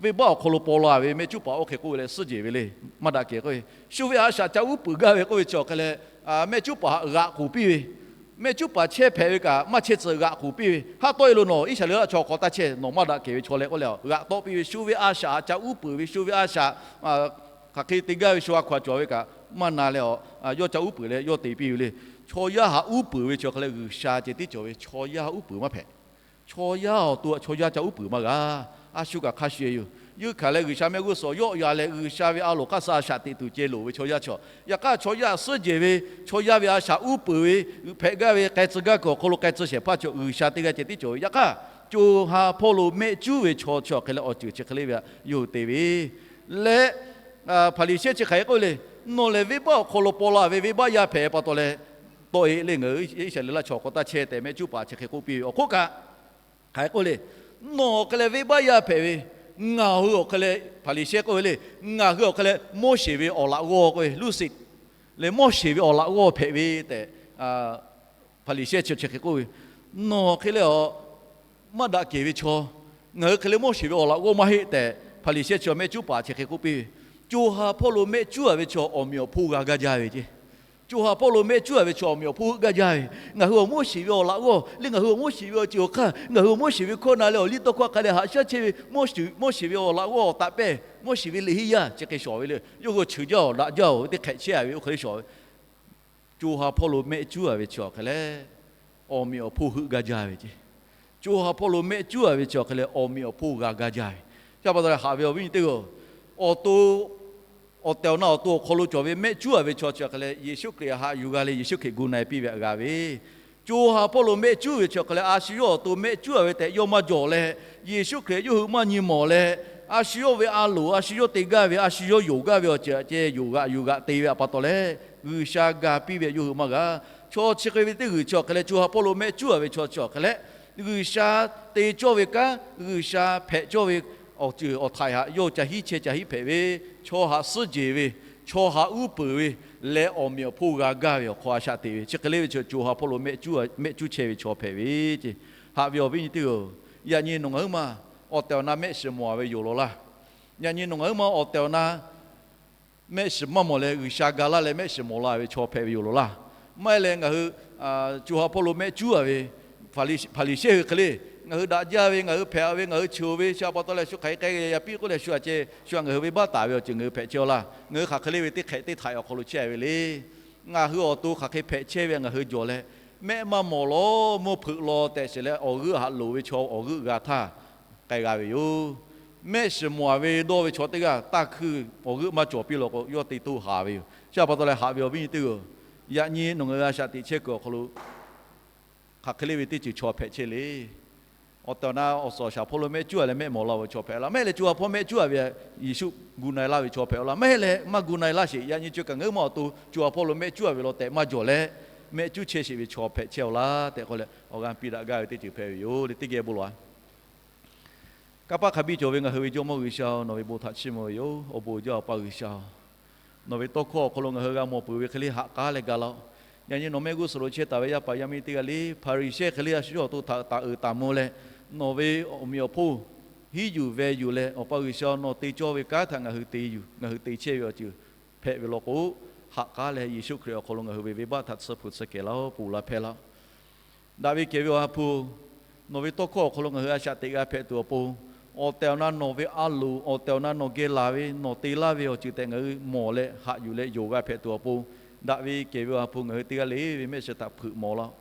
venˇbaˆ awˬ hk'aw lo paw la ve mehˆ cuˉ paˍ oˇ hk'e k'oˆ ve leh suhˉ jehˬ ve le. Maˇ daꞈ kehˬ k'oˆ ve, shu ve a shaꞈ ca uˉ peunˍ gaˇ ve k'oˆ ve chi awˬ hk'a leh, mehˆ cuˉ paˍ htaꞈ g'aꞈ k'oˍ piˇ ve, mehˆ cuˉ paˍ chehˇ hpehꞈ ve kaꞈ maˇ chehˇ tcuh g'aꞈ k'oˍ piˇ ve, haˉ tawˆ e lo nawˬ Iˉsaˍreˍlaˆ chaw hk'aw taˇ chehˇ, nawˬ maˇ daꞈ kehˬ ve chaw leh k'oˆ leh g'aꞈ tawˆ piˇ ve, shu ve a shaꞈ htaꞈ ca uˉ peunˍ ve, shu ve a shaꞈ hk'aˬ hk'e te gaˇ ve shu a hkaw aˬ cawˬ ve kaꞈ maˇ na leh, yawˇ ca uˉ peunˍ leh yawˇ te piˇ ve le. Chaw yaˇ htaꞈ uˉ peunˍ ve chi awˬ hk'a leh G'uiˬsha ceh tiˉ cawˬ ve, chaw yaˇ htaꞈ uˉ peunˍ maˇ hpehꞈ. Chaw yaˇ awˬ to htaꞈ chaw yaˇ ca uˉ peunˍ maˇ g'a. A shu kaꞈ hk'a shuˍ e yoˬ. Yeunˇ hkanˍ leh G'uiˬsha mehˆ g'uˇ suhˍ yawˆ yan leh G'uiˬsha ve a loˍ hk'aˇ suh a shaꞈ teꞈ tuˬ ceh loˍ ve chaw yaˇ chi, yaꞈ hk'aˇ chaw yaˇ suhˉ jehˬ ve, chaw yaˇ ve a shaꞈ uˉ peunˍ ve, hpehꞈ gaˇ ve k'ai tcuh gaˇ kuiˬ awˬ hk'aw lo k'ai tcuh shehˍ hpaˇ chaw G'uiˬsha teˇ g'aˇ ceh tiˉ cawˬ ve. Yaꞈ hk'aˇ, co ha hpawˇ lo mehˆ cuˉ ve chaw chi awˬ hk'a leh awˬ ceuˬ chi hk'e le ve htaꞈ yawˇ hui te ve leh, Hpaˍriˍsehˇ chi hk'aˬ hk'e k'oˆ ve le, nawˬ lehˬ venˇbaˆ awˬ hk'aw lo paw la ve venˇbaˆ yaˇ hpehꞈ pa taw leh, tawˆ e le ngaˬ hui Iˉsaˍreˍlaˆ chaw hk'aw taˇ chehˇ tehꞈ mehˆ cuˉ paˍ chi hk'e k'oˆ piˇ ve. Awˬ hk'oˆ kaꞈ hk'aˬ hk'e k'oˆ le, nawˬ hk'e leh venˇbaˆ yaˇ hpehꞈ ve, ngaˬ hui awˬ hk'e leh Hpaˍriˍsehˇ k'oˆ ve le, ngaˬ hui awˬ hk'e leh Moˉseˍ ve awˬ laꞈ g'awˇ k'oˆ ve, Luˇsiˍ lehˬ Moˉseˍ ve awˬ laꞈ g'awˇ hpehꞈ ve tehꞈ, Hpaˍriˍsehˇ chi chi hk'e k'oˆ ve, nawˬ hk'e leh a maˇ daꞈ kehˬ ve chaw, ngaˬ hui hk'e leh Moˉseˍ ve awˬ laꞈ g'awˇ maˇ heˆ tehꞈ Hpaˍriˍsehˇ chi mehˆ cuˉ paˍ chi hk'e k'oˆ piˇ ve. Co ha hpawˇ lo mehˆ cuˉ a ve chaw awˬ meꞈ awˬ hponˇ g'a gaˇ jaˇ ve ceˇ. Co ha hpawˇ lo mehˆ cuˉ a ve chaw awˬ meꞈ awˬ hponˇ g'aˇ jaˇ ve, ngaˬ hui awˬ Moˉseˍ ve awˬ laꞈ g'awˇ leh ngaˬ hui awˬ Moˉseˍ ve awˬ ceuˬ awˬ hk'aˇ, ngaˬ hui awˬ Moˉseˍ ve hkawˇ na leh awˬ liˇ tawˇ hkawˇ hk'a leh haꞈ shaˉ chehˇ ve, Moˉseˍ ve awˬ laꞈ g'awˇ awˬ taꞈ pehˇ, Moˉseˍ ve liꞈ henˇ yaˇ chi hk'e shawˍ ve le. Yawˇ hui cheuˬ jaˇ-oˬ, daꞈ jaˇ-oˬ ve teˇ hk'ehꞈ chehˇ a ve oˇ hk'e le shawˍ ve. Co ha hpawˇ lo mehˆ cuˉ a ve chi awˬ hk'a leh, awˬ meꞈ awˬ hponˇ heuˆ gaˇ jaˇ ve ceˇ. Co ha hpawˇ lo mehˆ cuˉ a ve chi awˬ hk'a leh awˬ meꞈ awˬ hponˇ g'a gaˇ jaˇ ve. Chi pa taw leh haꞈ ve awˬ viˉ nyi teˇ hpaˍ-oˬ, awˬ to, awˬ tehˬ awˬ na awˬ to awˬ hk'aw lo cawˬ ve mehˆ cuˉ a ve chaw chi awˬ hk'a leh Yeˍsuˆ Hkriꞈ haꞈ yuˬ g'a leh Yeˍsuˆ Hkriꞈ gu na-e piˇ ve htaꞈ g'a ve, co ha hpawˇ lo mehˆ cuˉ ve chi awˬ hk'a leh a shu yawˇ awˬ to mehˆ cuˉ a ve tehꞈ yawˇ maˇ jawˬ leh, Yeˍsuˆ Hkriꞈ yawˇ hui maˇ nyi mawˬ leh, a shu yawˇ ve a loˍ, a shu yawˇ te gaˇ ve, a shu yawˇ yonˍ gaˇ ve awˬ ceuˬ htaꞈ ceh yonˍ g'aꞈ yuˬ g'aꞈ te ve htaꞈ pa taw leh, G'uiˬsha ga piˇ ve htaꞈ yawˇ hui maˇ g'a. Chaw chi hk'e ve teˇ g'uiˬ chi awˬ hk'a leh co ha hpawˇ lo mehˆ cuˉ a ve chaw chi awˬ hk'a leh, G'uiˬsha te cawˇ ve kanˉ, G'uiˬsha hpehꞈ cawˇ ve awˬ ceuˬ awˬ htaiꞈ htaꞈ yawˇ ca hiˉ chehˇ ca hiˉ hpehꞈ ve, chaw htaꞈ suhˉ jehˬ ve, chaw htaꞈ uˉ peunˍ ve, leh awˬ meꞈ awˬ hponˇ g'a gaˇ ve awˬ hk'aw a shaꞈ teꞈ ve, chi hk'e le ve chaw co ha hpawˇ lo mehˆ cuˉ chehˇ ve chaw hpehꞈ ve ceˇ. Haꞈ ve awˬ viˉ nyi teˇ g'aˇ-oˬ, yaꞈ nyi nawˬ ngaˬ huiˉ ma awˬ tehˬ awˬ na mehˆ shiˍ mawˬ a ve yoˬ lawˬ laˇ. Yaꞈ nyi nawˬ ngaˬ huiˉ ma awˬ tehˬ awˬ na mehˆ shiˍ maˇ mawˬ leh G'uiˬsha ga laˇ leh mehˆ shiˍ mawˬ la ve chaw hpehꞈ ve yoˬ lawˬ laˇ. Maˇ heˆ leh ngaˬ hui co ha hpawˇ lo mehˆ cuˉ a ve Hpaˍriˍsehˇ hui hk'e le, ngaˬ hui daꞈ jaˇ ve, ngaˬ hui hpehꞈ ve, ngaˬ hui cheuˬ ve, chi pa taw leh shu hk'aˬ hk'e k'ai g'a yaꞈ piˇ k'oˆ leh shu aꞈ ceh shu htaꞈ ngaˬ hui venˇbaˆ taˍ ve awˬ ceuˬ ngaˬ hui hpehꞈ chehˇ-aw laˇ. Ngaˬ hui hk'aˬ hk'e le ve teˇ hk'ehꞈ teˇ htaiꞈ awˬ hk'aw lo chehˇ ve le. Ngaˬ hui awˬ to hk'aˬ hk'e hpehꞈ chehˇ ve ngaˬ hui jawˬ leh, mehˆ maˇ mawˬ lawˬ mvuhˇ hpeuꞈ law tehꞈ shiˍ leh awˬ g'euˆ haꞈ loˍ ve chaw awˬ g'euˆ g'a htaˇ k'ai g'a ve yoˬ. Mehˆ shiˍ mawˬ a ve dawˇ ve chaw teˇ g'aˇ taˇ hkuiˇ awˬ g'euˆ maˇ cawˬ piˇ law k'o yawˇ te toˇ haˍ ve yoˬ. Chi pa taw leh haꞈ ve awˬ viˉ nyi teˇ g'aˇ-oˬ, yaꞈ nyi nawˬ ngaˬ hui a shaꞈ teꞈ chehˇ kuiˬ awˬ hk'aw lo hk'aˬ hk'e le ve teˇ ceuˬ chaw hpehꞈ chehˇ le. Awˬ tehˬ awˬ na awˬ suhˍ awˬ shaˍ hpawˇ lo mehˆ cuˉ a leh mehˆ mawˬ la ve chaw hpehꞈ-aw laˇ. Maˇ heˆ leh co ha hpawˇ mehˆ cuˉ a ve Yeˍsuˆ gu na-e laˇ ve chaw hpehꞈ-aw laˇ. Maˇ heˆ leh maˇ gu na-e laˇ sheˍ. Yaꞈ nyi co kaꞈ ngaˬ huiˉ ma awˬ to co ha hpawˇ lo mehˆ cuˉ a ve law tehꞈ maˇ jawˬ leh mehˆ cuˉ chehˇ sheˍ ve chaw hpehꞈ chehˇ-aw laˇ tehꞈ k'oˆ leh awˬ g'aˇ piˇ daꞈ gaˇ ve teˇ ceuˬ hpehꞈ ve yoˬ le. Teˇ geh bon lawˬ-a. Kanˇ paˆ hk'a biˇ cawˬ ve ngaˬ hui ve Jawˇmawˇ G'uiˬsha-oˬ, nawˬ ve bon htaꞈ chiˇ mvuh ve yoˬ. Awˬ bon uiˍ jaˇ Awˬ pa G'uiˬsha-oˬ, nawˬ ve tawˇ hkawˇ awˬ hk'aw lo ngaˬ hui g'a mawˬ peuˬ ve hk'e le ha k'aˉ leh ga laˇ-oˆ. Yaꞈ nyi nawˬ mehˆ g'uˇ suhˍ lo chehˇ taˍ ve yaˇ paˍ yaˇ miˇ teˇ g'aˇ le Hpaˍriˍsehˇ hk'e le a shu yawˇ awˬ to htaꞈ taˍ uiˍ taˍ mvuh leh, nawˬ ve awˬ meꞈ awˬ hponˇ hiˉ yuˬ ve yuˬ leh, Awˬ pa G'uiˬsha-oˬ, nawˬ te cawˇ ve kanˉ htaꞈ ngaˬ hui te yuˬ, ngaˬ hui te chehˇ ve awˬ ceuˬ hpehꞈ ve law k'o, ha k'aˉ leh Yeˍsuˆ Hkriꞈ awˬ hk'aw lo ngaˬ hui ve venˇbaˆ htaꞈ tsuhˇ hpu tsuhˇ kehˬ laˇ-oˆ, ponˬ laˇ hpehˇ laˇ-oˆ. Daꞈ ve kehˬ ve Awˬ ha hpu, nawˬ ve tawˇ hkawˇ awˬ hk'aw lo ngaˬ hui a shaꞈ teꞈ g'a hpehꞈ tuˬ awˬ pon, awˬ tehˬ awˬ na nawˬ ve a loˍ, awˬ tehˬ awˬ na nawˬ geh laˬ ve nawˬ te laˇ ve awˬ ceuˬ tehꞈ ngaˬ hui mawˬ leh haꞈ yuˬ leh yonˍ g'a hpehꞈ tuˬ awˬ pon, daꞈ ve kehˬ ve Awˬ ha hpu ngaˬ hui teˇ g'aˇ le ve mehˆ shiˍ htaꞈ hpeuꞈ mawˬ laˇ-oˆ.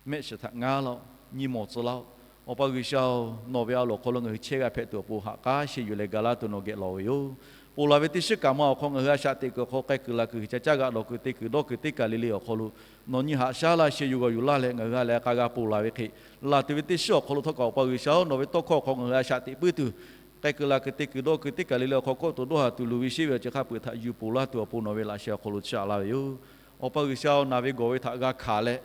Mehˆ shiˍ htaꞈ ngaˉ laˇ-oˆ, nyi mawˬ tcuh laˇ-oˆ. Awˬ pa G'uiˬsha-oˬ, nawˬ ve a loˍ awˬ hk'aw lo ngaˬ hui chehˇ g'a hpehꞈ tuˬ awˬ pon ha k'aˉ sheh yuˬ leh ga laˇ tuˬ nawˬ geh lawˬ ve yoˬ. Ponˬ laˬ ve teˇ shiˉ kaꞈ ma awˬ hk'aw ngaˬ hui a shaꞈ teꞈ kuiˬ awˬ hk'aw k'ai kuiˬ la kuiˬ, hiˍ ca caˇ g'aꞈ dawˬ kuiˬ te kuiˬ dawˇ kuiˬ teˇ kaˬ le le awˬ hk'aw lo, nawˬ nyi haꞈ shaˉ laˇ sheh yuˬ g'awˬ yuˬ laˇ leh ngaˬ hui ha lehˬ k'a g'a ponˬ laˬ ve hk'e, laˬ tuˬ ve teˇ shiˉ awˬ hk'aw lo htawˇ kaꞈ Awˬ pa G'uiˬsha-oˬ, nawˬ ve tawˇ hkawˇ awˬ hk'aw ngaˬ hui a shaꞈ teꞈ puiˉ tuˬ, k'ai kuiˬ la kuiˬ te kuiˬ dawˇ kuiˬ teˇ kaˬ le le awˬ hk'aw kawˆ tuˬ dawˇ haˍ tuˬ luˬ ve sheˆ ve awˬ ceuˬ hk'a peu-eˬ htaꞈ yuˬ ponˬ laˇ tuˬ awˬ pon nawˬ ve laꞈ sheh awˬ hk'aw lo chiˇ aꞈ laˇ ve yoˬ. Awˬ pa G'uiˬsha-oˬ, naˬ ve gawˬ ve htaꞈ g'a hkanˍ leh,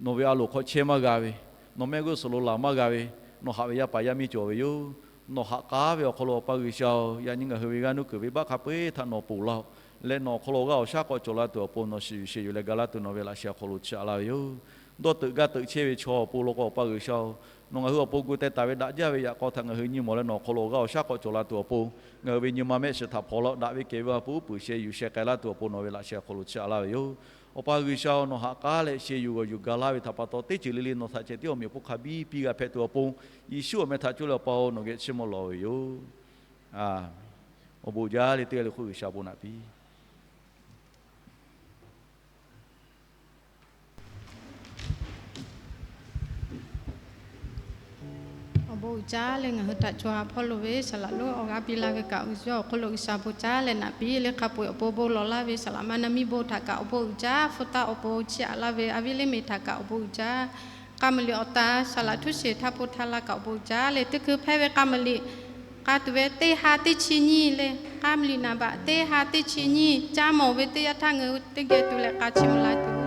nawˬ ve a loˍ hk'aw chehˇ maˇ g'a ve, nawˬ mehˆ g'uˇ suhˍ lo laˬ maˇ g'a ve, nawˬ haꞈ ve yaˇ paˍ yaˇ miˇ cawˬ ve yoˬ. Nawˬ haꞈ k'aˉ ve awˬ hk'aw lo Awˬ pa G'uiˬsha-oˬ, yaꞈ nyi ngaˬ hui ve g'aˇ nuˇ kuiˬ venˇbaˆ hk'a peu-eˬ htaꞈ nawˬ ponˬ laˇ-oˆ. Leh nawˬ awˬ hk'aw lo g'aˇ awˬ shaˉ k'awꞈ cawˬ la tuˬ awˬ pon nawˬ shiˍ yuˬ sheh yuˬ leh ga laˇ tuˬ nawˬ ve laꞈ sheh awˬ hk'aw lo chiˇ aꞈ laˇ ve yoˬ. Dawˇ teuꞈ gaˇ teuꞈ chehˇ ve chaw awˬ pon law k'o Awˬ pa G'uiˬsha-oˬ, nawˬ ngaˬ hui awˬ pon gu teh taˍ ve daꞈ jaˇ ve yaꞈ k'aw htaꞈ ngaˬ hui nyi mawˬ leh nawˬ awˬ hk'aw lo g'aˇ awˬ shaˉ k'awꞈ cawˬ la tuˬ awˬ pon, ngaˬ hui ve nyi ma mehˆ shiˍ htaꞈ hpaw laˇ-oˆ. Daꞈ ve kehˬ ve Awˬ ha hpu uˉ peunˍ sheh yuˬ sheh k'ai laˇ tuˬ awˬ pon nawˬ ve laꞈ sheh awˬ hk'aw lo chiˇ aꞈ laˇ ve yoˬ. Awˬ pa G'uiˬsha-oˬ, nawˬ haꞈ k'aˉ leh sheh yuˬ g'awˬ yuˬ ga laˇ ve htaꞈ pa taw teˇ ceuˬ le le nawˬ htaꞈ ceh tiˉ awˬ meꞈ awˬ hponˇ hk'a biˇ piˇ g'a hpehꞈ tuˬ awˬ pon, Yeˍsuˆ awˬ meh htaꞈ cuˇ leh Awˬ pa-oˬ, nawˬ geh chiˇ mvuh lawˬ ve yoˬ. Awˬ bon jaˇ leh teˇ g'aˇ le hk'oˆ G'uiˬsha bon naꞈ piˇ. Awˬ bon uiˍ jaˇ leh ngaˬ hui htaꞈ co ha hpawˇ lo ve saˍ laꞈ lonˉ awˬ g'aˇ piˇ laˇ ve kaꞈ, uiˍ zuhˇ awˬ hk'oˆ lo G'uiˬsha bon jaˇ leh naꞈ piˇ leh hk'a peu-eˬ awˬ pon bon lawˬ laˇ ve saˍ laꞈ ma na miˇ bon htaꞈ kaꞈ awˬ bon uiˍ jaˇ. Hpu taˆ awˬ pon chiˇ aꞈ laˇ ve a viˉ Liˇ miˬ htaꞈ kaꞈ awˬ bon uiˍ jaˇ. K'a maˍ liꞈ awˬ ta saˍ laꞈ htuˉ sheˍ htaˇ hpu htaˇ la kaꞈ awˬ bon uiˍ jaˇ leh teˇ hkui hpehˇ ve k'a maˍ liꞈ k'a tuˬ ve teˇ ha teˇ chi nyiˇ leh k'a maˍ liꞈ naˍ baꞈ teˇ ha teˇ chi nyiˇ caˇ mawˬ ve teˇ yanˇ htaˇ ngaˬ hui teˇ geh tuˬ leh k'a chiˇ mvuh la tuˬ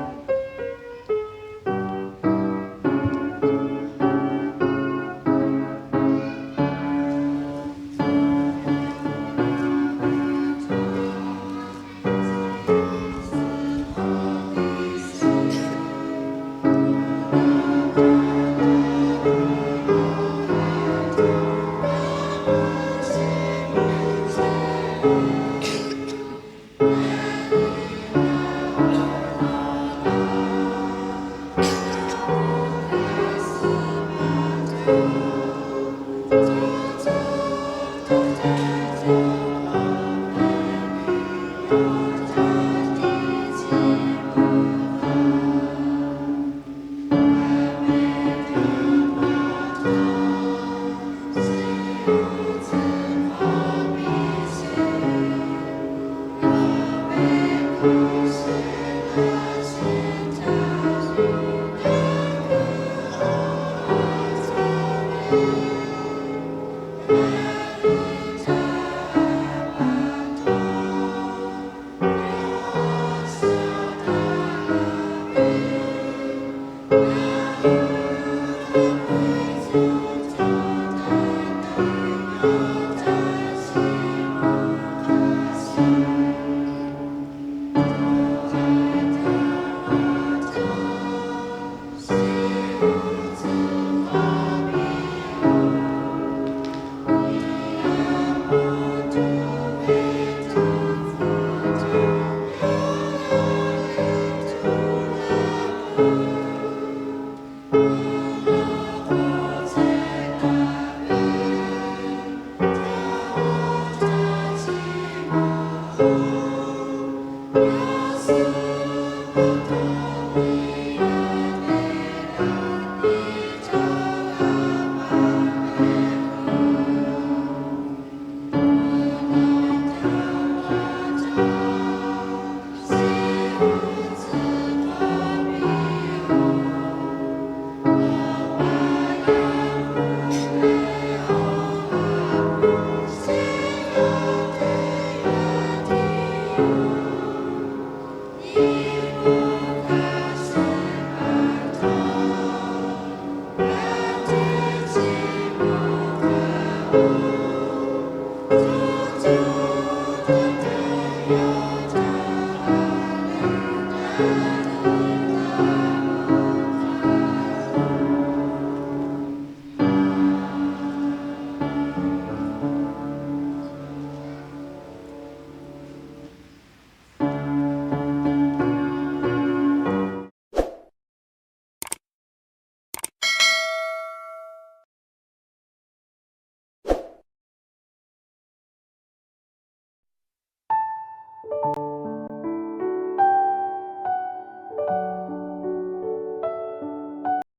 ve